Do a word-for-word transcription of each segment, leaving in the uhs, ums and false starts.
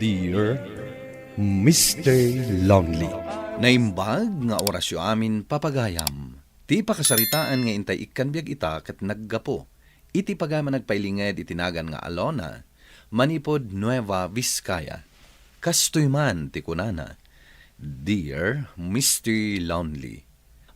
Dear Mister Lonely. Naimbag nga orasyo amin, papagayam. Ti pakasaritaan nga intay ikkan biag ita ket naggapu iti pagayam a nagpailinged iti nagan nga Alona, manipud Nueva Vizcaya. Kastoy man ti kunana, "Dear Mister Lonely,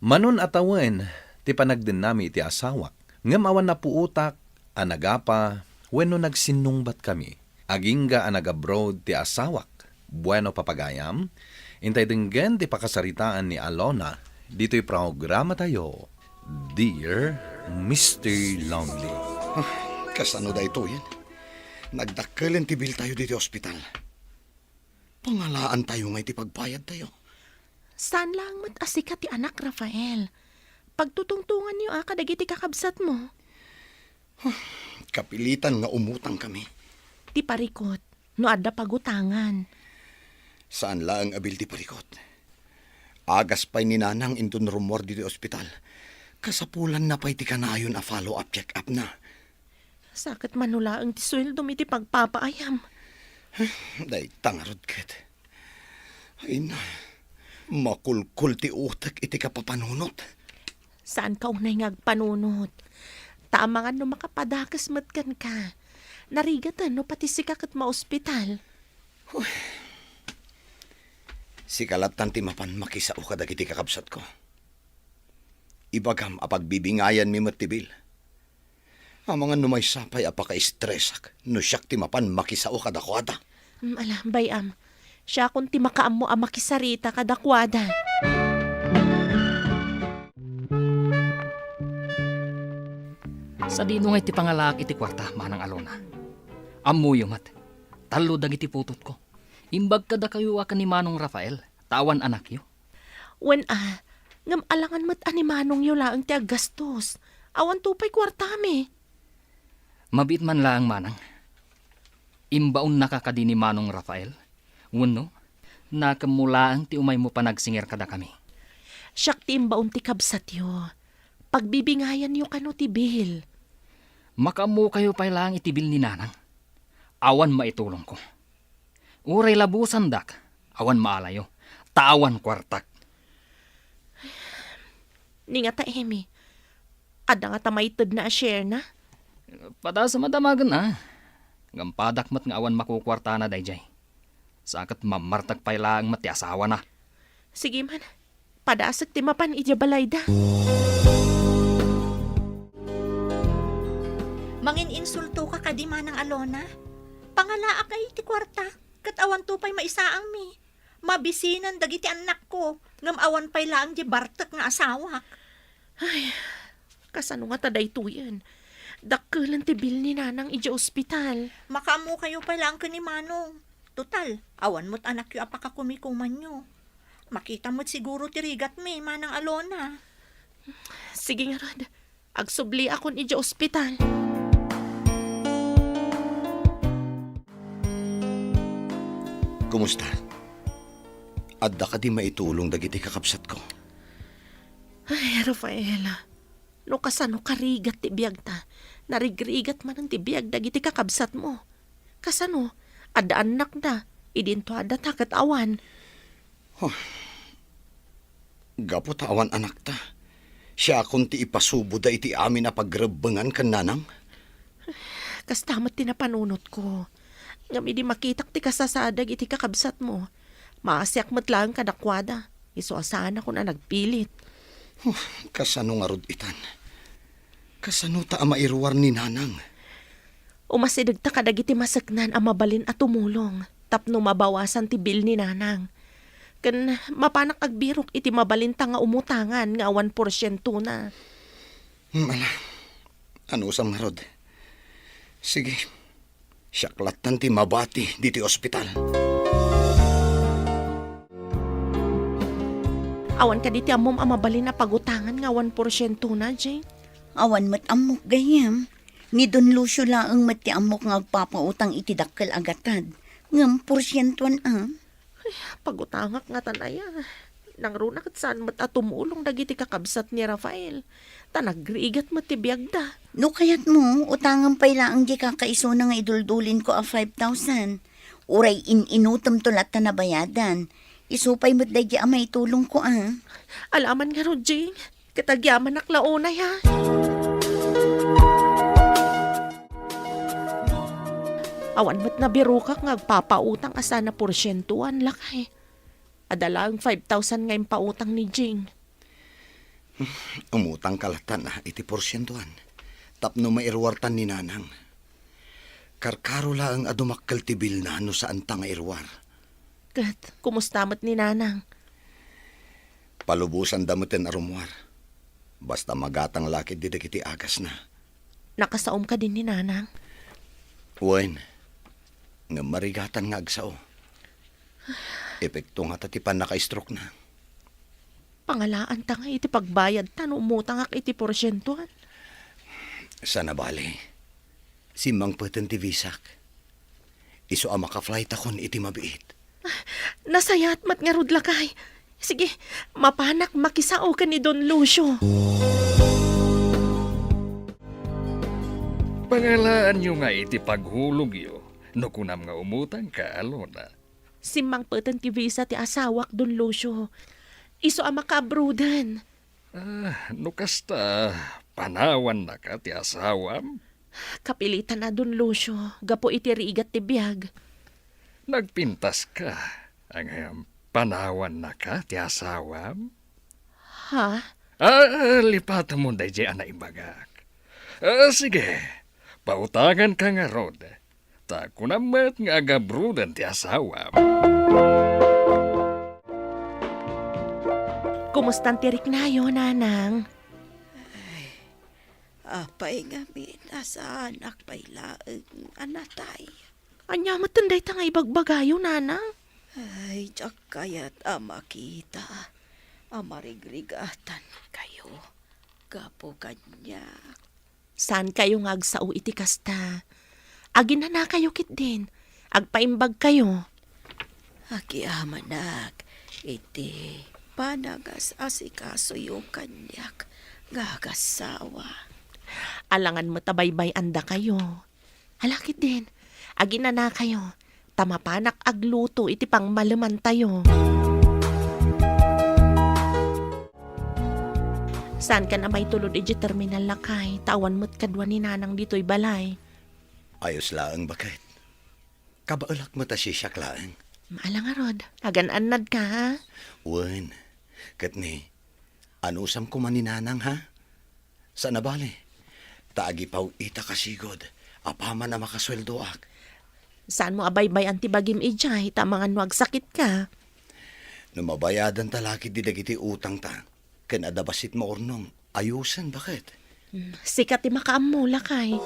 manon a tawen ti panagdennami iti asawak, ngem awan napuotak a nagapa wenno nagsinnungbat kami. Agingga a nag-abroad ti asawak." Bueno, papagayam, intay denggen ti pakasaritaan ni Alona ditoy programatayo, Dear Mister Lonely. Ah, kasano daytoyen? Nagdakkelen ti biltayo ditoy ospital. Pangalaantayo nga iti pagbayadtayo. Saan laeng met a sika ti anak, Rafael. Pagtutungtonganyo a kadagiti kakabsatmo. Kapilitan nga umutang kami. Ti parikut, no adda pagutangan. Saan laeng a bill ti parikut. Agas pay ni Nanang inton rummuar ditoy ospital. Kasapulanna pay ti kanayon a follow-up check-up na. Saket mano laeng ti sueldom iti pagpapaayam. Dayta ngarud ket. Ay na, makulkol ti utek iti kapapanunot. Saanka unay nga agpanunot. Ta amangan no makapadakes met kenka. Narigaten no pati sika ket maospital. Huh. Sika lattan ti mapan makisao kadagiti kakabsatko. Ibagam a pagbibingayanmi met ti bill. Amangan no maysa pay a pakaestresak no siak ti mapan makisao kadakuada. Mm, ala, bay-am. Siakon ti makaammo a makisarita kadakuada. Sadino ngay ti pangalaak iti kuarta, Manang Alona? Ammoyo met, tallo dagiti putotko. Imbag kadakayo a ken ni Manong Rafael, ta awan anakyo. Wen a, ngem alangan met a ni manongyo laeng ti aggastos. Awanto pay kuartami. Mabiit man laeng, Manang. Imbaonnaka kadi ni Manong Rafael? Wenno, nakemmo laeng ti umaymo panagsingir kadakami? Siak ti imbaon ti kabsatyo. Pagbibingayanyo kano ti bill. Makaammokayo pay laeng iti bill ni Nanang. Awan maitulongko. Uray labusandak, awan maalayo, ta awan kuartak. Ni ngata, Emmy, adda ngata maitedna a share na? Padasem a damagenna. Ngem padak met nga awan makukuartana daydiay. Sa ket mammartek pay laeng met ti asawana. Sige man. Padasek ti mapan idiay balayda. Mangin-insultoka kadi, Manang Alona? Pangalaak ngay iti kuarta, ket awanto pay maisaangmi. Mabisinan dagiti annakko, ngem awan pay laeng diay bartek nga asawak. Ay, kasano ngata daytoyen? Dakkelen ti bill ni Nanang idiay ospital. Makaammokayo pay laeng ken ni Manong. Total, awan met anakyo a pakakumikumanyo. Makita met siguro ti rigatmi, Manang Alona. Sige ngarud, agsubliakon idiay ospital. Kumusta? Adda kadi maitulong dagiti kakabsatko? Ay, Rafael, no kasano karigat ti biagta, narigrigat manen ti biag dagiti kakabsatmo. Kasano? Adda annakda, idinto adda ta ket awan. Huh. Gapu ta awan anakta, siakon ti ipasuboda iti amin a pagrebbengan ken Nanang. Kasta met ti napanunotko. Ngem idi makitak ti kasasaad dagiti kakabsatmo, maasiak met laeng kadakuada. Isu a saanakon a nagpilit. Huh, kasano ngarud itan? Kasano ta a mairuar ni Nanang? Umasidegta kadagiti maseknan a mabalin a tumulong tapno mabawasan ti bill ni Nanang. Ken mapanak agbirok iti mabalinta nga umutangan nga awan porsientona. Hmm, ala. Anusam ngarud? Sige. Siak lattan ti mabati ditoy ospital. Awan kadi ti ammom a mabalin a pagutangan nga awan porsientona, Jane? Awan met ammok, gayyem. Ni Don Lucio laeng met ti ammok nga agpapautang iti dakkel a gatad. Ngem porsientoan a. Ay, pagutangak ngatan aya. Nangruna ket saan met a tumulong dagiti kakabsat ni Rafael. Ta nagrigat met ti biagda. No kayatmo, utangem pay laeng diay kakaisuna nga iduldulinko a five thousand. Uray in-inutemto latta nabayadan. Isu pay met daydi a maitulongko, a. Alaman ngarud, Jing. Ket agyamanak la unay, a. Awan met nabirokak nga agpapautang a saan a porsientoan, lakay. Adda laeng five thousand nga impautang ni Jing. Umutangka latta iti porsientoan tapno mairuartan ni Nanang. Karkaro laeng a dumakkel ti bilna no saanta nga iruar. Ket kumusta met ni Nanang? Palubosanda meten a rummuar. Basta magatang la ketdi dagiti agasna. Nakasaom kadi ni Nanang? Wen, ngem marigatan nga agsao. Epekto ngata ti pannaka-stroke-na. Pangalaanta nga iti pagbayadta no umutangak iti porsientoan. Saan a bale, simmangpeten ti visak. Isu a makaflightakon iti mabiit. Nasayaat met ngarud, lakay. Sige, mapanak makisao ken ni Don Lucio. Pangalaanyo nga iti paghulogyo no kunam nga umutangka, Alona. Simmangpeten ti visa ti asawak, Don Lucio. Isu a makaabroaden. Ah, no kasta, panawannaka ti asawam? Kapilitan a, Don Lucio, gapu iti rigat ti biag. Nagpintaska, ngem panawannaka ti asawam? Ha? Ah, lipatemon daydiay a naibagak. Ah, sige, pautanganka ngarud. Ta kunam met nga agabroaden ti asawam. Kumustan ti riknayo, Nanang? Ay, apay ngamin a saanak pay laeng a natay? Ania metten dayta nga ibagbagayo, Nanang? Ay, diak kayat a makita a marigrigatankayo gapu kaniak. Saankayo nga agsao iti kasta. Aginanakayo ketdin. Agpaimbagkayo. Agyamanak iti panagas-asikasoyo kaniak nga agassawa. Alangan met a baybay-andakayo. Ala ketdin, aginanakayo. Ta mapanak agluto iti pangmalemantayo. Saankan a maitulod idiay terminal, lakay, ta awan met kadua ni Nanang ditoy balay. Ayos laeng, baket. Kabaelak met a siak laeng. Ala ngarud, agan-annadka, ha? Wen, ket ni, anusam koma ni Nanang, ha? Saan a bale, ta agipaw-itak a sigud apaman a makasueldoak. Saanmo a baybay-an ti bagim idiay ta amangan no agsakitka? No mabayadanta la ketdi dagiti utangta ken adda bassit maurnong, ayosen, baket. Hmm, sika ti makaammo, lakay.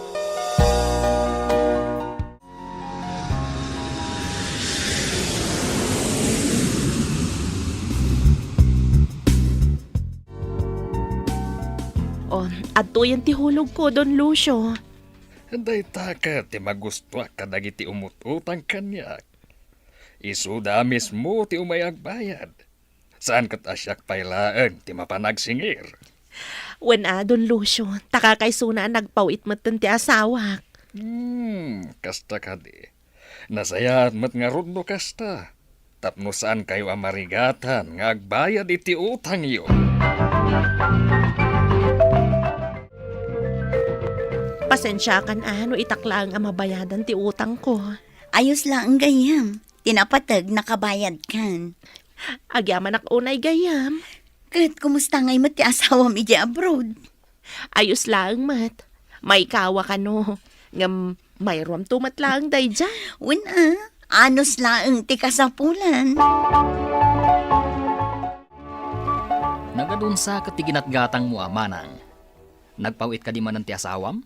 O, adtoyen ti hulogko, Don Lucio. Dayta ket ti magustoak kadagiti umut-utang kaniak. Isuda a mismo ti umay agbayad. Saan ket a siak pay laeng ti mapan agsingir. Wen a, Don Lucio, ta kakaysona a nagpaw-it metten ti asawak. Hmm, kasta kadi. Nasayaat met ngarud no kasta. Tapno saankayo a marigatan nga agbayad iti utangyo. Pasensiakan a no itak laeng a mabayadan ti utangko. Ayos laeng gayyem. Ti napateg, nakabayadkan. Agyamanak unay gayyem. Ket kumusta ngay met ti asawam idiay abroad? Ayos laeng met. Maikawa kano. Ngem mairuamto met laeng daydiay. Wen a, anus laeng ti kasapulan. Nagadunsa ket ti ginatgatangmo a manang. Nagpaw-it kadi manen ti asawam?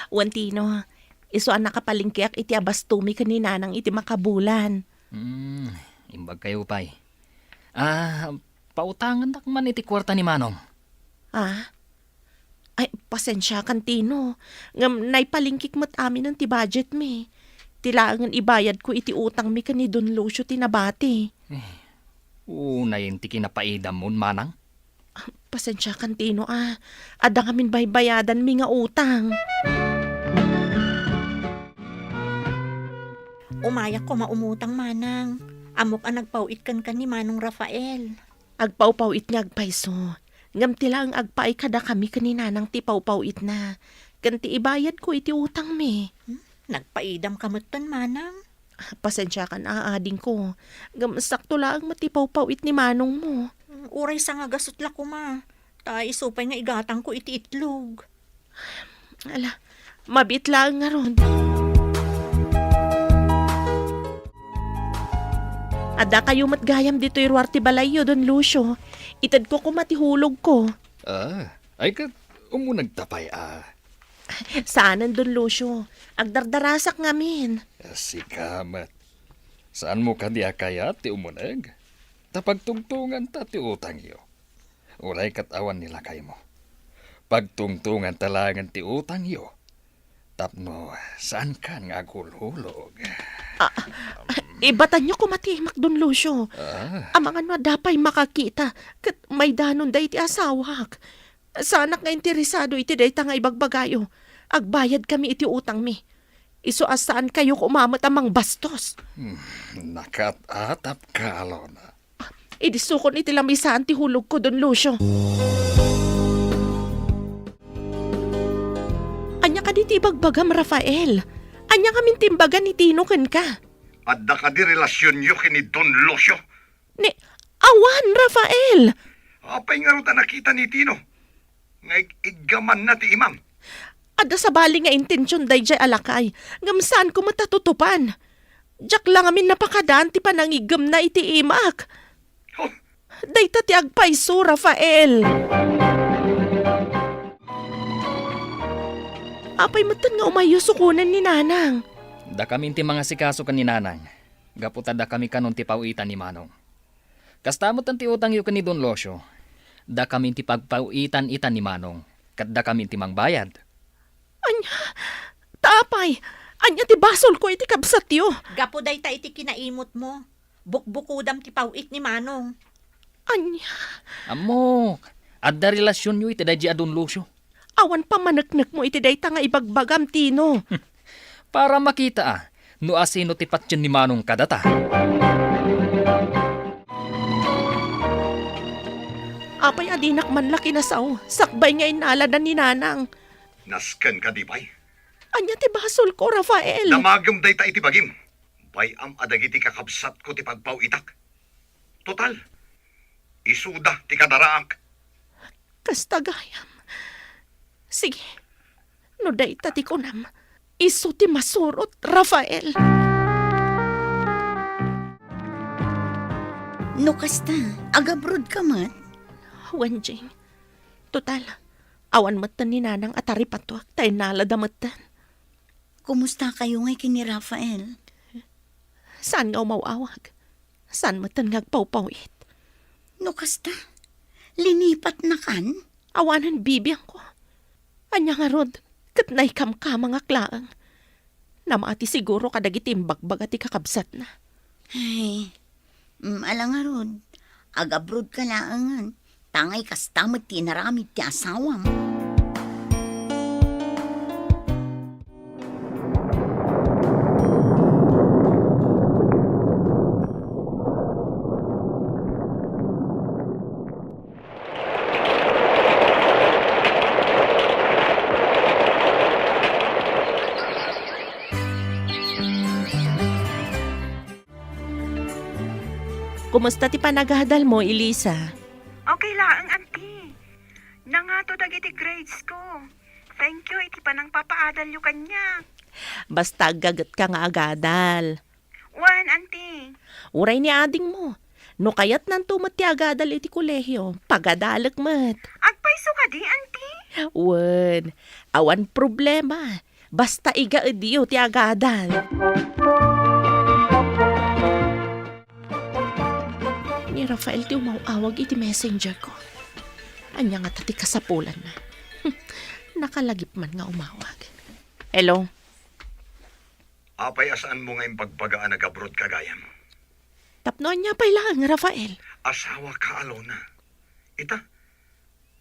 Wen Tino, isu a nakapalengkeak iti abastomi ken ni Nanang iti makabulan. Hmm, imbagkayo pay. Ah, pautangennak man iti kuarta ni Manong. Ah? Ay, pasensiakan, Tino. Ngem naipalingkik met aminen ti budgetmi. Ti laengen ibayadko iti utangmi ken ni Don Lucio ti nabati. Eh, unayen ti kinapaidamon, manang? Ah, pasensiakan, Tino, a. Adda ngamin baybayadanmi nga utang. Umayak koma umutang, Manang. Ammok a nagpaw-it kenka ni Manong Rafael. Agpawpaw-it nga agpayso. Ngem ti laeng agpaay kadakami ken ni Nanang ti pawpaw-itna. Ken ti ibayadko iti utangmi. Hmm? Nagpaidamka metten, Manang? Pasensiakan a, adingko. Ngem sakto laeng met ti pawpaw-it ni Manongmo. Hmm, uray sangagasut la koma. Ta isu pay nga igatangko iti itlog. Ala, mabiit laeng ngarud. Addakayo met gayam ditoy ruar ti balayyo, Don Lucio. Itedko koma ti hulogko. Ah, ay ket, umunegta pay a. Saanen, Don Lucio. Agdardarasak ngamin. Sika met. Saanmo kadi a kayat ti umuneg? Ta pagtungtonganta ti utangyo. Uray ket awan ni lakaymo. Pagtungtonganta laengen ti utangyo. Tapno saankan nga aghulhulog. Ah, ibatanyo koma ti imak, Don Lucio. Ah. Amangan no adda pay makakita, ket maidanon daydi asawak. Saanak nga interesado iti dayta nga ibagbagayo. Agbayadkami iti utangmi. Isu a saankayo koma met a mangbastos. Hmm, nakaat-atapka, Alona. Idi sukon iti lamisaan ti hulogko, Don Lucio. Ania kadi ti ibagbagam, Rafael? Ania ngamin ti imbaga ni Tino kenka? Adda kadi relasionyo ken ni Don Lucio? Ni, awan, Rafael! Apay ngarud a nakita ni Tino nga ig-, iggamanna ti imam? Adda sabali nga intension daydiay a lakay, ngem saanko met a tutupan. Diak la ngamin napakadaan ti panangiggemna iti imak. Oh. Dayta ti agpayso, Rafael. Apay metten nga umayyo sukonen ni Nanang? Dakami ti mangasikaso ken ni Nanang, gapu ta dakami kanon ti paw-itan ni Manong. Kasta met ti utangyo ken ni Don Lucio. Dakami ti pagpaw-itan ita ni Manong, ket dakami ti mangbayad. Ania? Ta apay, ania ti basolko iti kabsatyo? Gapu dayta iti kinaimutmo, bukbukodam ti paw-it ni Manong. Ania? Ammok, adda relasionyo iti daydi a Don Lucio. Awan pammaneknekmo iti dayta nga ibagbagam, Tino. Para makita a, no asino ti patien ni Manong kadata. Apay a dinak man la kinasao, sakbay nga innaladan ni Nanang? Nasken kadi pay? Ania ti basolko, Rafael? Damagem dayta iti bagim. Bay-am a dagiti kakabsatko ti pagpaw-itak. Total, isuda ti kadaraak. Kasta gayam. Sige, no dayta ti kunam, isu ti masurot, Rafael. No kasta, agabrodka met? Wen, Jing. Total, awan metten ni Nanang a taripatuak ta innalada metten. Kumustakayo ngay ken ni Rafael? Saan nga umaw-awag? Saan metten nga agpawpaw-it? No kasta, linipatnakan? Awanen bibiangko. Ania ngarud, ket naikamkamangak laeng. Namati siguro kadagiti imbagbaga ti kakabsatna. Ay, mm, ala ngarud, agabrodka laengen, ta ngay kasta met ti inaramid ti asawam. Kumusta ti panagadalmo, Elisa? Okay laeng, Auntie. Nangato dagiti grades ko. Thank you iti panangpapaadalyo kaniak. Basta aggagetka nga agadal. Wen, Auntie. Uray ni adingmo. No kayatnanto met ti agadal iti kolehio, pagadalek met. Agpayso kadi, Auntie? Wen, awan problema. Basta igaedyo ti agadal. Ni Rafael ti umaw-awag iti messenger ko. Ania ngata ti kasapulanna? Nakalagip man nga umawag. Hello? Apay a saanmo nga imbagbaga a nagabrodka gayam? Tapno ania pay laeng, Rafael? Asawaka, Alona. Ita,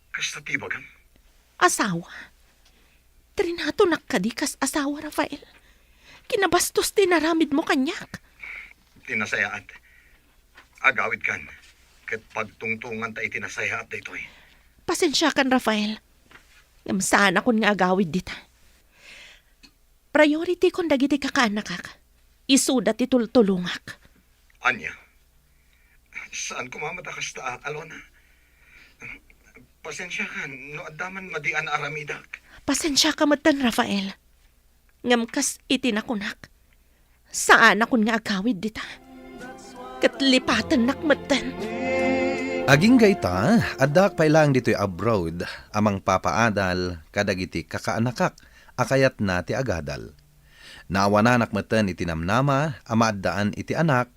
kasta ti ibagam? Asawa? Trinatonak kadi kas asawa, Rafael? inabastos ti inaramidmo kaniak. Ti nasayaat, agawidkan, ket pagtungtonganta iti nasayaat daytoy. Pasensiakan, Rafael. Ngem saanakon nga agawid dita. Priority kon dagiti kakaanakak. Isuda ti tultulongak. Ania? Saan koma met a kasta, Alona. Pasensiakan no adda man madi a naaramidak. Pasensiaka metten, Rafael. Ngem kas iti nakunak, saanakon nga agawid dita. Ket lipatennak metten. Agingga ita, addaak pay laeng ditoy abroad a mangpapaadal kadagiti kakaanakak a kayatna ti agadal. Naawananak metten iti namnama a maaddaan iti anak,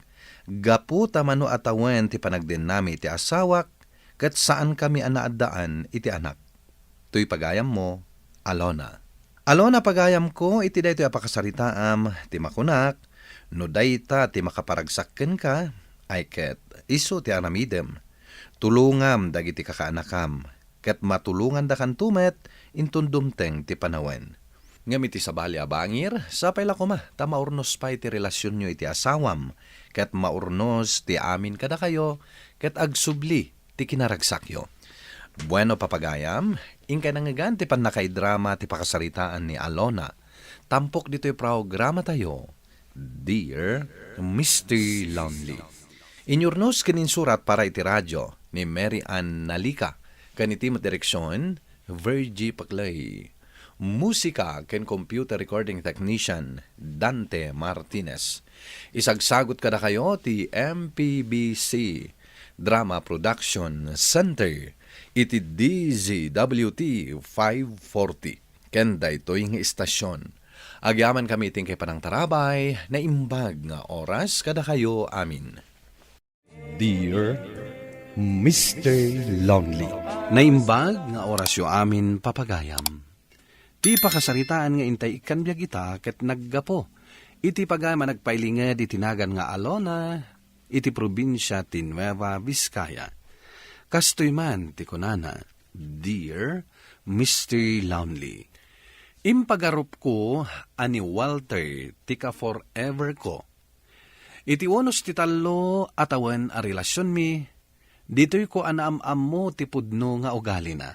gapu ta mano a tawen ti panagdennami iti asawak, ket saankami a naaddaan iti anak. Toy pagayammo, Alona. Alona, pagayamko, iti daytoy a pakasaritaam ti makunak, no dayta ti makaparagsak kenka, ay ket isu ti aramidem. Tulongam dagiti kakaanakam, ket matulongandakanto met inton dumteng ti panawen. Ngem iti sabali a bangir, sapay la koma ta maurnos pay ti relasionyo iti asawam, ket maurnos ti amin kadakayo, ket agsubli ti kinaragsakyo. Bueno, papagayam, inkay nangngegan ti pannakaidrama ti pakasaritaan ni Alona. Tampok ditoy programatayo, Dear Mister Lonely. Inyurnos ken insurat para iti radio ni Mary Ann Nalica, ken iti met direksion, Virgie Paclay. Musika ken computer recording technician, Dante Martinez. Isagsagut kadakayo ti M P B C Drama Production Center iti D Z W T five forty. Ken daytoy nga istasyon, agyamankami iti inkay panangtarabay, naimbag nga oras kadakayo amin. Dear Mister Lonely. Naimbag nga orasyo amin, papagayam. Ti pakasaritaan nga intay ikkan biag ita ket naggapu iti pagayam a nagpailinged iti nagan nga Alona iti probinsia ti Nueva Vizcaya. Kastoy man ti kunana, Dear Mister Lonely, impagarupko a ni Walter ti ka-forever ko. Iti unos ti tallo a tawen a relasionmi, ditoyko a naam-ammo ti pudno nga ugalina.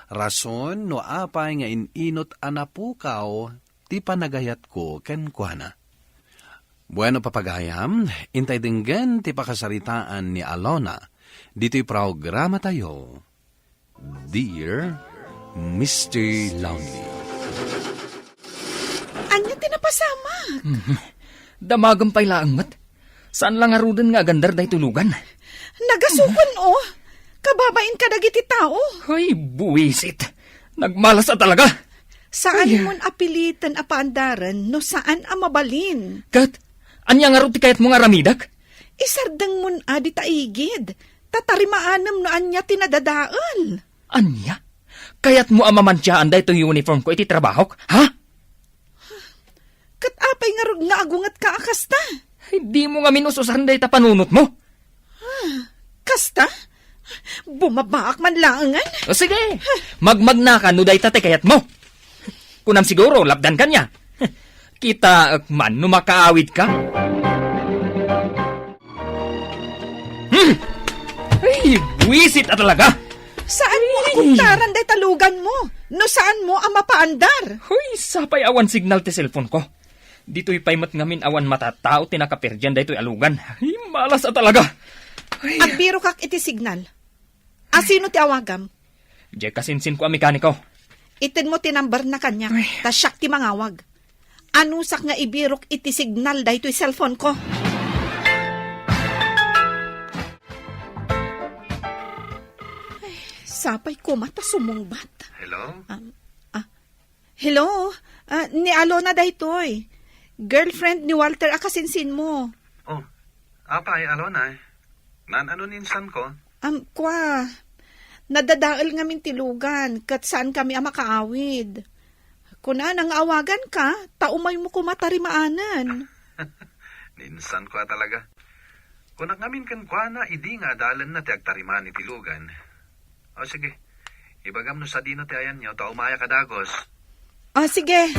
Rason no apay nga in-inut a napukaw ti panagayatko kenkuana. Bueno, papagayam, intay denggen ti pakasaritaan ni Alona ditoy programatayo. Dear Mister Lonely. Ania ti napasamak? Mhm. Damagem pay laeng met. Saan la ngaruden nga agandar daytoy lugan? Nagasukon, oh. Kababain kadagiti tao. Ay, buwisit. Nagmalas a talaga. Saan Ay. Mon apiliten a paandaren no saan a mabalin. Ket, ania ngarud ti kayatmo nga aramidek? Isardengmon a dita igid. Tatarima anem no ania ti nadadael. Ania? Kayatmo a mamantiaan daytoy uniform ko iti trabahok, ha? Ket apay ngarud nga agungetka a kasta? Ay, dimo ngamin us-usaran dayta panunotmo. Ah, kasta? Bumabaak man laengen. O, sige, magmagnaka no dayta ti kayatmo. Kunam siguro, lapdan kaniak. Kitaek man no makaawidka. Hmm! Ay, buwisit a talaga! Saanmo a Ay! Kuntaran dayta luganmo no saanmo a mapaandar? Hoy, sapay awan signal ti cellphone ko. Ditoy pay met ngamin awan matattao ti nakaperdian daytoy a lugan. Ay, malas a talaga! Ay. Agbirokak iti signal. Asino ti awagam? Diay kasinsinko a mekaniko. Itedmo ti number na kaniak, Ay. Ta siak ti mangawag. Anusak nga ibirok iti signal daytoy cellphone ko. Ay, sapay koma ta sumungbat. Hello? Um, ah, hello? Ah, ni Alona daytoy. Girlfriend ni Walter a kasinsinmo. Oh, apay, Alona? Naan-ano ni insanko? Am, kua, nadadael ngamin ti lugan, ket saankami a makaawid. Kunana nga awaganka, ta umaymo koma tarimaanen. Ni insanko a talaga. Kunak ngamin kenkuana idi nga adalenna ti agtarimaan iti lugan. O sige, ibagam no sadino ti ayanyo, ta umayak a dagus. O sige.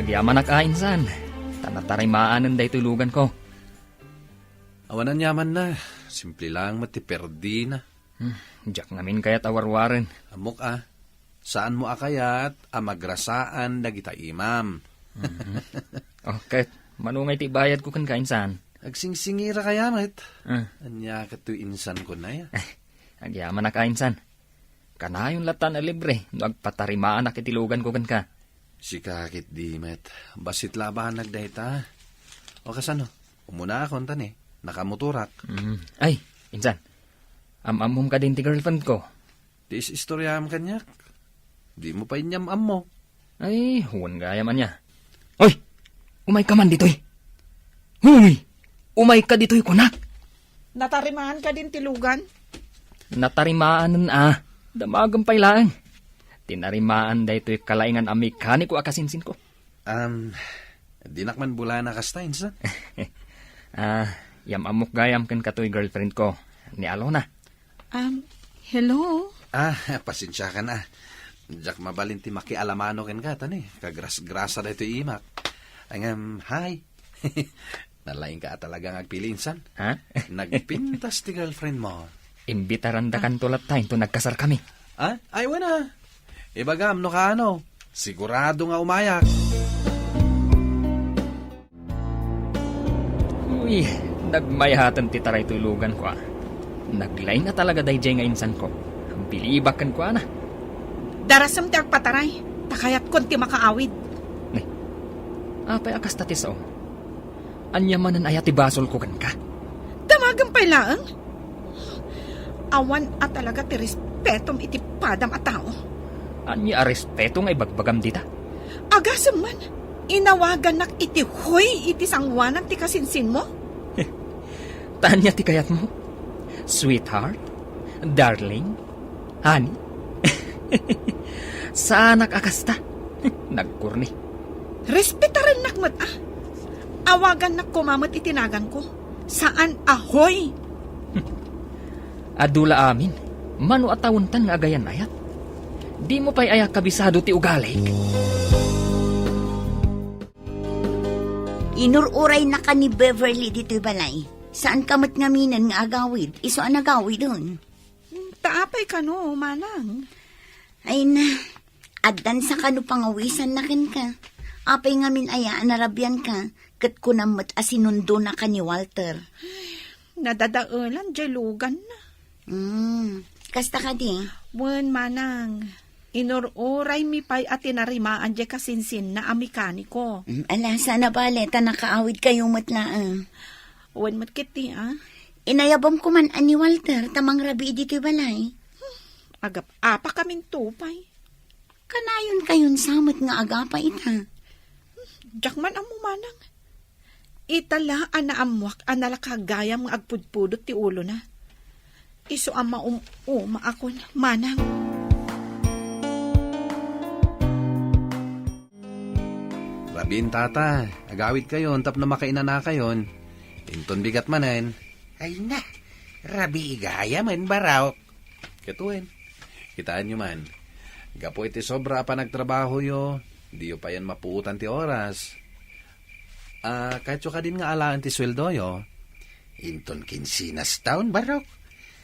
Yamanak a insan, ta natarimaanen daytoy luganko. Awan aniamanna, simple lang met ti perdina. Hmm, diak ngamin kayat a warwaren. Ammok a, saanmo a kayat a magrasaan dagita imam. Mhm. Oh, ket mano ngay ti bayadko kenka, insan? Agsingsingira kaya met? Ah. Ania ket toy insanko nay? Agyamanak a, insan. Kanayon latta a libre no agpatarimaanak iti luganko kenka. Sika ketdi met. Bassit la a banag dayta. O kasano? Umunaakon ta ni, nakamotorak. Mm. Ay, insan. Am-ammom kadin ti girlfriend ko? Ti is-istoriam kaniak. Dimo pay inyam-ammo. Ay, wen gayam ania. Oy! Umayka man ditoy. Huy! Umayka ditoy, kunak. Natarimaan kadin ti lugan? Natarimaanen a. Damagem pay laeng. Tinarimaan daytoy kalaingan a mekaniko a kasinsinko. Um, dinak man bulana kasta, insan. Ah, yam-ammok gayam ken katoy girlfriend ko, ni Alona. Um, hello? Ah, pasensiakan a. Diak mabalin ti makialamano kenka, ta ni, kagrasgrasa daytoy imak. Ngem, hi. Nalaingka a talaga nga agpili, insan. Ha? Nagpintas ti girlfriend mo. Imbitarandakanto latta inton nagkasarkami. Ah? Ay, wen a. Ibagam no kaano. Sigurado nga umayak. Uy, nagmayaten ti taraytoy luganko a. Naglaing a talaga daydiay nga insanko. Bilibak kenkuana. Darasem ti agpataray, ta kayatkon ti makaawid. Nay, apay a kasta ti sao? Ania manen aya ti basolko kenka? Damagem pay laeng? Awan a talaga ti respetom iti padam a tao. Ania a respeto nga ibagbagam dita? Agasem man, inawagannak iti hoy iti sangoanan ti kasinsinmo? Ta ania ti kayatmo? Sweetheart? Darling? Honey? Saanak a kasta. Nagkorni. Respetarennak met a. Awagannak koma met iti naganko. Saan a hoy. Adu la amin. Mano a tawentan nga agayan-ayat. Dimo pay aya kabisado ti ugalik? Inur-uraynaka ni Beverly ditoy balay. Saanka met ngaminen nga agawid, isu a nagawiden. Hmm, ta apay kano, manang? Ay na, addan sa kano pangawisanna kenka. Apay ngamin aya a narabianka, ket kunam met a sinundonaka ni Walter. Nadadaelan diay luganna. Hmm, kasta kadi? Wen, manang. Inur-uraymi pay a tinarimaan diay kasinsinna a mekaniko. Mm, ala, saan a bale, ta nakaawidkayo met laeng. Wen met ketdi, a. Inayabam koman a ni Walter ta mangrabii ditoy balay. Hmm, agap-apakaminto pay. Kanayonkayon sa met nga agapa ita. Diak man ammo, manang. Ita la a naammoak a nalaka gayam nga agpudpudot ti ulona. Isu a maum-umaakon, manang. Rabiin, tata, agawidkayon tapno makainanakayon. Inton bigat manen. Ay na, rabii gayamen, barok. Ket wen, kitaenyo man, gapu iti sobra a panagtrabahoyo, diyo payen mapuotan ti oras. A, kayatyo kadin nga alaen ti sueldoyo? Inton kinsinas taon, barok.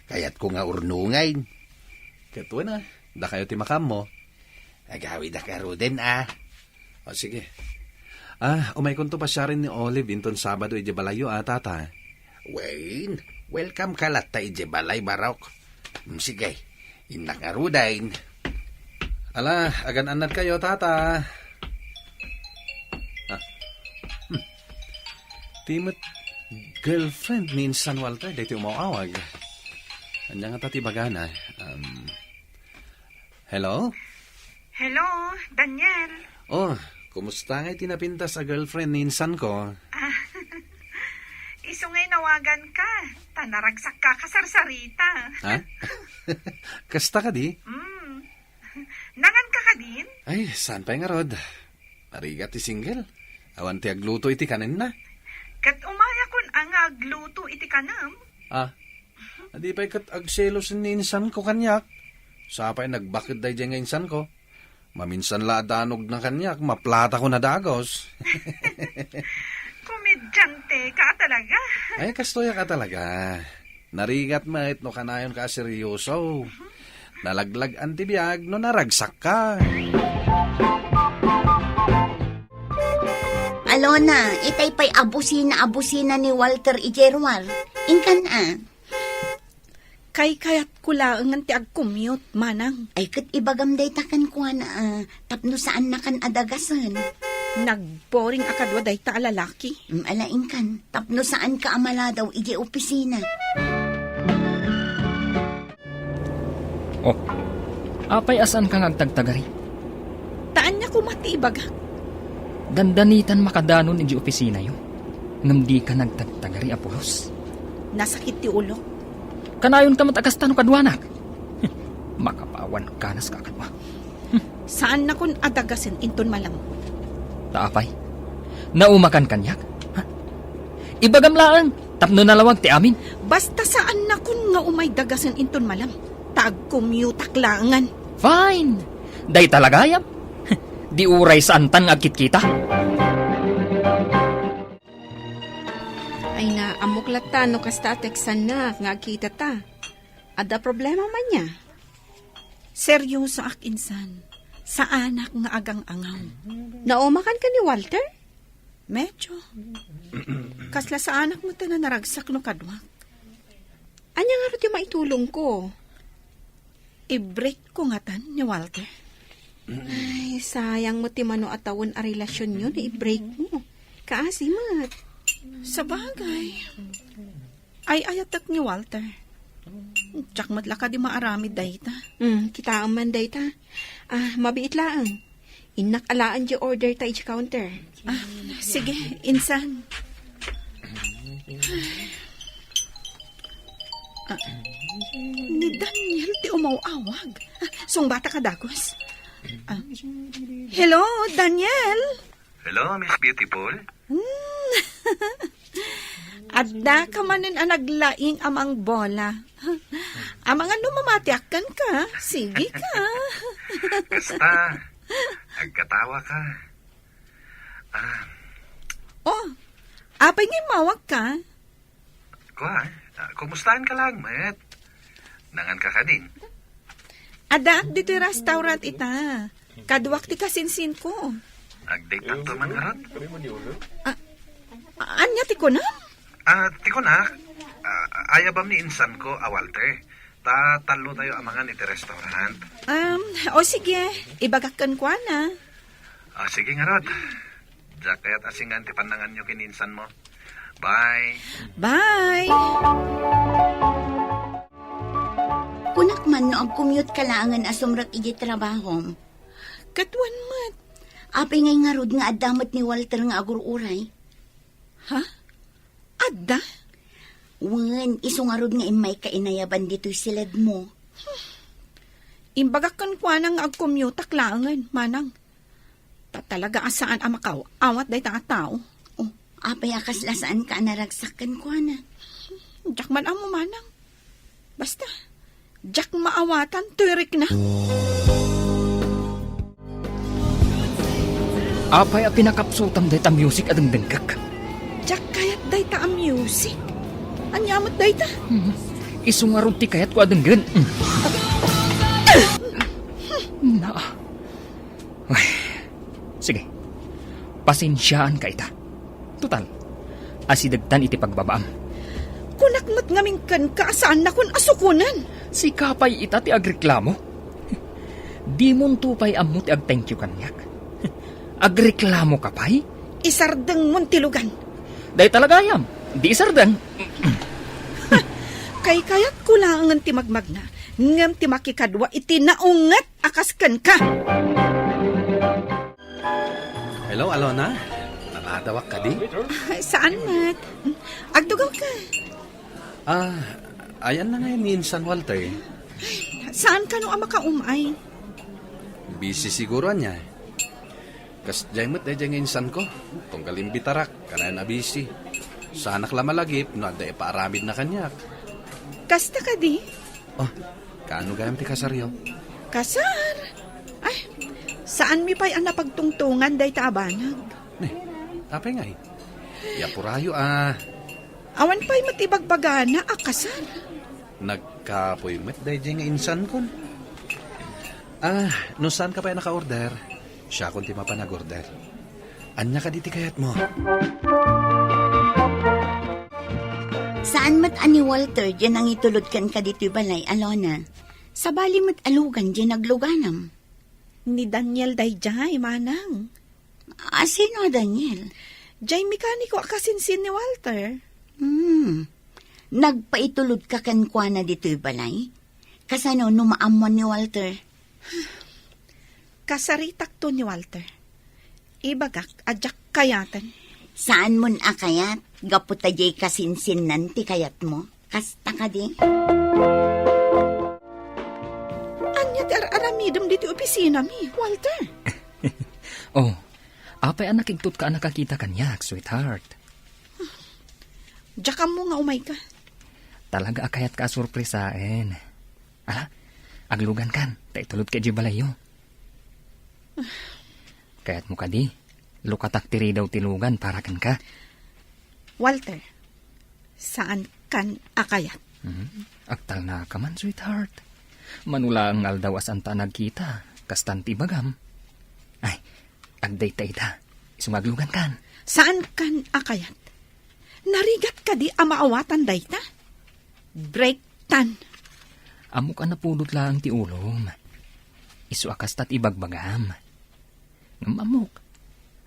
Kayatko nga urnongen. Ket wen a, dakayo ti makaammo. Agawidak ngaruden a. O, sige. A, umaykonto pasiaren ni Olive inton Sabado idiay balayyo a, tata. Wen, welcome ka latta idiay balay, barok. Mm, sige, innak ngaruden. Ala, agan-annadkayo, tata. A. Hmm. Ti met girlfriend ni Insan Walter daytoy umaw-awag. Ania ngata ti ibagana? Um, Hello? Hello, Daniel. O, kumusta ngay ti napintas a girlfriend ni insanko? A, isu ngay nawaganka, ta naragsakka a kasarsarita. A? Kasta kadi? Mm. Nanganka kadin? Ay, saan pay ngarud? Narigat ti single. Awan ti agluto iti kanenna. Ket umayakon a nga agluto iti kanem. A, Adi pay ket agselos ni insanko kaniak. Sapay nagbaked daydiay nga insanko. Maminsan la a danogna kaniak, maplatakon a dagus. Komedyante ka talaga. Ay, kastoyak a talaga. Narigat met no kanayonka a seryoso. Nalaglag-an ti biag no naragsakka. Alona, itay pay a busina a busina ni Walter idiay ruar. Inkan a. Kaykayatko laengen ti agcommute, manang. Ay, ket ibagam dayta kenkuana, a, tapno saannakan a dagasen. Nagboring a kadua dayta a lalaki. Mm, ala, inkan, tapno saanka a maladaw idiay opisina. Oh, apay a saanka nga agtagtagari? Ta ania koma ti ibagak? Dandanitan makadanon idiay opisinayo. Ngem dika nagtagtagari a pulos. Nasakit ti ulok. Kanayonka met a kasta no kaduanak. Makapawan kanas ka kadua. Saannakon a dagasen inton malem. Ta apay? Naumakan kaniak? Ha? Ibagam laeng, tapno nalawag ti amin. Basta saannakon nga umay dagasen inton malem. Ta agcommuteak laengen. Fine! Dayta la gayam. Di uray saantan nga agkitkita. Ay na, ammok latta no kasta a teksannak nga agkitata. Adda problema man nia? Seryosoak, insan. Saanak nga agang-angaw. Naumakan ka ni Walter? Medyo. Kasla saanak met a naragsak no kaduak. Ania ngarud ti maitulongko? I-break ko ngatan ni Walter. Ay, sayang met ti mano a tawen a relasionyo no i-break mo. Kaasi met. Sabagay. Ay-ayatek ni Walter. Diak met la kadi maaramid dayta. Hmm, kitaem man dayta. Ah, mabiit laeng. Innak alaen ti order ta iti counter. Ah, sige, insan. Ah, ni Daniel ti umaw-awag. Ah, sungbata ka, dagus. Ah, hello, Daniel? Hello, Miss Beautiful? Hmm. Adda ka manen a naglaing a mangbola. Amangan no mamatiak kenka, sige ka. Kasta, agkatawa ka. Ah. Oh, apay nga immawag ka? Kua, ah, kumustaen ka lang, met? Nangan ka kadin? Addaak ditoy restaurant ita. Kaduak ti kasinsinko. Agdayta man ngarud? Ah, ania ti kunam? Ah, ti kunak, ah, ayabam ni insanko a Walter. Ta tallotayo a mangan iti restaurant. Um, o sige, ibagak kenkuana. Ah, sige ngarud. Diak kayat a singan ti pannanganyo ken ni insanmo. Bye. Bye. Kunak man no agcommute ka laengen a sumrek iti trabahom. Kaduan met. Apay ngay ngarud nga adda met ni Walter nga agur-uray? Ha? Adda? Wen, isu ngarud nga immayka inayaban ditoy siledmo. Imbagak kenkuana nga agcommuteak laengen, manang. Ta talaga a saan a makaaw-awat dayta a tao. Oh, apay a kasla saanka a naragsak kenkuana? Diak man ammo, manang. Basta, diak maawatan toy rikna. Apay a pinakapsutam dayta music a dengdengkek? Diak kayat dayta a music. Ania met dayta? Hmm. Isu ngarud ti kayatko a denggen. Hmm. Naa. Ay, sige. Pasensiaanka ita. Total, asidegtan iti pagbabaam. Kunak met ngamin kenka a saannakon a sukonen. Sika pay ita ti agreklamo. Dimonto pay ammo ti agthank you kaniak. Agreklamoka pay? Isardengmon ti lugan. Dayta la gayam, di isardeng. Kaykayatko laengen ti magmagna, ngem ti makikadua iti naunget a kas kenka. Hello, Alona. Nangadawak kadi? Saan met? Agtugaw ka. Ah, ayanna ngay ni insan Walter. Saan kano a makaum-ay? Busy siguro ania. Kasdiay met daydiay nga insanko. Tunggal imbitarak, kanayon a busy. Saanak la malagip no adda ipaaramidna kaniak. Kasta kadi? Oh, kaano gayam ti kasaryo? Kasar? Ay, Saanmi pay a napagtungtongan dayta a banag. Ne, apay ngay? Yapurayo a. Awan pay met ibagbagana a kasar. Nagkapoy met daydiay nga insankon. Ah, no saanka pay a naka-order, siakon ti mapan ag-order. Ania kadi ti kayatmo? Saan met a ni Walter diay nangitulod kenka ditoy balay, Alona? Sabali met a lugan diay nagluganam. Ni Daniel daydiay, manang. A, sino a Daniel? Diay mekaniko a kasinsin ni Walter. Hmm. Nagpaitulodka kenkuana ditoy balay? Kasano no maammuan ni Walter? Kasaritakto ni Walter. Ibagak a diak kayaten. Saanmon a kayat, gapu ta diay kasinsinnan ti kayatmo? Kasta kadi? Ania ti ar-aramidem ditoy opisinami, Walter? Oh, apay a nakigtotka a nakakita kaniak, sweetheart? Diak ammo nga umayka. Talaga a kayatka a sorpresaen. Ala, aglugankan, ta itulodka idiay balayyo. Kayatmo kadi, lukatak ti ridaw ti lugan para kenka. Walter, saankan a kayat. Hmm, agtalnaka man, sweetheart. Mano laeng nga aldaw a saanta a nagkita, kastan ti ibagam. Ay, agdayta ita. Isu nga aglugankan. Saankan a kayat. Narigat kadi a maawatan dayta? Breaktan. Ammok a napudot laeng ti ulom. Isu a kasta ti ibagbagam. Ngem ammok,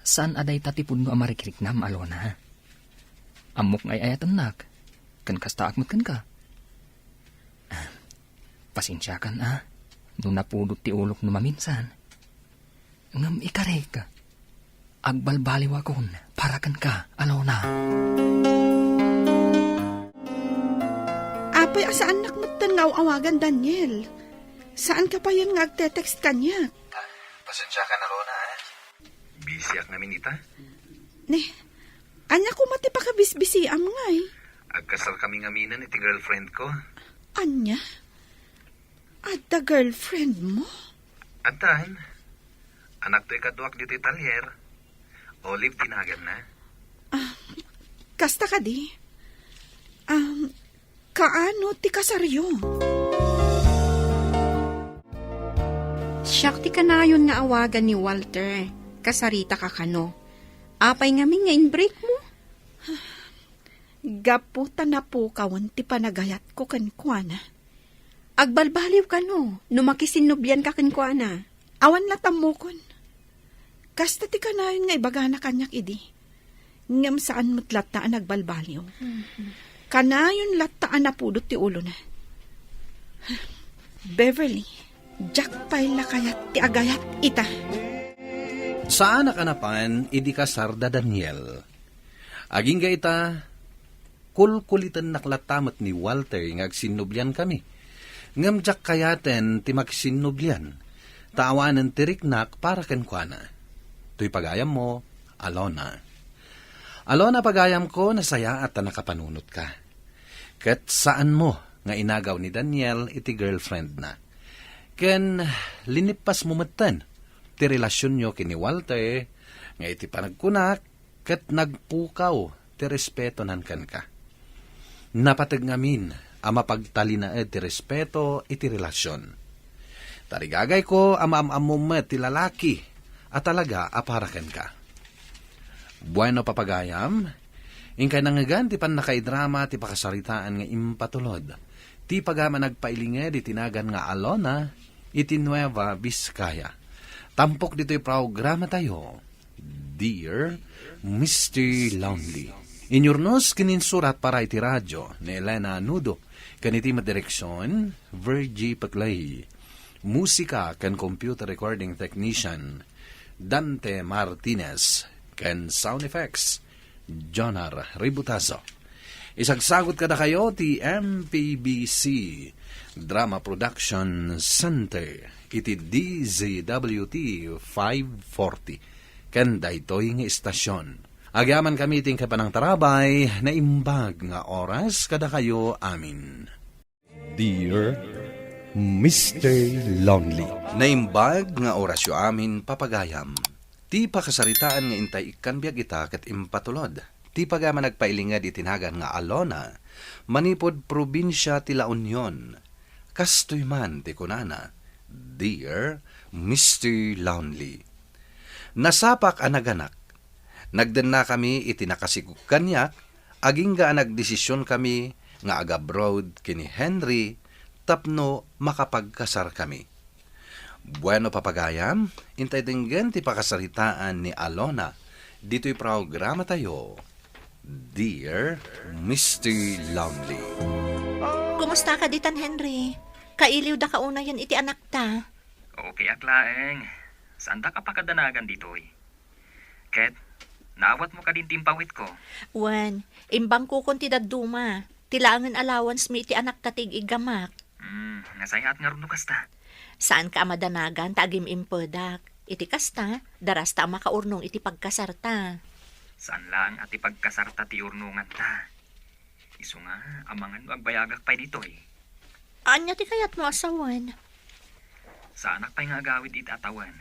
saan a dayta ti pudno a marikriknam, Alona. Ammok nga ay-ayatennak, ken kastaak met kenka. Ah, pasensiakan a, no napudot ti ulok no maminsan. Ngem ikarik, agbalbaliwakon para kenka, Alona. Apay a saannak metten nga aw-awagan, Daniel. Saanka payen nga agte-text kaniak. Ah, pasensiakan, Alona, eh. Busyak ngamin ita. Ne, ania koma ti pakabisbisiam ngay? Agkasar kami ngaminen iti girlfriend ko. Ania? Adda girlfriend mo? Addan. Anakto ikaduak ditoy talyer. Olive ti naganna. Ah, kasta kadi? Um, kaano ti kasaryo? Siak ti kanayon nga awagan ni Walter. Kasaritaka kano. Apay ngamin nga in-break mo? Gapu ta napukawen ti panagayatko kenkuana. Agbalbaliw kano no makisinnublianka kenkuana. Awan latta ammokon. Kasta ti kanayon nga ibagana kaniak idi. Ngem saan met latta a nagbalbaliw. Mhm. Kanayon latta a napudot ti ulona. Beverly, diak pay la kayat ti agayat ita. Saanak a napan idi kasar da Daniel. Agingga ita, kulkulitennak latta met ni Walter nga agsinnubliankami. Ngem diak kayaten ti makisinnublian, ta awanen ti riknak para kenkuana. Toy pagayammo, Alona. Alona, pagayamko, nasayaat ta nakapanunotka. Ket saanmo nga inagaw ni Daniel iti girlfriendna. Ken linippasmo metten ti relasionyo ken ni Walter nga iti panagkunak, ket nagpukaw ti respetonan kenka. Napateg ngamin a mapagtalinaed ti respeto iti relasion. Tarigagayko a maam-ammom met ti lalaki a talaga a para kenka. Bueno, papagayam, inkay nangngegan ti pannakaidrama ti pakasaritaan nga impatulod ti pagayam a nagpailinged iti nagan nga Alona iti Nueva Vizcaya. Tampok ditoy programatayo, Dear Mister Lonely. Inyurnos ken insurat para iti radio ni Elena Nudo, ken iti met direksion, Virgie Peclay. Musika ken computer recording technician, Dante Martinez, ken sound effects, Jonar Ributazo. Isagsagot kadakayo ti M P B C Drama Production Center iti D Z W T five forty. Ken daytoy nga istasyon, agyamankami ti panangtarabay, naimbag nga oras kadakayo amin. Dear Mister Lonely. Naimbag nga orasyo amin, papagayam. Ti pakasaritaan nga intay ikkan biag ita ket impatulod. Ti pagayam a nagpailinged iti nagan nga Alona, manipud probinsia ti La Union. Kastoy man ti kunana, "Dear Mister Lonely, nasapak a naganak. Nagdennakami iti nakasigug kaniak, agingga a nagdesisionkami nga agabroad ken ni Henry tapno makapagkasarkami." Bueno, papagayam, intay denggen ti pakasaritaan ni Alona ditoy programatayo, Dear Mister Lonely. Kumusta ka ditan, Henry? Kailiwda ka unayen iti anakta? Okay ak laeng. Saandak a pakadanagan ditoy. Ket, naawatmo kadin ti impawitko? Wen, imbangkokon ti dadduma. Ti laengen allowance mi iti anakta ti ig-iggamak. Hmm, nasayaat ngarud no kasta. Saanka a madanagan ta agim-impedak. Iti kasta, darasta a makaurnong iti pagkasarta. Saan laeng a ti pagkasarta ti urnonganta. Isu nga, amangan no agbayagak pay ditoy. Ania ti kayatmo a sawen? Saanak pay nga agawid iti atawen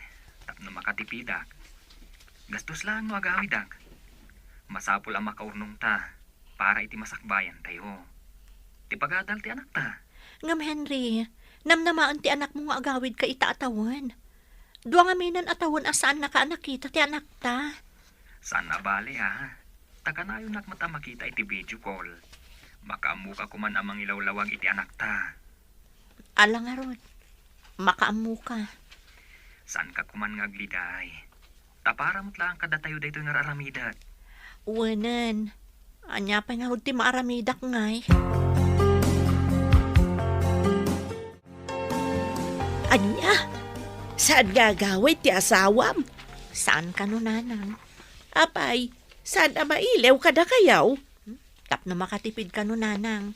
tapno makatipidak. Gastos laeng no agawidak. Masapul a makaurnongta para iti masakbayantayo. Ti pagadal ti anakta. Ngem, Henry, namnamaen ti anakmo nga agawidka ita a tawen. Dua ngaminen a tawen a saannaka a nakita ti anakta. Saan a bale, a. Ta kanayonak met a makita iti video call. Makaammoka koman a mangilawlawag iti anakta. Ala ngarud, makaammoka. Saanka koman nga agliday. Ta para met laeng kadatayo daytoy nga ar-aramidek. Wenen, ania pay ngarud ti maaramidak ngay? Ania? Saan nga agawid ti asawam? Saan kano, nanang? Apay, saan a mailiw kadakayo? Hmm? Tapno makatipid kano, nanang.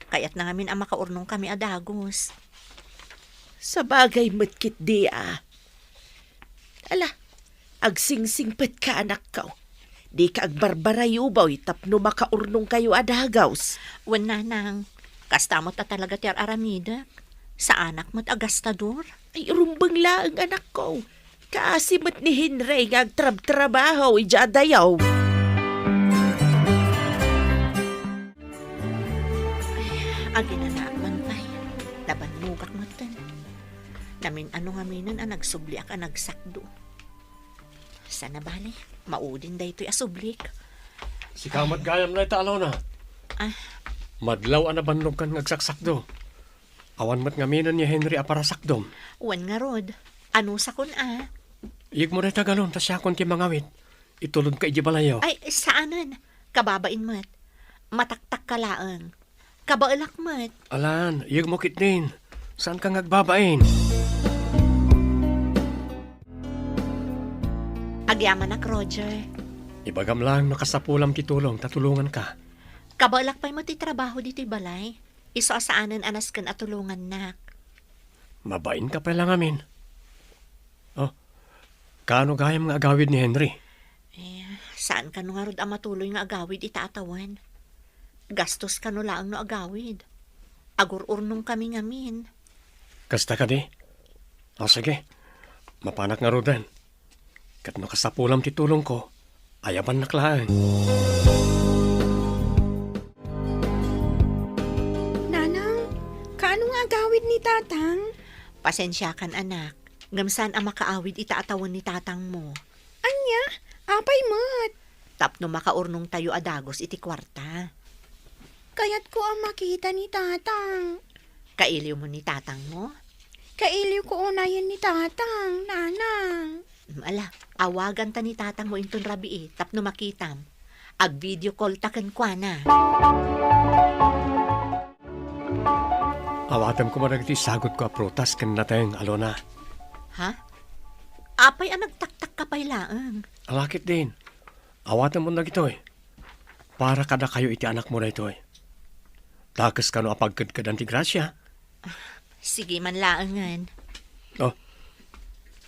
Kayatna ngamin a makaurnongkami a dagus. Sabagay met ketdi a. Ala, agsingsingpetka, anakko. Dika agbarbarayuboy tapno makaurnongkayo a dagus. Wen, nanang, kasta met a talaga ti ar-aramidek. Saanak met a gastador. Ay, rumbeng laeng, anakko. Kaasi met ni Henry nga agtrabtrabaho idiay adayo. Ay, aginanaak man pay. Nabannogak metten. Namin-ano ngaminen a nagsubliak a nagsakdo. Saan a bale, maudin daytoy a sublik. Sika met gayam dayta, Alona. Ah. Madlaw a nabannogkan nga agsaksakdo. Awan met ngaminen ni Henry a parasakdom. Wen ngarud, anusakon a. Iyegmo dayta galon ta siakon ti mangawid. Itulodka idiay balayyo. Ay, saanen. Kababain met. Mataktakka laeng. Kabaelak met. Alan, iyegmo ketdin. Saanka nga agbabain? Agyamanak, Roger. Ibagam laeng no kasapulam ti tulong ta tulonganka. Kabaelak pay met ti trabaho ditoy balay. Isu a saanen a nasken a tulongannak. Mabainka pay la ngamin. Oh, kaano gayam nga agawid ni Henry? Eh, saan kano ngarud a matuloy nga agawid ita a tawen? Gastos kano laeng no agawid. Agur-urnongkami ngamin. Kasta kadi? O, sige. Mapanak ngaruden. Ket no kasapulam ti tulongko, ayabannak laeng. Nanang, kaano nga agawid ni Tatang? Pasensiakan, anak. Ngem saan a makaawid ita a tawen ni tatangmo. Ania? Apay met? Tapno makaurnongtayo a dagus iti kuarta. Kayatko a makita ni Tatang. Kailiwmo ni tatangmo? Kailiwko unayen ni Tatang, Nanang. Ala, awaganta ni tatangmo inton rabii tapno makitam. Ag-video call ta kenkuana. Awatem koma dagiti sagutko a prutas ken nateng, Alona. Ha? Apay a nagtaktakka pay laeng? Ala ketdin. Awatemon dagitoy. Para kadakayo iti anakmo daytoy. Dakes kano a pagkedkedan ti grasia. Sige man laengen. Oh,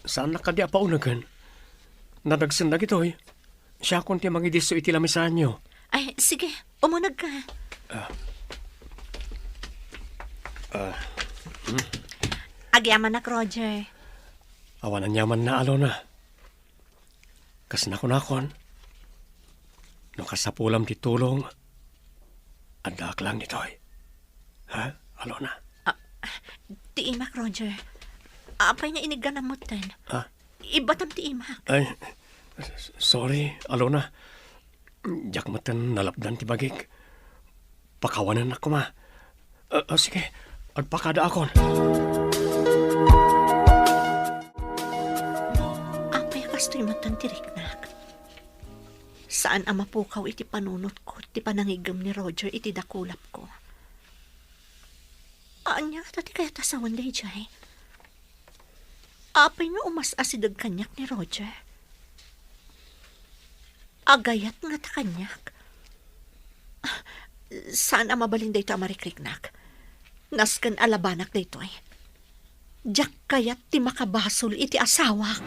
saannak kadi a paunegen? Nadagsen dagitoy. Siakon ti mangidisso iti lamisaanyo. Ay, sige. Umuneg ka. Ah. Ah. Hmm. Agyamanak, Roger. Awan aniamanna, Alona. Kas nakunakon, no kasapulam ti tulong, addaak lang ditoy. Ha, Alona? Ah, ti imak, Roger. Apay nga inigganam metten? Ha? Ibatam ti imak. Ay, s-, sorry, Alona. Diak metten nalapdan ti bagik. Pakawanennak koma. Ah, ah, sige, agpakadaakon. Apay a kastoy metten ti riknak? Saan a mapukaw iti panunotko ti panangiggem ni Roger iti dakulapko. Ania ta ti kayat a sawen daydiay? Apay nga umas-asideg kaniak ni Roger? Agayat ngata kaniak? Ah, saan a mabalin daytoy a marikriknak. Nasken a labanak daytoy. Diak kayat ti makabasol iti asawak.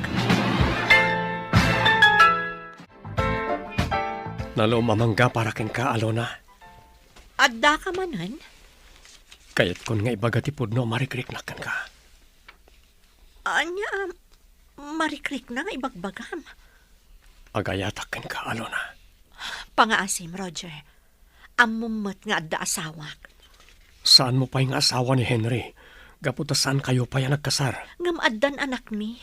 Nalom a mangga para kenka, Alona. Addaka manen? Kayatkon nga ibaga ti pudno a marikriknak kenka. Ania a marikriknak nga ibagbagam? Agayatak kenka, Alona. Pangaasim, Roger. Ammom met nga adda asawak. Saanmo pay nga asawa ni Henry, gapu ta saankayo pay a nagkasar. Ngem addan anakmi.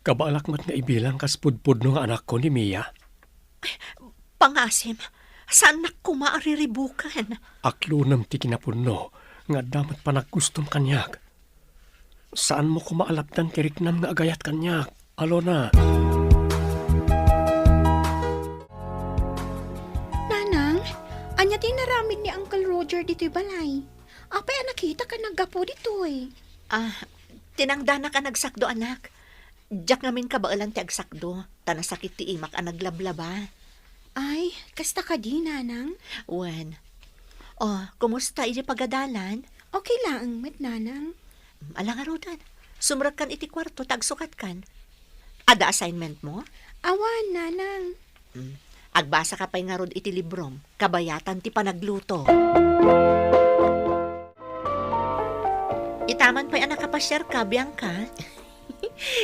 Kabaelak met nga ibilang kas pudpudno nga anakko ni Mia. Pangaasim, saannak koma a riribuken. Aklonem ti kinapudno nga adda met panaggustom kaniak. Saanmo koma a lapdan ti riknam nga agayat kaniak, Alona. Nanang, ania ti inaramid ni Uncle Roger ditoy balay? Apay a nakitak a naggapu ditoy? Ah, tinangdanak a nagsakdo, anak. Diak ngamin kabaelan ti agsakdo, ta nasakit ti imak a naglablaba. Ay, kasta kadi, Nanang? Wen. Oh, kumusta iti pagadalan? Okay laeng met, Nanang. Ala ngaruden, sumrekkan iti kuarto ta agsukatkan. Adda assignment mo? Awan, Nanang. Mm. Agbasaka pay ngarud iti librom, kabayatan ti panagluto. Itaman pay a nakapasiarka, Bianca?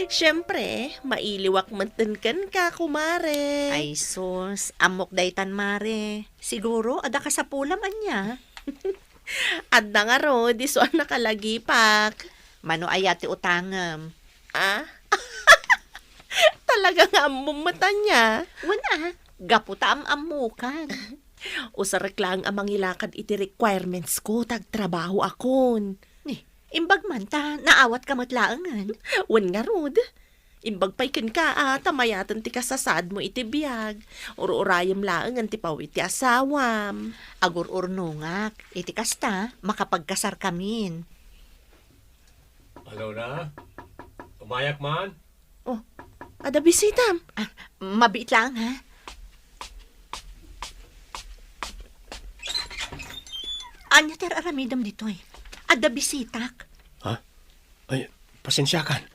Siempre, mailiwak metten kenka, kumare. Ay sus, ammok daytan, mare. Siguro, adda kasapulam ania? Adda ngarud, isu a nakalagipak. Mano aya ti utangem? Ah? Talaga nga ammom met ania? Wen a, gapu ta am-ammokan. Usarek laeng a mangilakad iti requirements ko ta agtrabahoakon. Ni, imbag man ta naawatka met laengen. Wen ngarud. Imbag pay kenka a ta mayaten ti kasasaadmo iti biag. Ur-urayem laengen ti pawit ti asawam. Agur-urnongak. Iti kasta, makapagkasarkamin. Alona, umayak man? Oh, adda bisitam? Ah, mabiit laeng, ha? Ania ti ar-aramidem ditoy? Adda bisitak. Ha? Ay, pasensiakan.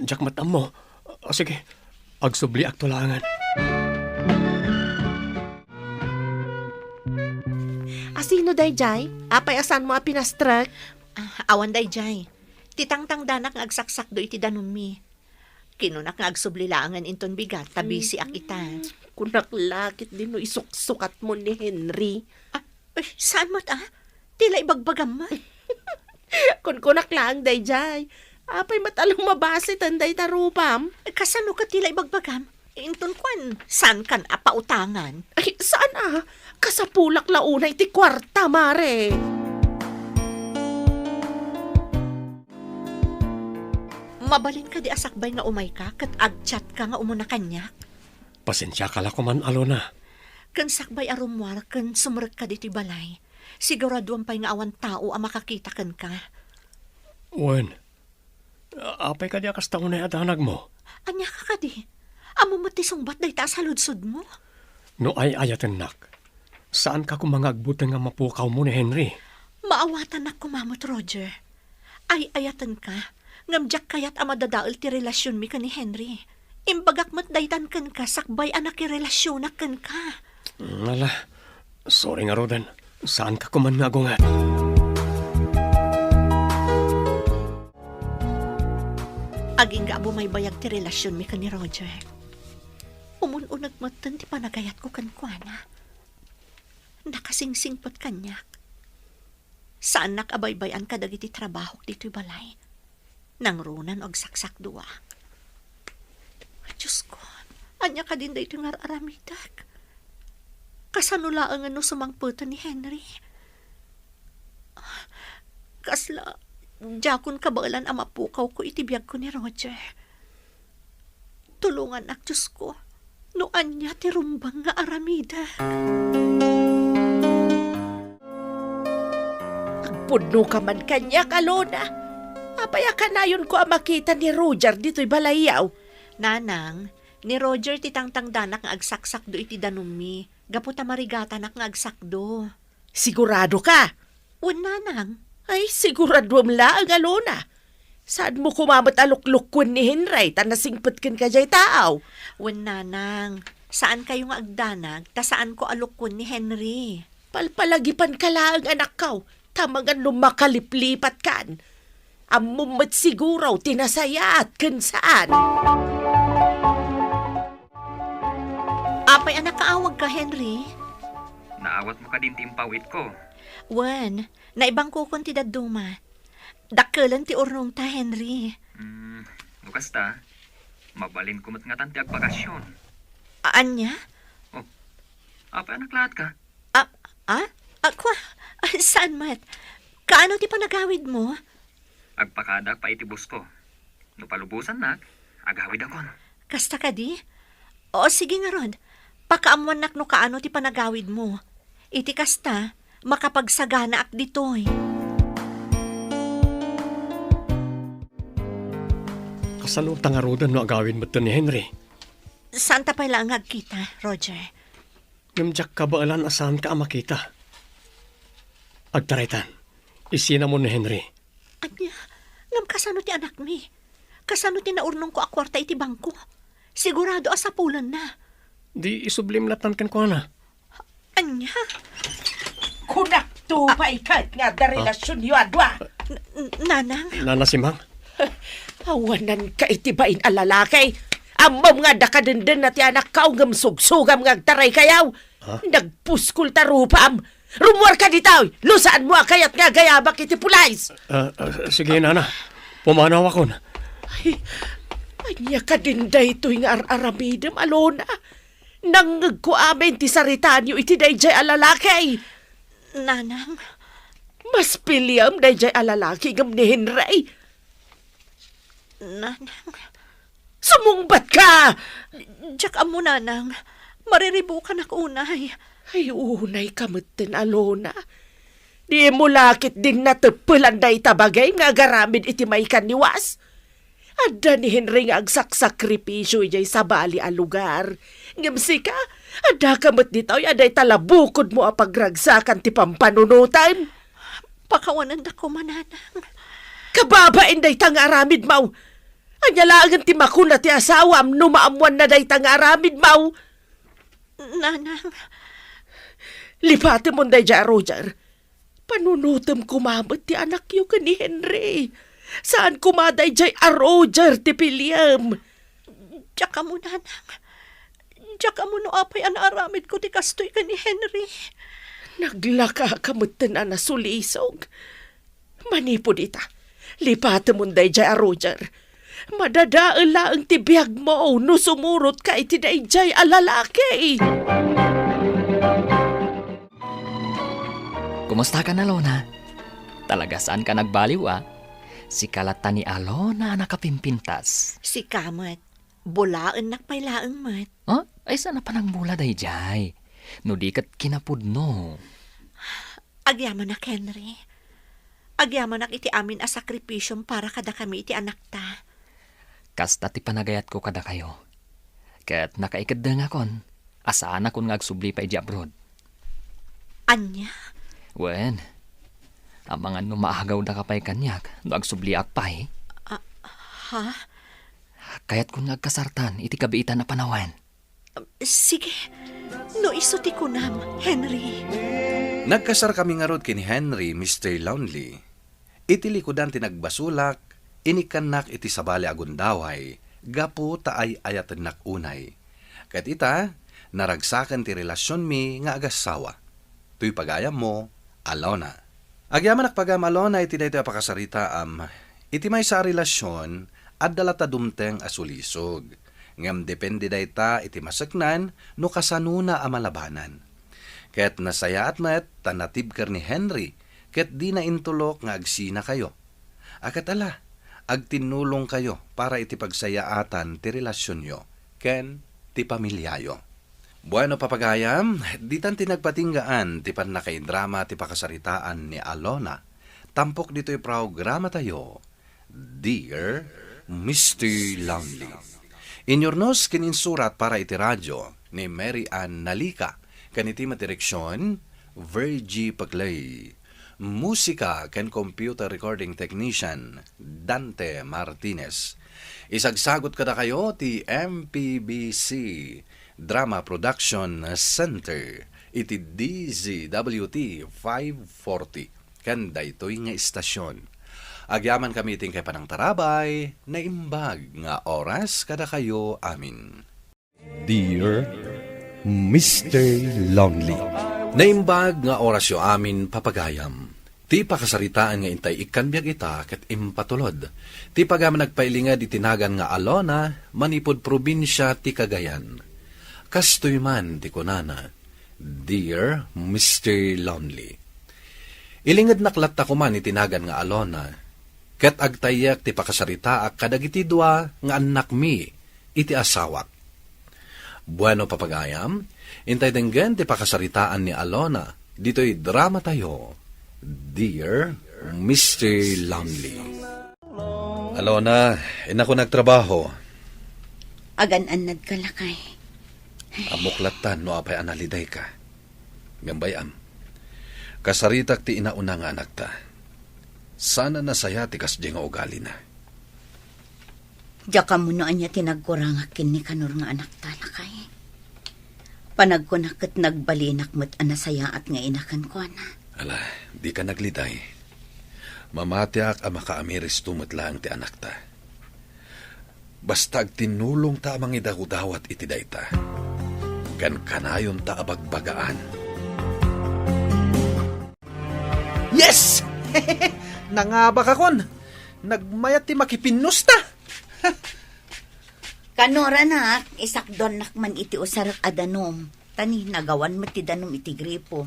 Diak met ammo. O, sige, agsubliakto laengen. Asino daydiay? Apay a saanmo a pinastrek? Ah, awan daydiay. Ti tangtangdanak nga agsaksakdo iti danummi. Kinunak nga agsubli laengen inton bigat ta bisiak ita. Mm, kunak la ket di no isuksukatmo ni Henry. Ah, uy, saan met a? Ti la ibagbagam met. Kunkunak laeng daydiay. Apay met a lumabas iten dayta rupam? Kasano ket ti la ibagbagam? Inton kuan, saankan a pautangan? Ay, saan a? Kasapulak la unay ti kuarta, mare. Mabalin kadi a sakbay nga umayka ket agchatka nga umuna kaniak? Pasensiaka la koman, Alona. Ken sakbay a rummuar ken sumrekka ditoy balay, siguraduem pay nga awan tao a makakita kenka. Wen, a-, apay kadi a kasta unay a danagmo? Ania ka kadi? Ammom met ti sungbat dayta a saludsodmo? No ay-ayatennak, saanka koma nga agbuteng a mapukawmo ni Henry. Maawatannak koma met, Roger. Ay-ayatenka, ngem diak kayat a madadael ti relasionmi ken ni Henry. Imbagak met daytan kenka sakbay a nakirelasionak kenka. Mm, ala, sorry ngaruden. Saanka koman nga agunget. Agingga a bumaybayag ti relasionmi ken ni Roger. Umun-uneg metten ti panagayatko kenkuana. Nakasingsingpet kaniak. Saannak a baybay-an kadagiti trabahok ditoy balay. Nangruna no agsaksakduak. Diosko, ania kadin daytoy nga ar-aramidek? Kasano laengen no sumangpeten ni Henry? Kasla, diakon kabaelan a mapukawko iti biagko ni Roger. Tulonganak, Diosko, no ania ti rumbeng nga aramidek. Agpudno ka man kaniak, Alona. Apay a kanayonko a makita ni Roger ditoy balayyo? Nanang, ni Roger ti tangtangdanak nga agsaksakdo iti danummi, gapu ta marigatanak nga agsakdo. Sigurado ka? Wen, Nanang. Ay, siguraduem laeng, Alona. Saanmo koma met a luklukuen ni Henry ta nasingpet kenka diay tao? Wen, Nanang. Saankayo nga agdanag ta saanko a lukuen ni Henry. Palpalagipanka laeng, anakko, ta mangan no makaliplipatkan. Ammom met siguro ti nasayaat ken saan. Apay a nakaawagka, Henry? Naawatmo kadin ti impawitko? Wen, naibangkokon ti dadduma. Dakkelen ti urnongta, Henry. Hmm, no kasta, mabalinko met ngatan ti agbakasyon. A-, ania? Oh, apay a naklaatka? Ah, ah? Ah, kua? Ah, saan met? Kaano ti panagawidmo? Agpakadaak pay iti busko. No palubosannak, agawidakon. Kasta kadi? O, sige ngarud. Pakaammoannak no kaano ti panagawidmo. Iti kasta, makapagsaganaak ditoy. Kasano ta ngaruden no agawid metten ni Henry? Saanta pay laeng nga agkita, Roger. Ngem diak kabaelan a saanka a makita. Agtaraytan, isinamon ni Henry. Ania? Ngem kasano ti anakmi? Kasano ti naurnongko a kuarta iti bangko? Sigurado a sapulenna. Di isublim latta kenkuana. Ania? Kunakto pay ket nga adda relasionyo a dua. N-, n-, Nanang? Nana Simang? Awananka iti bain a lalaki. Ammom nga adda kadendena ti anakko ngem sugsugam nga agtaraykayo. Ha? Nagpuskol ta rupam. Rummuarka ditoy! No saanmo a kayat nga agayabak iti pulis! Ah, ah, sige, Nana. Pumanawakon. Ay, ania kadin daytoy nga ar-aramidem, Alona? Nangngegko amin ti saritayo iti daydiay a lalaki. Nanang. Mas piliem daydiay a lalaki ngem ni Henry. Nanang. Sumungbatka! Diak ammo, Nanang. Mariribukanak unay. Ay, unayka metten, Alona. Dimo la ketdin nateppelan dayta bagim nga agaramid iti maikaniwas. Adda ni Henry nga agsaksakripisio idiay sabali a lugar. Ngem sika, addaka met ditoy a dayta la bukodmo a pagragsakan ti pampanunotem. Pakawanendaka koma, Nanang. Kababain dayta nga aramidmo. Ania laengen ti makuna ti asawam no maammoanna dayta nga aramidmo? Nanang. Lipatemon daydiay a Roger. Panunotem koma met ti anakyo ken ni Henry. Saan koma daydiay a Roger ti piliem. Diak ammo, Nanang. Diak ammo no apay a naaramidko ti kastoy ken ni Henry. Naglakaka metten a nasulisog. Manipud ita, lipatemon daydiay a Roger. Madadael laeng ti biagmo no sumurotka iti daydiay a lalaki. Kumusta ka, Alona? Talaga saan ka nagbaliw, a? Sika latta ni Alona a nakapimpintas. Sika met. Bulaennak pay laeng met. Ha? Ay, saan a panangbula daydiay? No di ket kinapudno. Agyamanak, Henry. Agyamanak iti amin a sakripisiom para kadakami iti anakta. Kasta ti panagayatko kadakayo. Ket nakaikeddengakon a saanakon nga agsubli pay idiay abroad. Ania? Wen, amangan no maagawdaka pay kaniak no agsubliak pay. Ah, ha? Kayatkon nga agkasartan iti kabiitan a panawen. Sige, no isu ti kunam, Henry. Nagkasarkami ngarud ken ni Henry, Mister Lonely, iti likudan ti nagbasolak Inikkannak iti sabali a gundaway gapu ta ay-ayatennak unay. Ket ita, naragsaken ti relasionmi nga agassawa. Toy pagayammo, Alona. Agyamanak pagayam, Alona, iti daytoy a pakasaritaam. Iti maysa a relasion, adda latta dumteng a sulisog. Ngem depende dayta iti maseknan no kasanona a malabanan. Ket nasayaat met ta natibker ni Henry ket dina intulok nga agsinakayo. A ket ala, agtinnulongkayo para iti pagsayaatan ti relasionyo ken ti pamiliayo. Bueno, papagayam, ditan ti nagpatinggaan ti pannakaidrama ti pakasaritaan ni Alona. Tampok ditoy programatayo, Dear Mister Lonely. Inyurnos ken insurat para iti radio ni Mary Ann Nalica, ken iti madireksion, Virgie Paclay. Musika ken computer recording technician, Dante Martinez. Isagsagot kadakayo ti M P B C Drama Production Center iti D Z W T five forty ken daytoy nga istasion. Agyamankami iti inkay panangtarabay, naimbag nga oras kadakayo amin. Dear Mister Lonely. Naimbag nga orasyo amin, papagayam. Ti pakasaritaan nga intay ikkan biag ita ket impatulod. Ti pagayam nagpailinged iti nagan nga Alona, manipud probinsia ti Cagayan. Kastoy man ti kunana, Dear Mister Lonely. Ilingednak latta koman iti nagan nga Alona, ket agtayyek ti pakasaritaak kadagiti dua nga annakmi iti asawak. Bueno, papagayam, intay denggen ti pakasaritaan ni Alona ditoy dramatayo, Dear Mister Lonely. Alona, innak nagtrabaho. Agan-annadka, lakay. Ammok lattan no apay a nalidayka. Ngem bay-am, kasaritak ti inauna nga anakta. Saan a nasayaat ti kasdiay nga ugalina. Diak ammo no ania ti nagkurangak ken ni Kanor nga anakta, lakay. Panagkunak ket nagbalinak met a nasayaat nga ina kenkuana. Ala, dika nagliday. Mamatiak a makaamiristo met laeng ti anakta. Basta agtinnulongta a mangidawdawat iti dayta, ken kanayonta a bagbagaan. Yes! Nangabakakon! Nagmayat ti makipinnusta! Kanor, anak, isakduannak man iti usarek a danum. Ta ni, nagawan met ti danum iti gripo.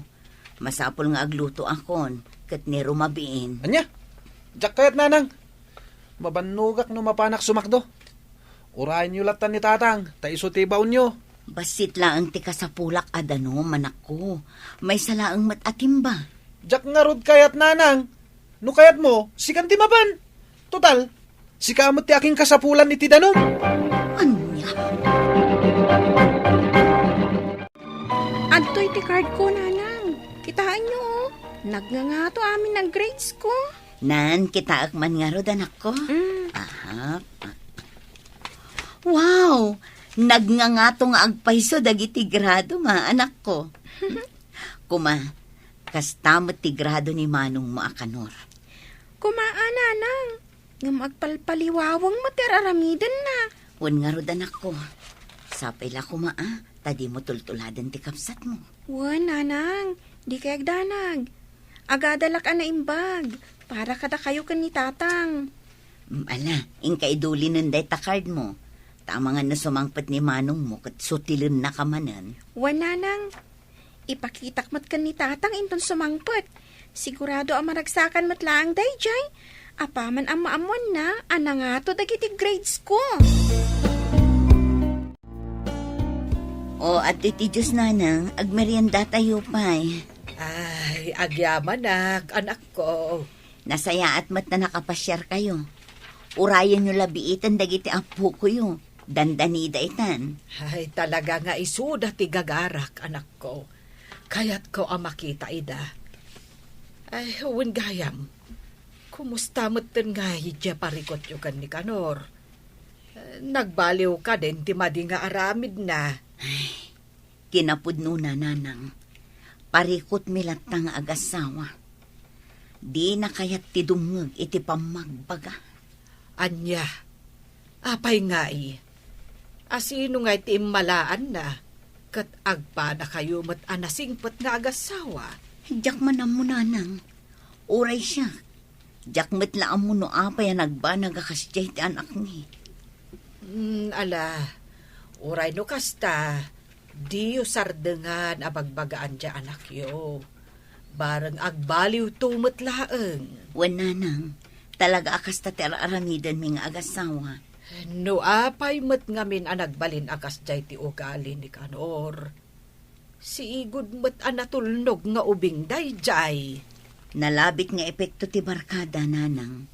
Masapul nga aglutoakon, ket ni rumabiin. Ania? Diak kayat, nanang. Mabannogak no mapanak sumakdo. Urayenyo lattan ni tatang, ta isu ti ibaonyo. Bassit laeng ti kasapulak a danum, anakko. Maysa laeng met a timba. Diak ngarud kayat, nanang. No kayatmo, sikan ti mapan. Total, sika met ti akinkasapulan iti danum. Ania? Adtoy ti card ko, nanang. Kitaenyo, oh. Nagngangato amin a grades ko. Nan, kitaek man ngarud, anakko. Mm. Aha. Wow! Nagngangato nga agpayso dagiti grado, ma, anakko. Kuma, kasta met ti grado ni manongmo a Kanor. Kuma a, nanang, ngem agpalpaliwawang met ti ar-aramidenna. Wen ngarud, anakko. Sapay la kuma a, ta dimo tultuladen ti kabsatmo. Wen, nanang, dikay agdanag. Agadalak a naimbag, para kadakayo ken ni tatang. Mm, ala, inka idulinen dayta cardmo. Ta amangan no sumangpet ni manongmo ket sutilennaka manen. Wen, nanang, ipakitak met ken ni tatang inton sumangpet. Sigurado a maragsakan met laeng daydiay. Apaman ammoammoanna a nangato dagiti grades ko. O, adtoy ti juice, nanang, agmeriendatayo pay. Ay, agyamanak, anakko. Nasayaat met ta nakapasiarkayo. Urayenyo la biiten dagiti appokoyo. Dandanida itan. Ay, talaga nga isuda ti gagarak, anakko. Kayatko a makita ida. Ay, wen gayam, kumusta metten ngay diay parikutyo ken ni Kanor? Nagbaliw kadin ti madi nga aramidna? Ay, kinapudnona, nanang, parikutmi latta nga agassawa. Dina kayat ti dumngeg iti pammagbaga. Ania? Apay ngay? Asino ngay ti immalaanna? Ket agpanakayo met a nasingpet nga agasawa? Diak man ammo, nanang. Uray siak, diak met la ammo no apay a nagbanag a kasdiay ti anakmi. Hmm, ala, uray no kasta, diyo sardengan a bagbagaan ti anakyo. Bareng agbaliwto met laeng. Wen, nanang, talaga a kasta ti ar-aramidenmi nga agasawa. No apay met ngamin a nagbalin a kasdiay ti ugali ni Kanor, siigud met a natulnog nga ubing daydiay. Nalabit nga epekto ti barkada, nanang.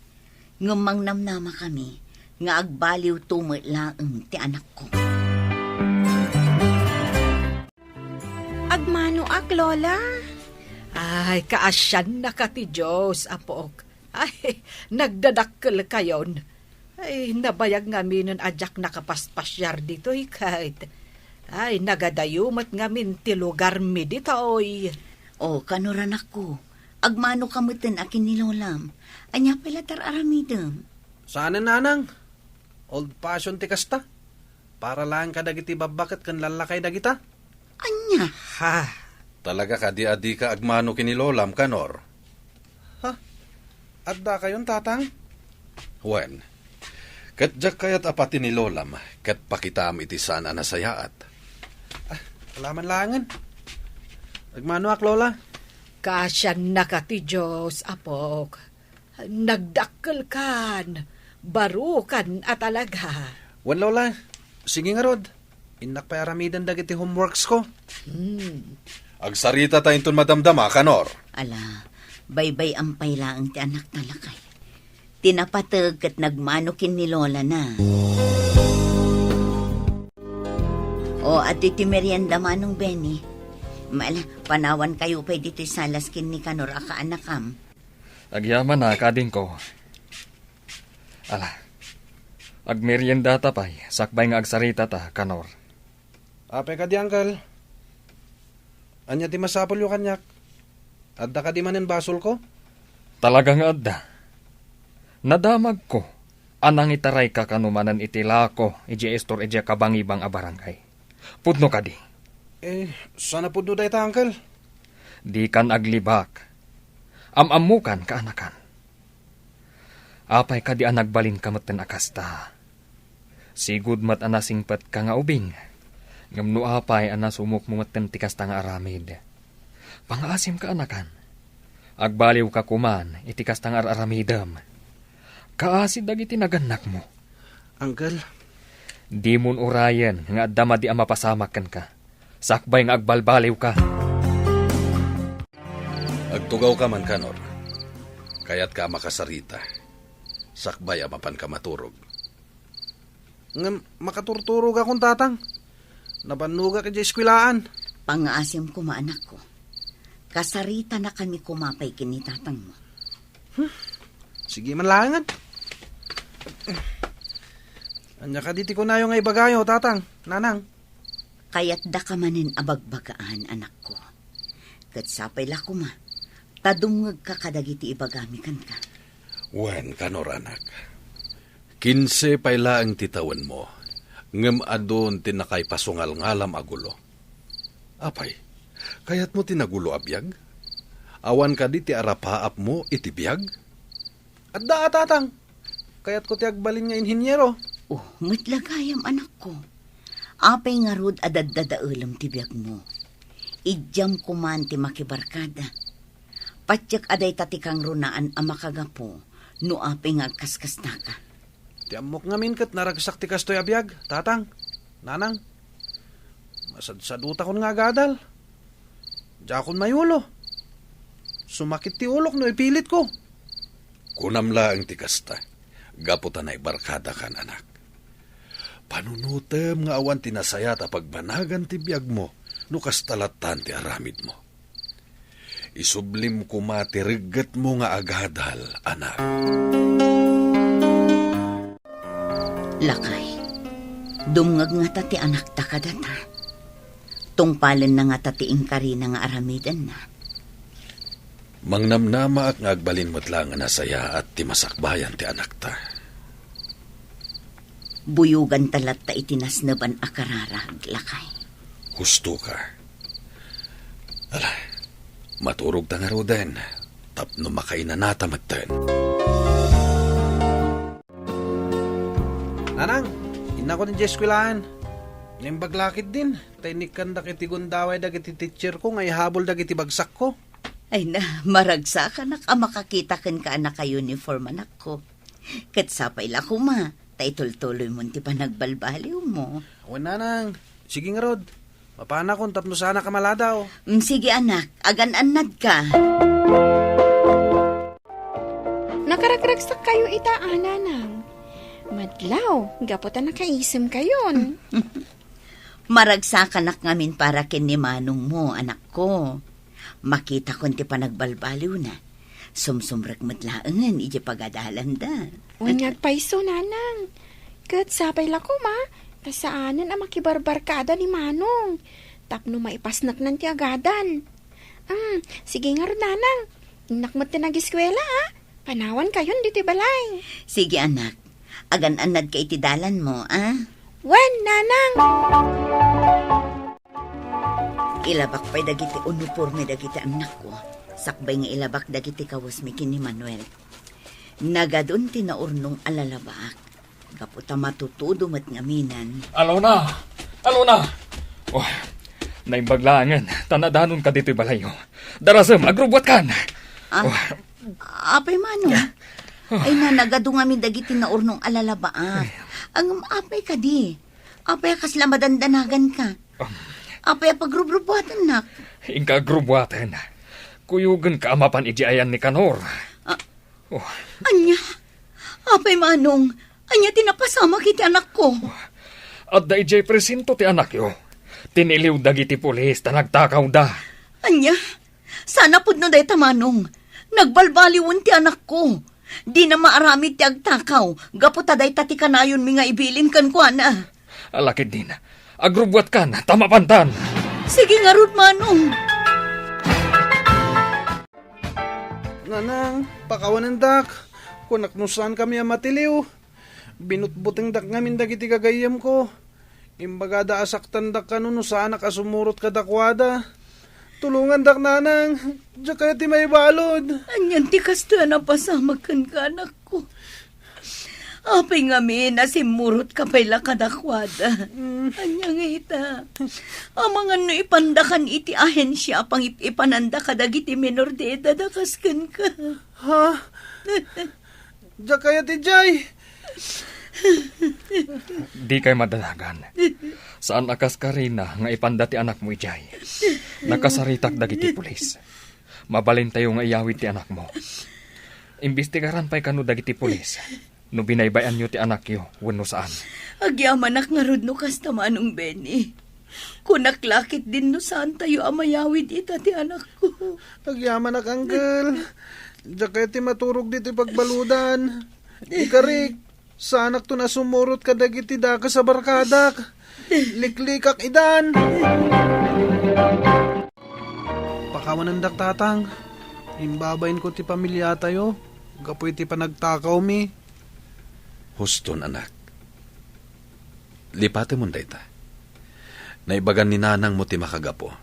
Ngem mangnamnamakami nga agbaliwto met laeng ti anakko. Agmanoak, Lola. Ay, kaasiannaka ti Dios, apok. Ay, nagdadakkelkayon. Ay, nabayag ngaminen a diak nakapaspasiar ditoy ket. Ay, nagadayo met ngamin ti lugarmi ditoy. O, Kanor, anakko, agmanoka metten a ken ni Lolam. Ania pay la ti ar-aramidem? Saanen, nanang. Old fashion ti kasta. Para laeng kadagiti babbaket ken lallakay dagita. Ania? Ha? Talaga kadi a dika agmano ken ni Lolam, Kanor? Ha? Addakayon, Tatang? Wen, ket diak kayat a pati ni Lolam ket pakitam iti saan a nasayaat. Ah, ala man laengen. Agmanoak, Lola. Kaasiannaka ti Dios, apok. Nagdakkelkan, barukan a talaga. Wen, Lola, sige ngarud. Innak pay aramiden dagiti homeworks ko. Hmm. Agsarita ta inton madamdama, Kanor. Ala, baybay-am pay laeng ti anakta, lakay. Ti napateg ket nagmano ken ni Lola na. O, adtoy ti merienda, Manong Benny. Ala, panawankayo pay ditoy salas ken ni Kanor a kaanakam. Agyamanak, adingko. Ala, agmeriendata pay, sakbay nga agsaritata, Kanor. Apay kadi, Uncle? Ania ti masapulyo kaniak? Adda kadi manen basolko? Talaga nga adda. Nadamagko a nangitarayka kano manen iti lako idiay istor idiay kabangibang a barangay. Pudno kadi? Eh, saan a pudno dayta, Uncle? Dikan aglibak. Am-ammokan, kaanakan. Apay kadi a nagbalinka metten a kasta? Sigud met a nasingpetka nga ubing, ngem no apay a nasumokmo metten ti kasta nga aramid? Pangaasim, kaanakan. Agbaliwka koman iti kasta nga ar-aramidem. Kaasi dagiti nagannakmo. Uncle. Dimon urayen nga adda madi a mapasamak kenka, sakbay nga agbalbaliwka. Agtugawka man, Kanor. Kayatka a makasarita, sakbay a mapanka maturog. Ngem makaturturogakon, Tatang. Nabannogak idiay eskuelaan. Pangaasim koma, anakko. Kasaritanakami koma pay ken ni tatangmo. Hmm. Sige man laengen. Ania kadi ti kunayo nga ibagayo, Tatang, Nanang? Kayatdaka manen a bagbagaan, anakko. Ket sapay la koma ta dumngegka kadagiti ibagami kenka. Wen, Kanor, anak. Kinse pay laeng ti tawenmo, ngem adun ti nakaipasungalngalam a gulo. Apay, kayatmo ti nagulo a biag? Awan kadi ti arapaapmo iti biag? Adda a, Tatang. Kayatko ti agbalin nga inhiniero. Oh, met la gayam, anakko. Apay ngarud a daddadaelem ti biagmo? Idiam koman ti makibarkada. Patiek a dayta ti kangrunaan a makagapu no apay nga agkaskastaka. Ti ammok ngamin ket naragsak ti kastoy a biag, Tatang, Nanang. Masadsadutakon nga agadal. Diakon mayulo. Sumakit ti ulok no ipilitko. Kunam laeng ti kasta, gapu ta naibarkadakan, anak. Panunotem nga awan ti nasayaat a pagbanagan ti biagmo no kasta lattan ti aramidmo. Isublim koma ti reggetmo nga agadal, anak. Lakay, dumngeg ngata ti anakta kadata? Tungpalenna ngata ti inkarina nga aramidenna? Mangnamnamaak nga agbalin met laeng a nasayaat ti masakbayan ti anakta. Buyoganta latta iti nasneban a kararag, lakay. Husto ka. Ala, maturogta ngaruden, tapno makainanata metten. Nanang, innakon idiay eskuelaan. Naimbag la ketdin, ta inikkandak iti gundaway dagiti teacher ko nga ihabol dagiti bagsakko. Ay na, maragsakanak a makakita kenka a naka-uniform, anakko. Ket sapay la koma, ta itultuloymon ti panagbalbaliwmo. Wen, nanang. Sige ngarud. Mapanakon tapno saanak a maladaw. Mm, sige, anak. Agan-annadka. Nakaragragsakkayo ita, a, nanang. Madlaw, gapu ta nakaisemkayon. Maragsakanak ngamin para ken ni manongmo, anakko. Makitakon ti panagbalbaliwna. Sumsumrek met laengen idiay pagadalanda. Wen nga agpayso, nanang. Ket sapay la koma, ta saanen a makibarbarkada ni manong. Tapno maipasneknan ti agadan. Hmm, sige ngarud, nanang. Innak met ti nagiskuela, a. Panawankayon ditoy balay. Sige, anak. Agan-annadka iti dalanmo, a? Wen, nanang. Ilabak pay dagiti uniporme dagiti annakko, sakbay nga ilabak dagiti kawesmi ken ni Manuel. Nagadun ti naurnong a lalabaak, gapu ta matutudo met ngaminan. Alona! Alona! Oh, naimbag laengen, ta nadanonka ditoy balayyo. Darasem, agrubbuatkan! Ah, oh. Apay, manong? Ah. Ay na, nagadu ngamin dagiti naurnong a lalabaak. Ay. Ngem apay kadi? Apay a kasla madandanaganka? Um. Apay a pagrubrubuatennak? Inka agrubbuaten. Kuyogenka a mapan idiay ayan ni Kanor. Ah. Oh. Ania? Apay, manong? Ania ti napasamak iti anakko? Adda idiay presinto ti anakyo. Tiniliw dagiti pulis ta nagtakawda. Ania? Saan a pudno dayta, manong. Nagbaliwen ti anakko. Dina maaramid ti agtakaw, gapu ta dayta ti kanayonmi nga ibilin kenkuana. Ala ketdin, agrubbuatkan, ta mapantan. Sige ngarud, manong. Nanang, pakawanendak. Kunak no saankami a matiliw. Binutbutengdak ngamin dagiti gagayyemko. Imbagada a saktandak kano no saanak a sumurot kadakuada. Tulongandak, nanang. Diak kayat ti maibalud. Anian ti kastoy a napasamak kenka, anakko? Apay ngamin a simmurotka pay la kadakuada? Mm. Ania nga ita? Amangan no ipandakan iti ahensia a pangip-ipananda kadagiti menor de edad a kas kenka. Ha? Diak kayat idiay. Dikay madanagan. Saan a kas Karina nga ipanda ti anakmo idiay. Nakasaritak dagiti pulis. Mabalintayo nga iyawid ti anakmo. Imbestigaran pay kano dagiti pulis no binaybay-anyo ti anakyo wenno saan. Agyamanak ngarud no kasta, Manong Benny. Kunak la ketdin no saantayo a mayawid ita ti anakko. Agyamanak, Uncle. Diak kayat ti maturog ditoy pagbaludan. Ikarik, saanakton a sumurot kadagiti dakes a barkadak. Liklikak idan. Pakawanendak, Tatang. Imbabainko ti pamiliatayo gapu iti panagtakawmi. Huston, anak. Lipatemon dayta. Naibagan ni nanangmo ti makagapu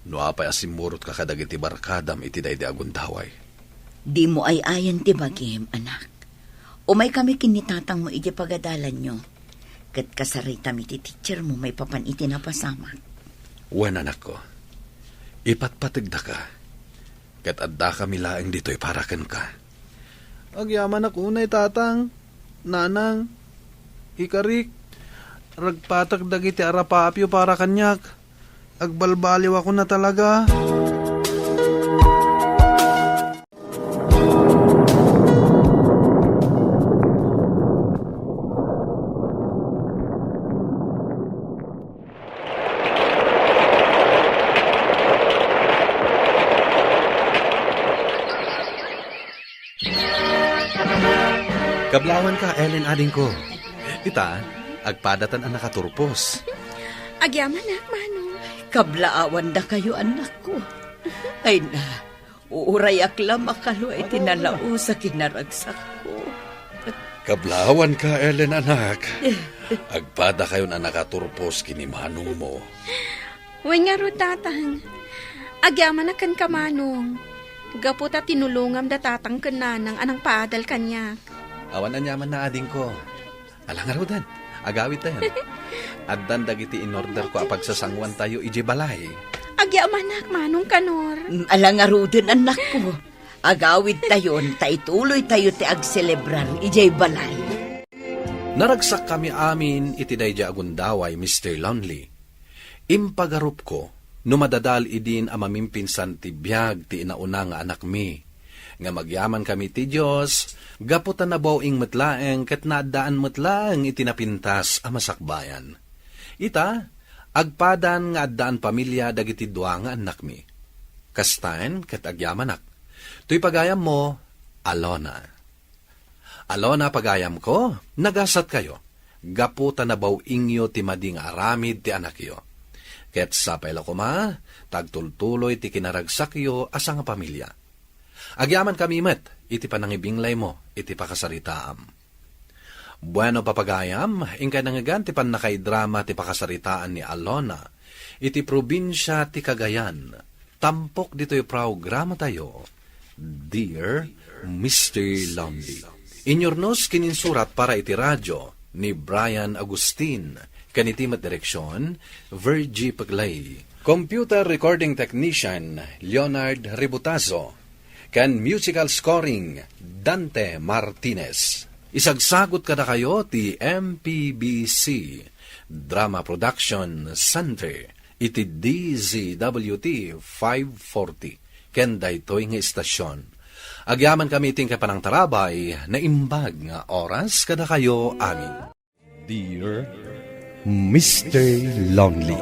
no apay a simmurotka kadagiti barkadam iti daydi a gundaway. Dimo ay-ayan ti bagim, anak. Umaykami ken ni tatangmo idiay pagadalanyo, ket kasaritam iti teachermo maipapan iti napasamak. Wen, anakko, ipatpategdaka, ket addakami laeng ditoy para kenka. Agyamanak unay, Tatang, Nanang, ikarik, ragpatek dagiti arapaapyo para kaniak. Agbalbaliwakon a talaga. Kablaawanka, Ellen, adingko. Ita, agpadatan a nakaturpos. Agyamanak, Manong. Kablaawandakayo, annakko. Ay na, uurayak la makalo iti nalaus a kinaragsakko. Kablaawanka, Ellen, anak. Agpadakayon a nakaturpos ken ni manongmo. Wen ngarud, Tatang. Agyamanak kenka, Manong. Gapu ta tinulongam da Tatang ken Nanang a nangpaadal kaniak. Awan aniamanna, adingko. Ala ngaruden, agawidtayon. Addan dagiti inorderko a pagsasangoantayo idiay balay. Agyamanak, Manong Kanor. Mm, ala ngaruden, annakko. Agawidtayon ta ituloytayo ti agselebrar idiay balay. Naragsakkami amin iti daydiay a gundaway, Mister Lonely. Impagarupko no madadael idin a mamimpinsan ti biag ti inauna nga anakmi, ngem agyamankami ti Dios gapu ta nabaw-ing met laeng ket naaddaan met laeng iti napintas a masakbayan. Ita, agpadan nga addaan pamilia dagiti dua nga annakmi. Kastaen ket agyamanak. Toy pagayammo, Alona. Alona, pagayamko, nagasatkayo, gapu ta nabaw-ingyo ti madi nga aramid ti anakyo. Ket sapay la koma, ta agtultuloy ti kinaragsakyo a sangapamilia. Agyamankami met iti panangibinglaymo iti pakasaritaam. Bueno, papagayam, inkay nangngegan ti pannakaidrama ti pakasaritaan ni Alona iti probinsia ti Cagayan. Tampok ditoy programatayo, Dear Mister Lonely. Inyurnos ken insurat para iti radio ni Brian Agustin, ken iti met direksion, Virgie Peglay. Computer recording technician, Leonard Ributazo, ken musical scoring, Dante Martinez. Isagsagut kadakayo ti M P B C Drama Production Center iti D Z W T five forty, ken daytoy nga istasion. Agyamankami iti panangtarabay, naimbag nga oras kadakayo amin. Dear Mister Lonely.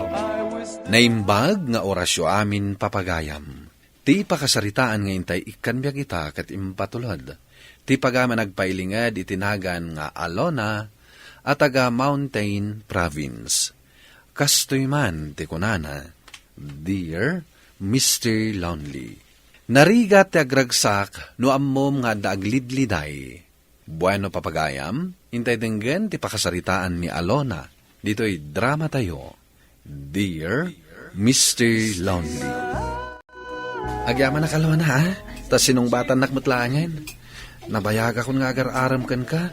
Naimbag nga orasyo amin, papagayam. Ti pakasaritaan nga intay ikkan biag ita ket impatulod. Ti pagaman agpailinged iti nagan nga Alona a taga Mountain Province. Kastoy man ti kunana, Dear Mister Lonely. Narigat ti agragsak no ammom nga adda aglidliday. Bueno, papagayam, intay denggen ti pakasaritaan ni Alona ditoy dramatayo, Dear Mister Lonely. Agyamanak, Alona, a? Ta sinungbatannak met laengen. Nabayagakon nga agar-arem kenka.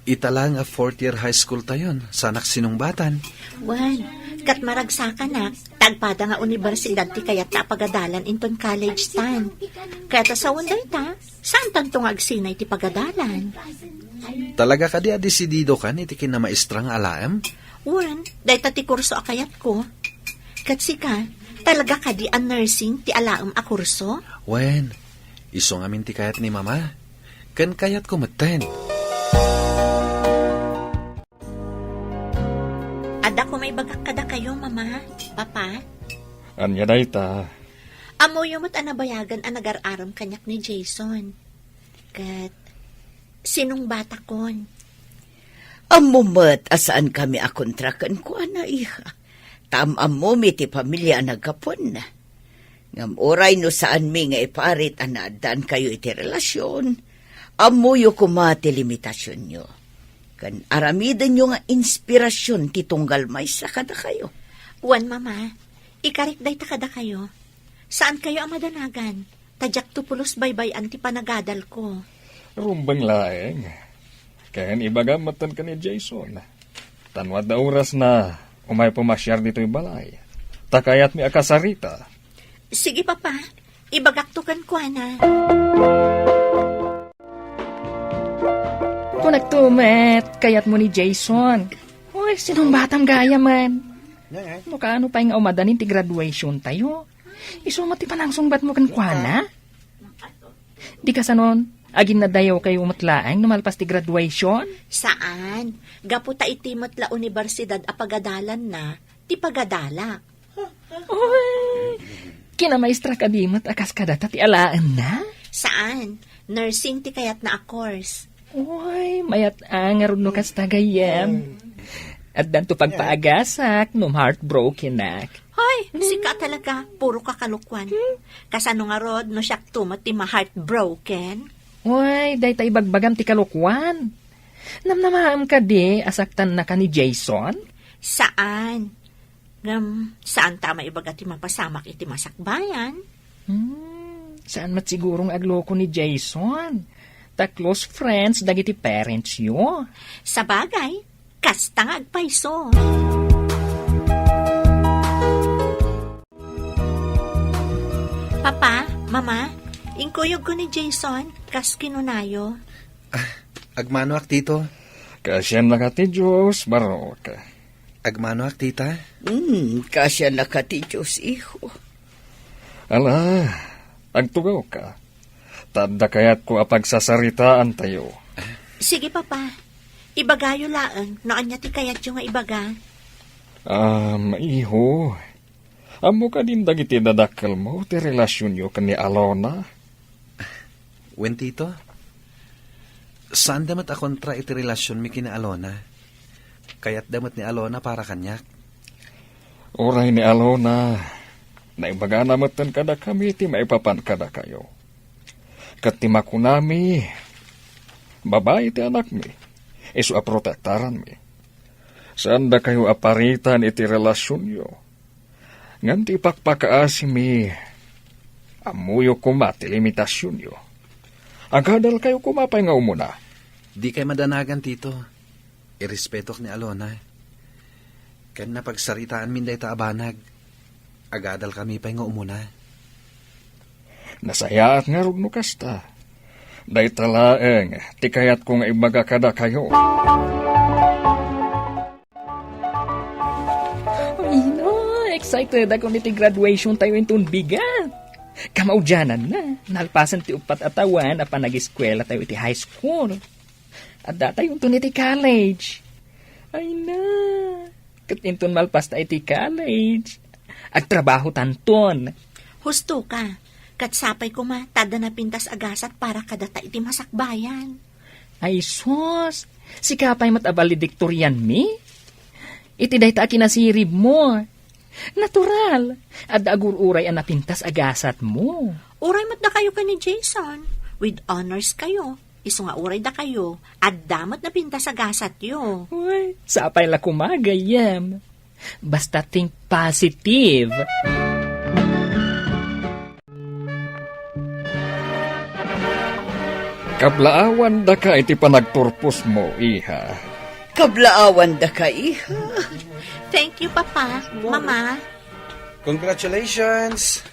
Ita la nga fourth year high school tayon, saanak sinungbatan. Wen, ket maragsakanak, ta agpada nga universidad ti kayatna a pagadalan inton college tan. Ket ta sawen dayta, saan tanto nga agsinay ti pagadalan. Talaga kadi a desididokan iti kinamaestra nga alaem? Wen, dayta ti kurso a kayatko. Ket sika, talaga kadi a nursing ti alaem a kurso? Wen, isu ngamin ti kayat ni Mama. Ken kayatko metten. Adda koma ibagak kadakayo, Mama, Papa. Ania dayta? Ammoyo met a nabayagen a nagar-arem kaniak ni Jason. Ket sinungbatakon. Ammo met a saankami a kontra kenkuana, iha. Ta am-ammomi ti pamilia a naggapuanna. Ngem uray no saanmi nga iparit a naaddaankayo iti relasion, ammoyo koma ti limitasionyo. Ken aramidenyo nga inspirasion ti tunggal maysa kadakayo. Wen, Mama, ikarik dayta kadakayo. Saankayo a madanagan, ta diakto pulos baybay-an ti panagadalko. Rumbeng laeng. Ken ibagam metten ken ni Jason. Ta no adda orasna, umay pumasiar ditoy balay. Ta kayatmi a kasarita. Sige, Papa. Ibagakto kenkuana. Kunakto met, kayatmo ni Jason. Uy, sinungbatam gayam man. No kaano pay nga umadanin ti graduation tayo. Isu met ti panangsungbatmo kenkuana? Di kasanon, aginnadayawkayo met laeng no malpas ti graduation? Saan. Gapu ta iti met la universidad a pagadalanna, ti pagadalak. Uy, kinamaestra kadi met a kas kadata ti alaenna? Saan. Nursing ti kayatna a course. Uy, mayat-ang ngarud no kasta gayam. Addanto pagpaagasak no heartbrokenak. Hoy, sika talaga, puro ka kalokuan. Kasano ngarud no siakto met ti ma-heartbroken? Uy, dayta ibagbagam ti kalokuan. Namnamaem kadi a saktannaka ni Jason? Saan. Ngem, saanta a maibaga ti mapasamak iti masakbayan. Hmm, saan met siguro nga agloko ni Jason. Ta close friends dagiti parents yo. Sabagay, kasta nga agpayso. Papa, Mama, inkuyogko ni Jason, kas kinunayo. Ah, agmanoak, Tito. Kaasiannaka ti Dios, Barok. Agmanoak, Tita. Hmm, kaasiannaka ti Dios, iho. Ala, agtugawka. Ta adda kayatko a pagsasaritaantayo. Sige, Papa. Ibagayo laeng no ania ti kayatyo nga ibaga. Um, iho, ammo kadin dagiti dadakkelmo ti relasionyo ken ni Alona? Wen, Tito. Saanda met a kontra iti relasionmi ken ni Alona. Kayatda met ni Alona para kaniak. Uray ni Alona, naibagana metten kadakami ti maipapan kadakayo. Ket ti makunami, babai ti anakmi, isu a protektaranmi. Saandakayo a paritan iti relasionyo. Ngem ti ipakpakaasimi, ammoyo koma ti limitasionyo. Agadalkayo koma pay nga umuna. Dikay madanagan, Tito. Irespetok ni Alona. Ken napagsaritaanmin dayta a banag. Agadalkami pay nga umuna. Nasayaat ngarud no kasta. Dayta laeng ti kayatko nga ibaga kadakayo. Ay na, excited ako iti graduation tayo inton bigat. Kamaudiananna, nalpasen ti uppat a tawen a panagiskuela tayo iti high school. Adda tayo inton iti college. Ay na, ket inton malpas ta iti college, agtrabaho tanton. Husto ka, ket sapay koma ta adda napintas a gasat para kadata iti masakbayan. Ay sus, sika pay met a valedictorianmi? Iti dayta a kinasiribmo. Natural, adda agur-uray a napintas a gasatmo. Uray met dakayo ken ni Jason, with honors kayo. Isu nga uray dakayo, adda met napintas a gasatyo. Uy, sapay la koma, gayyem. Basta think positive. Kablaawandaka iti panagturposmo, iha. Kablaawandaka, iha. Thank you, Papa, Mama. Congratulations!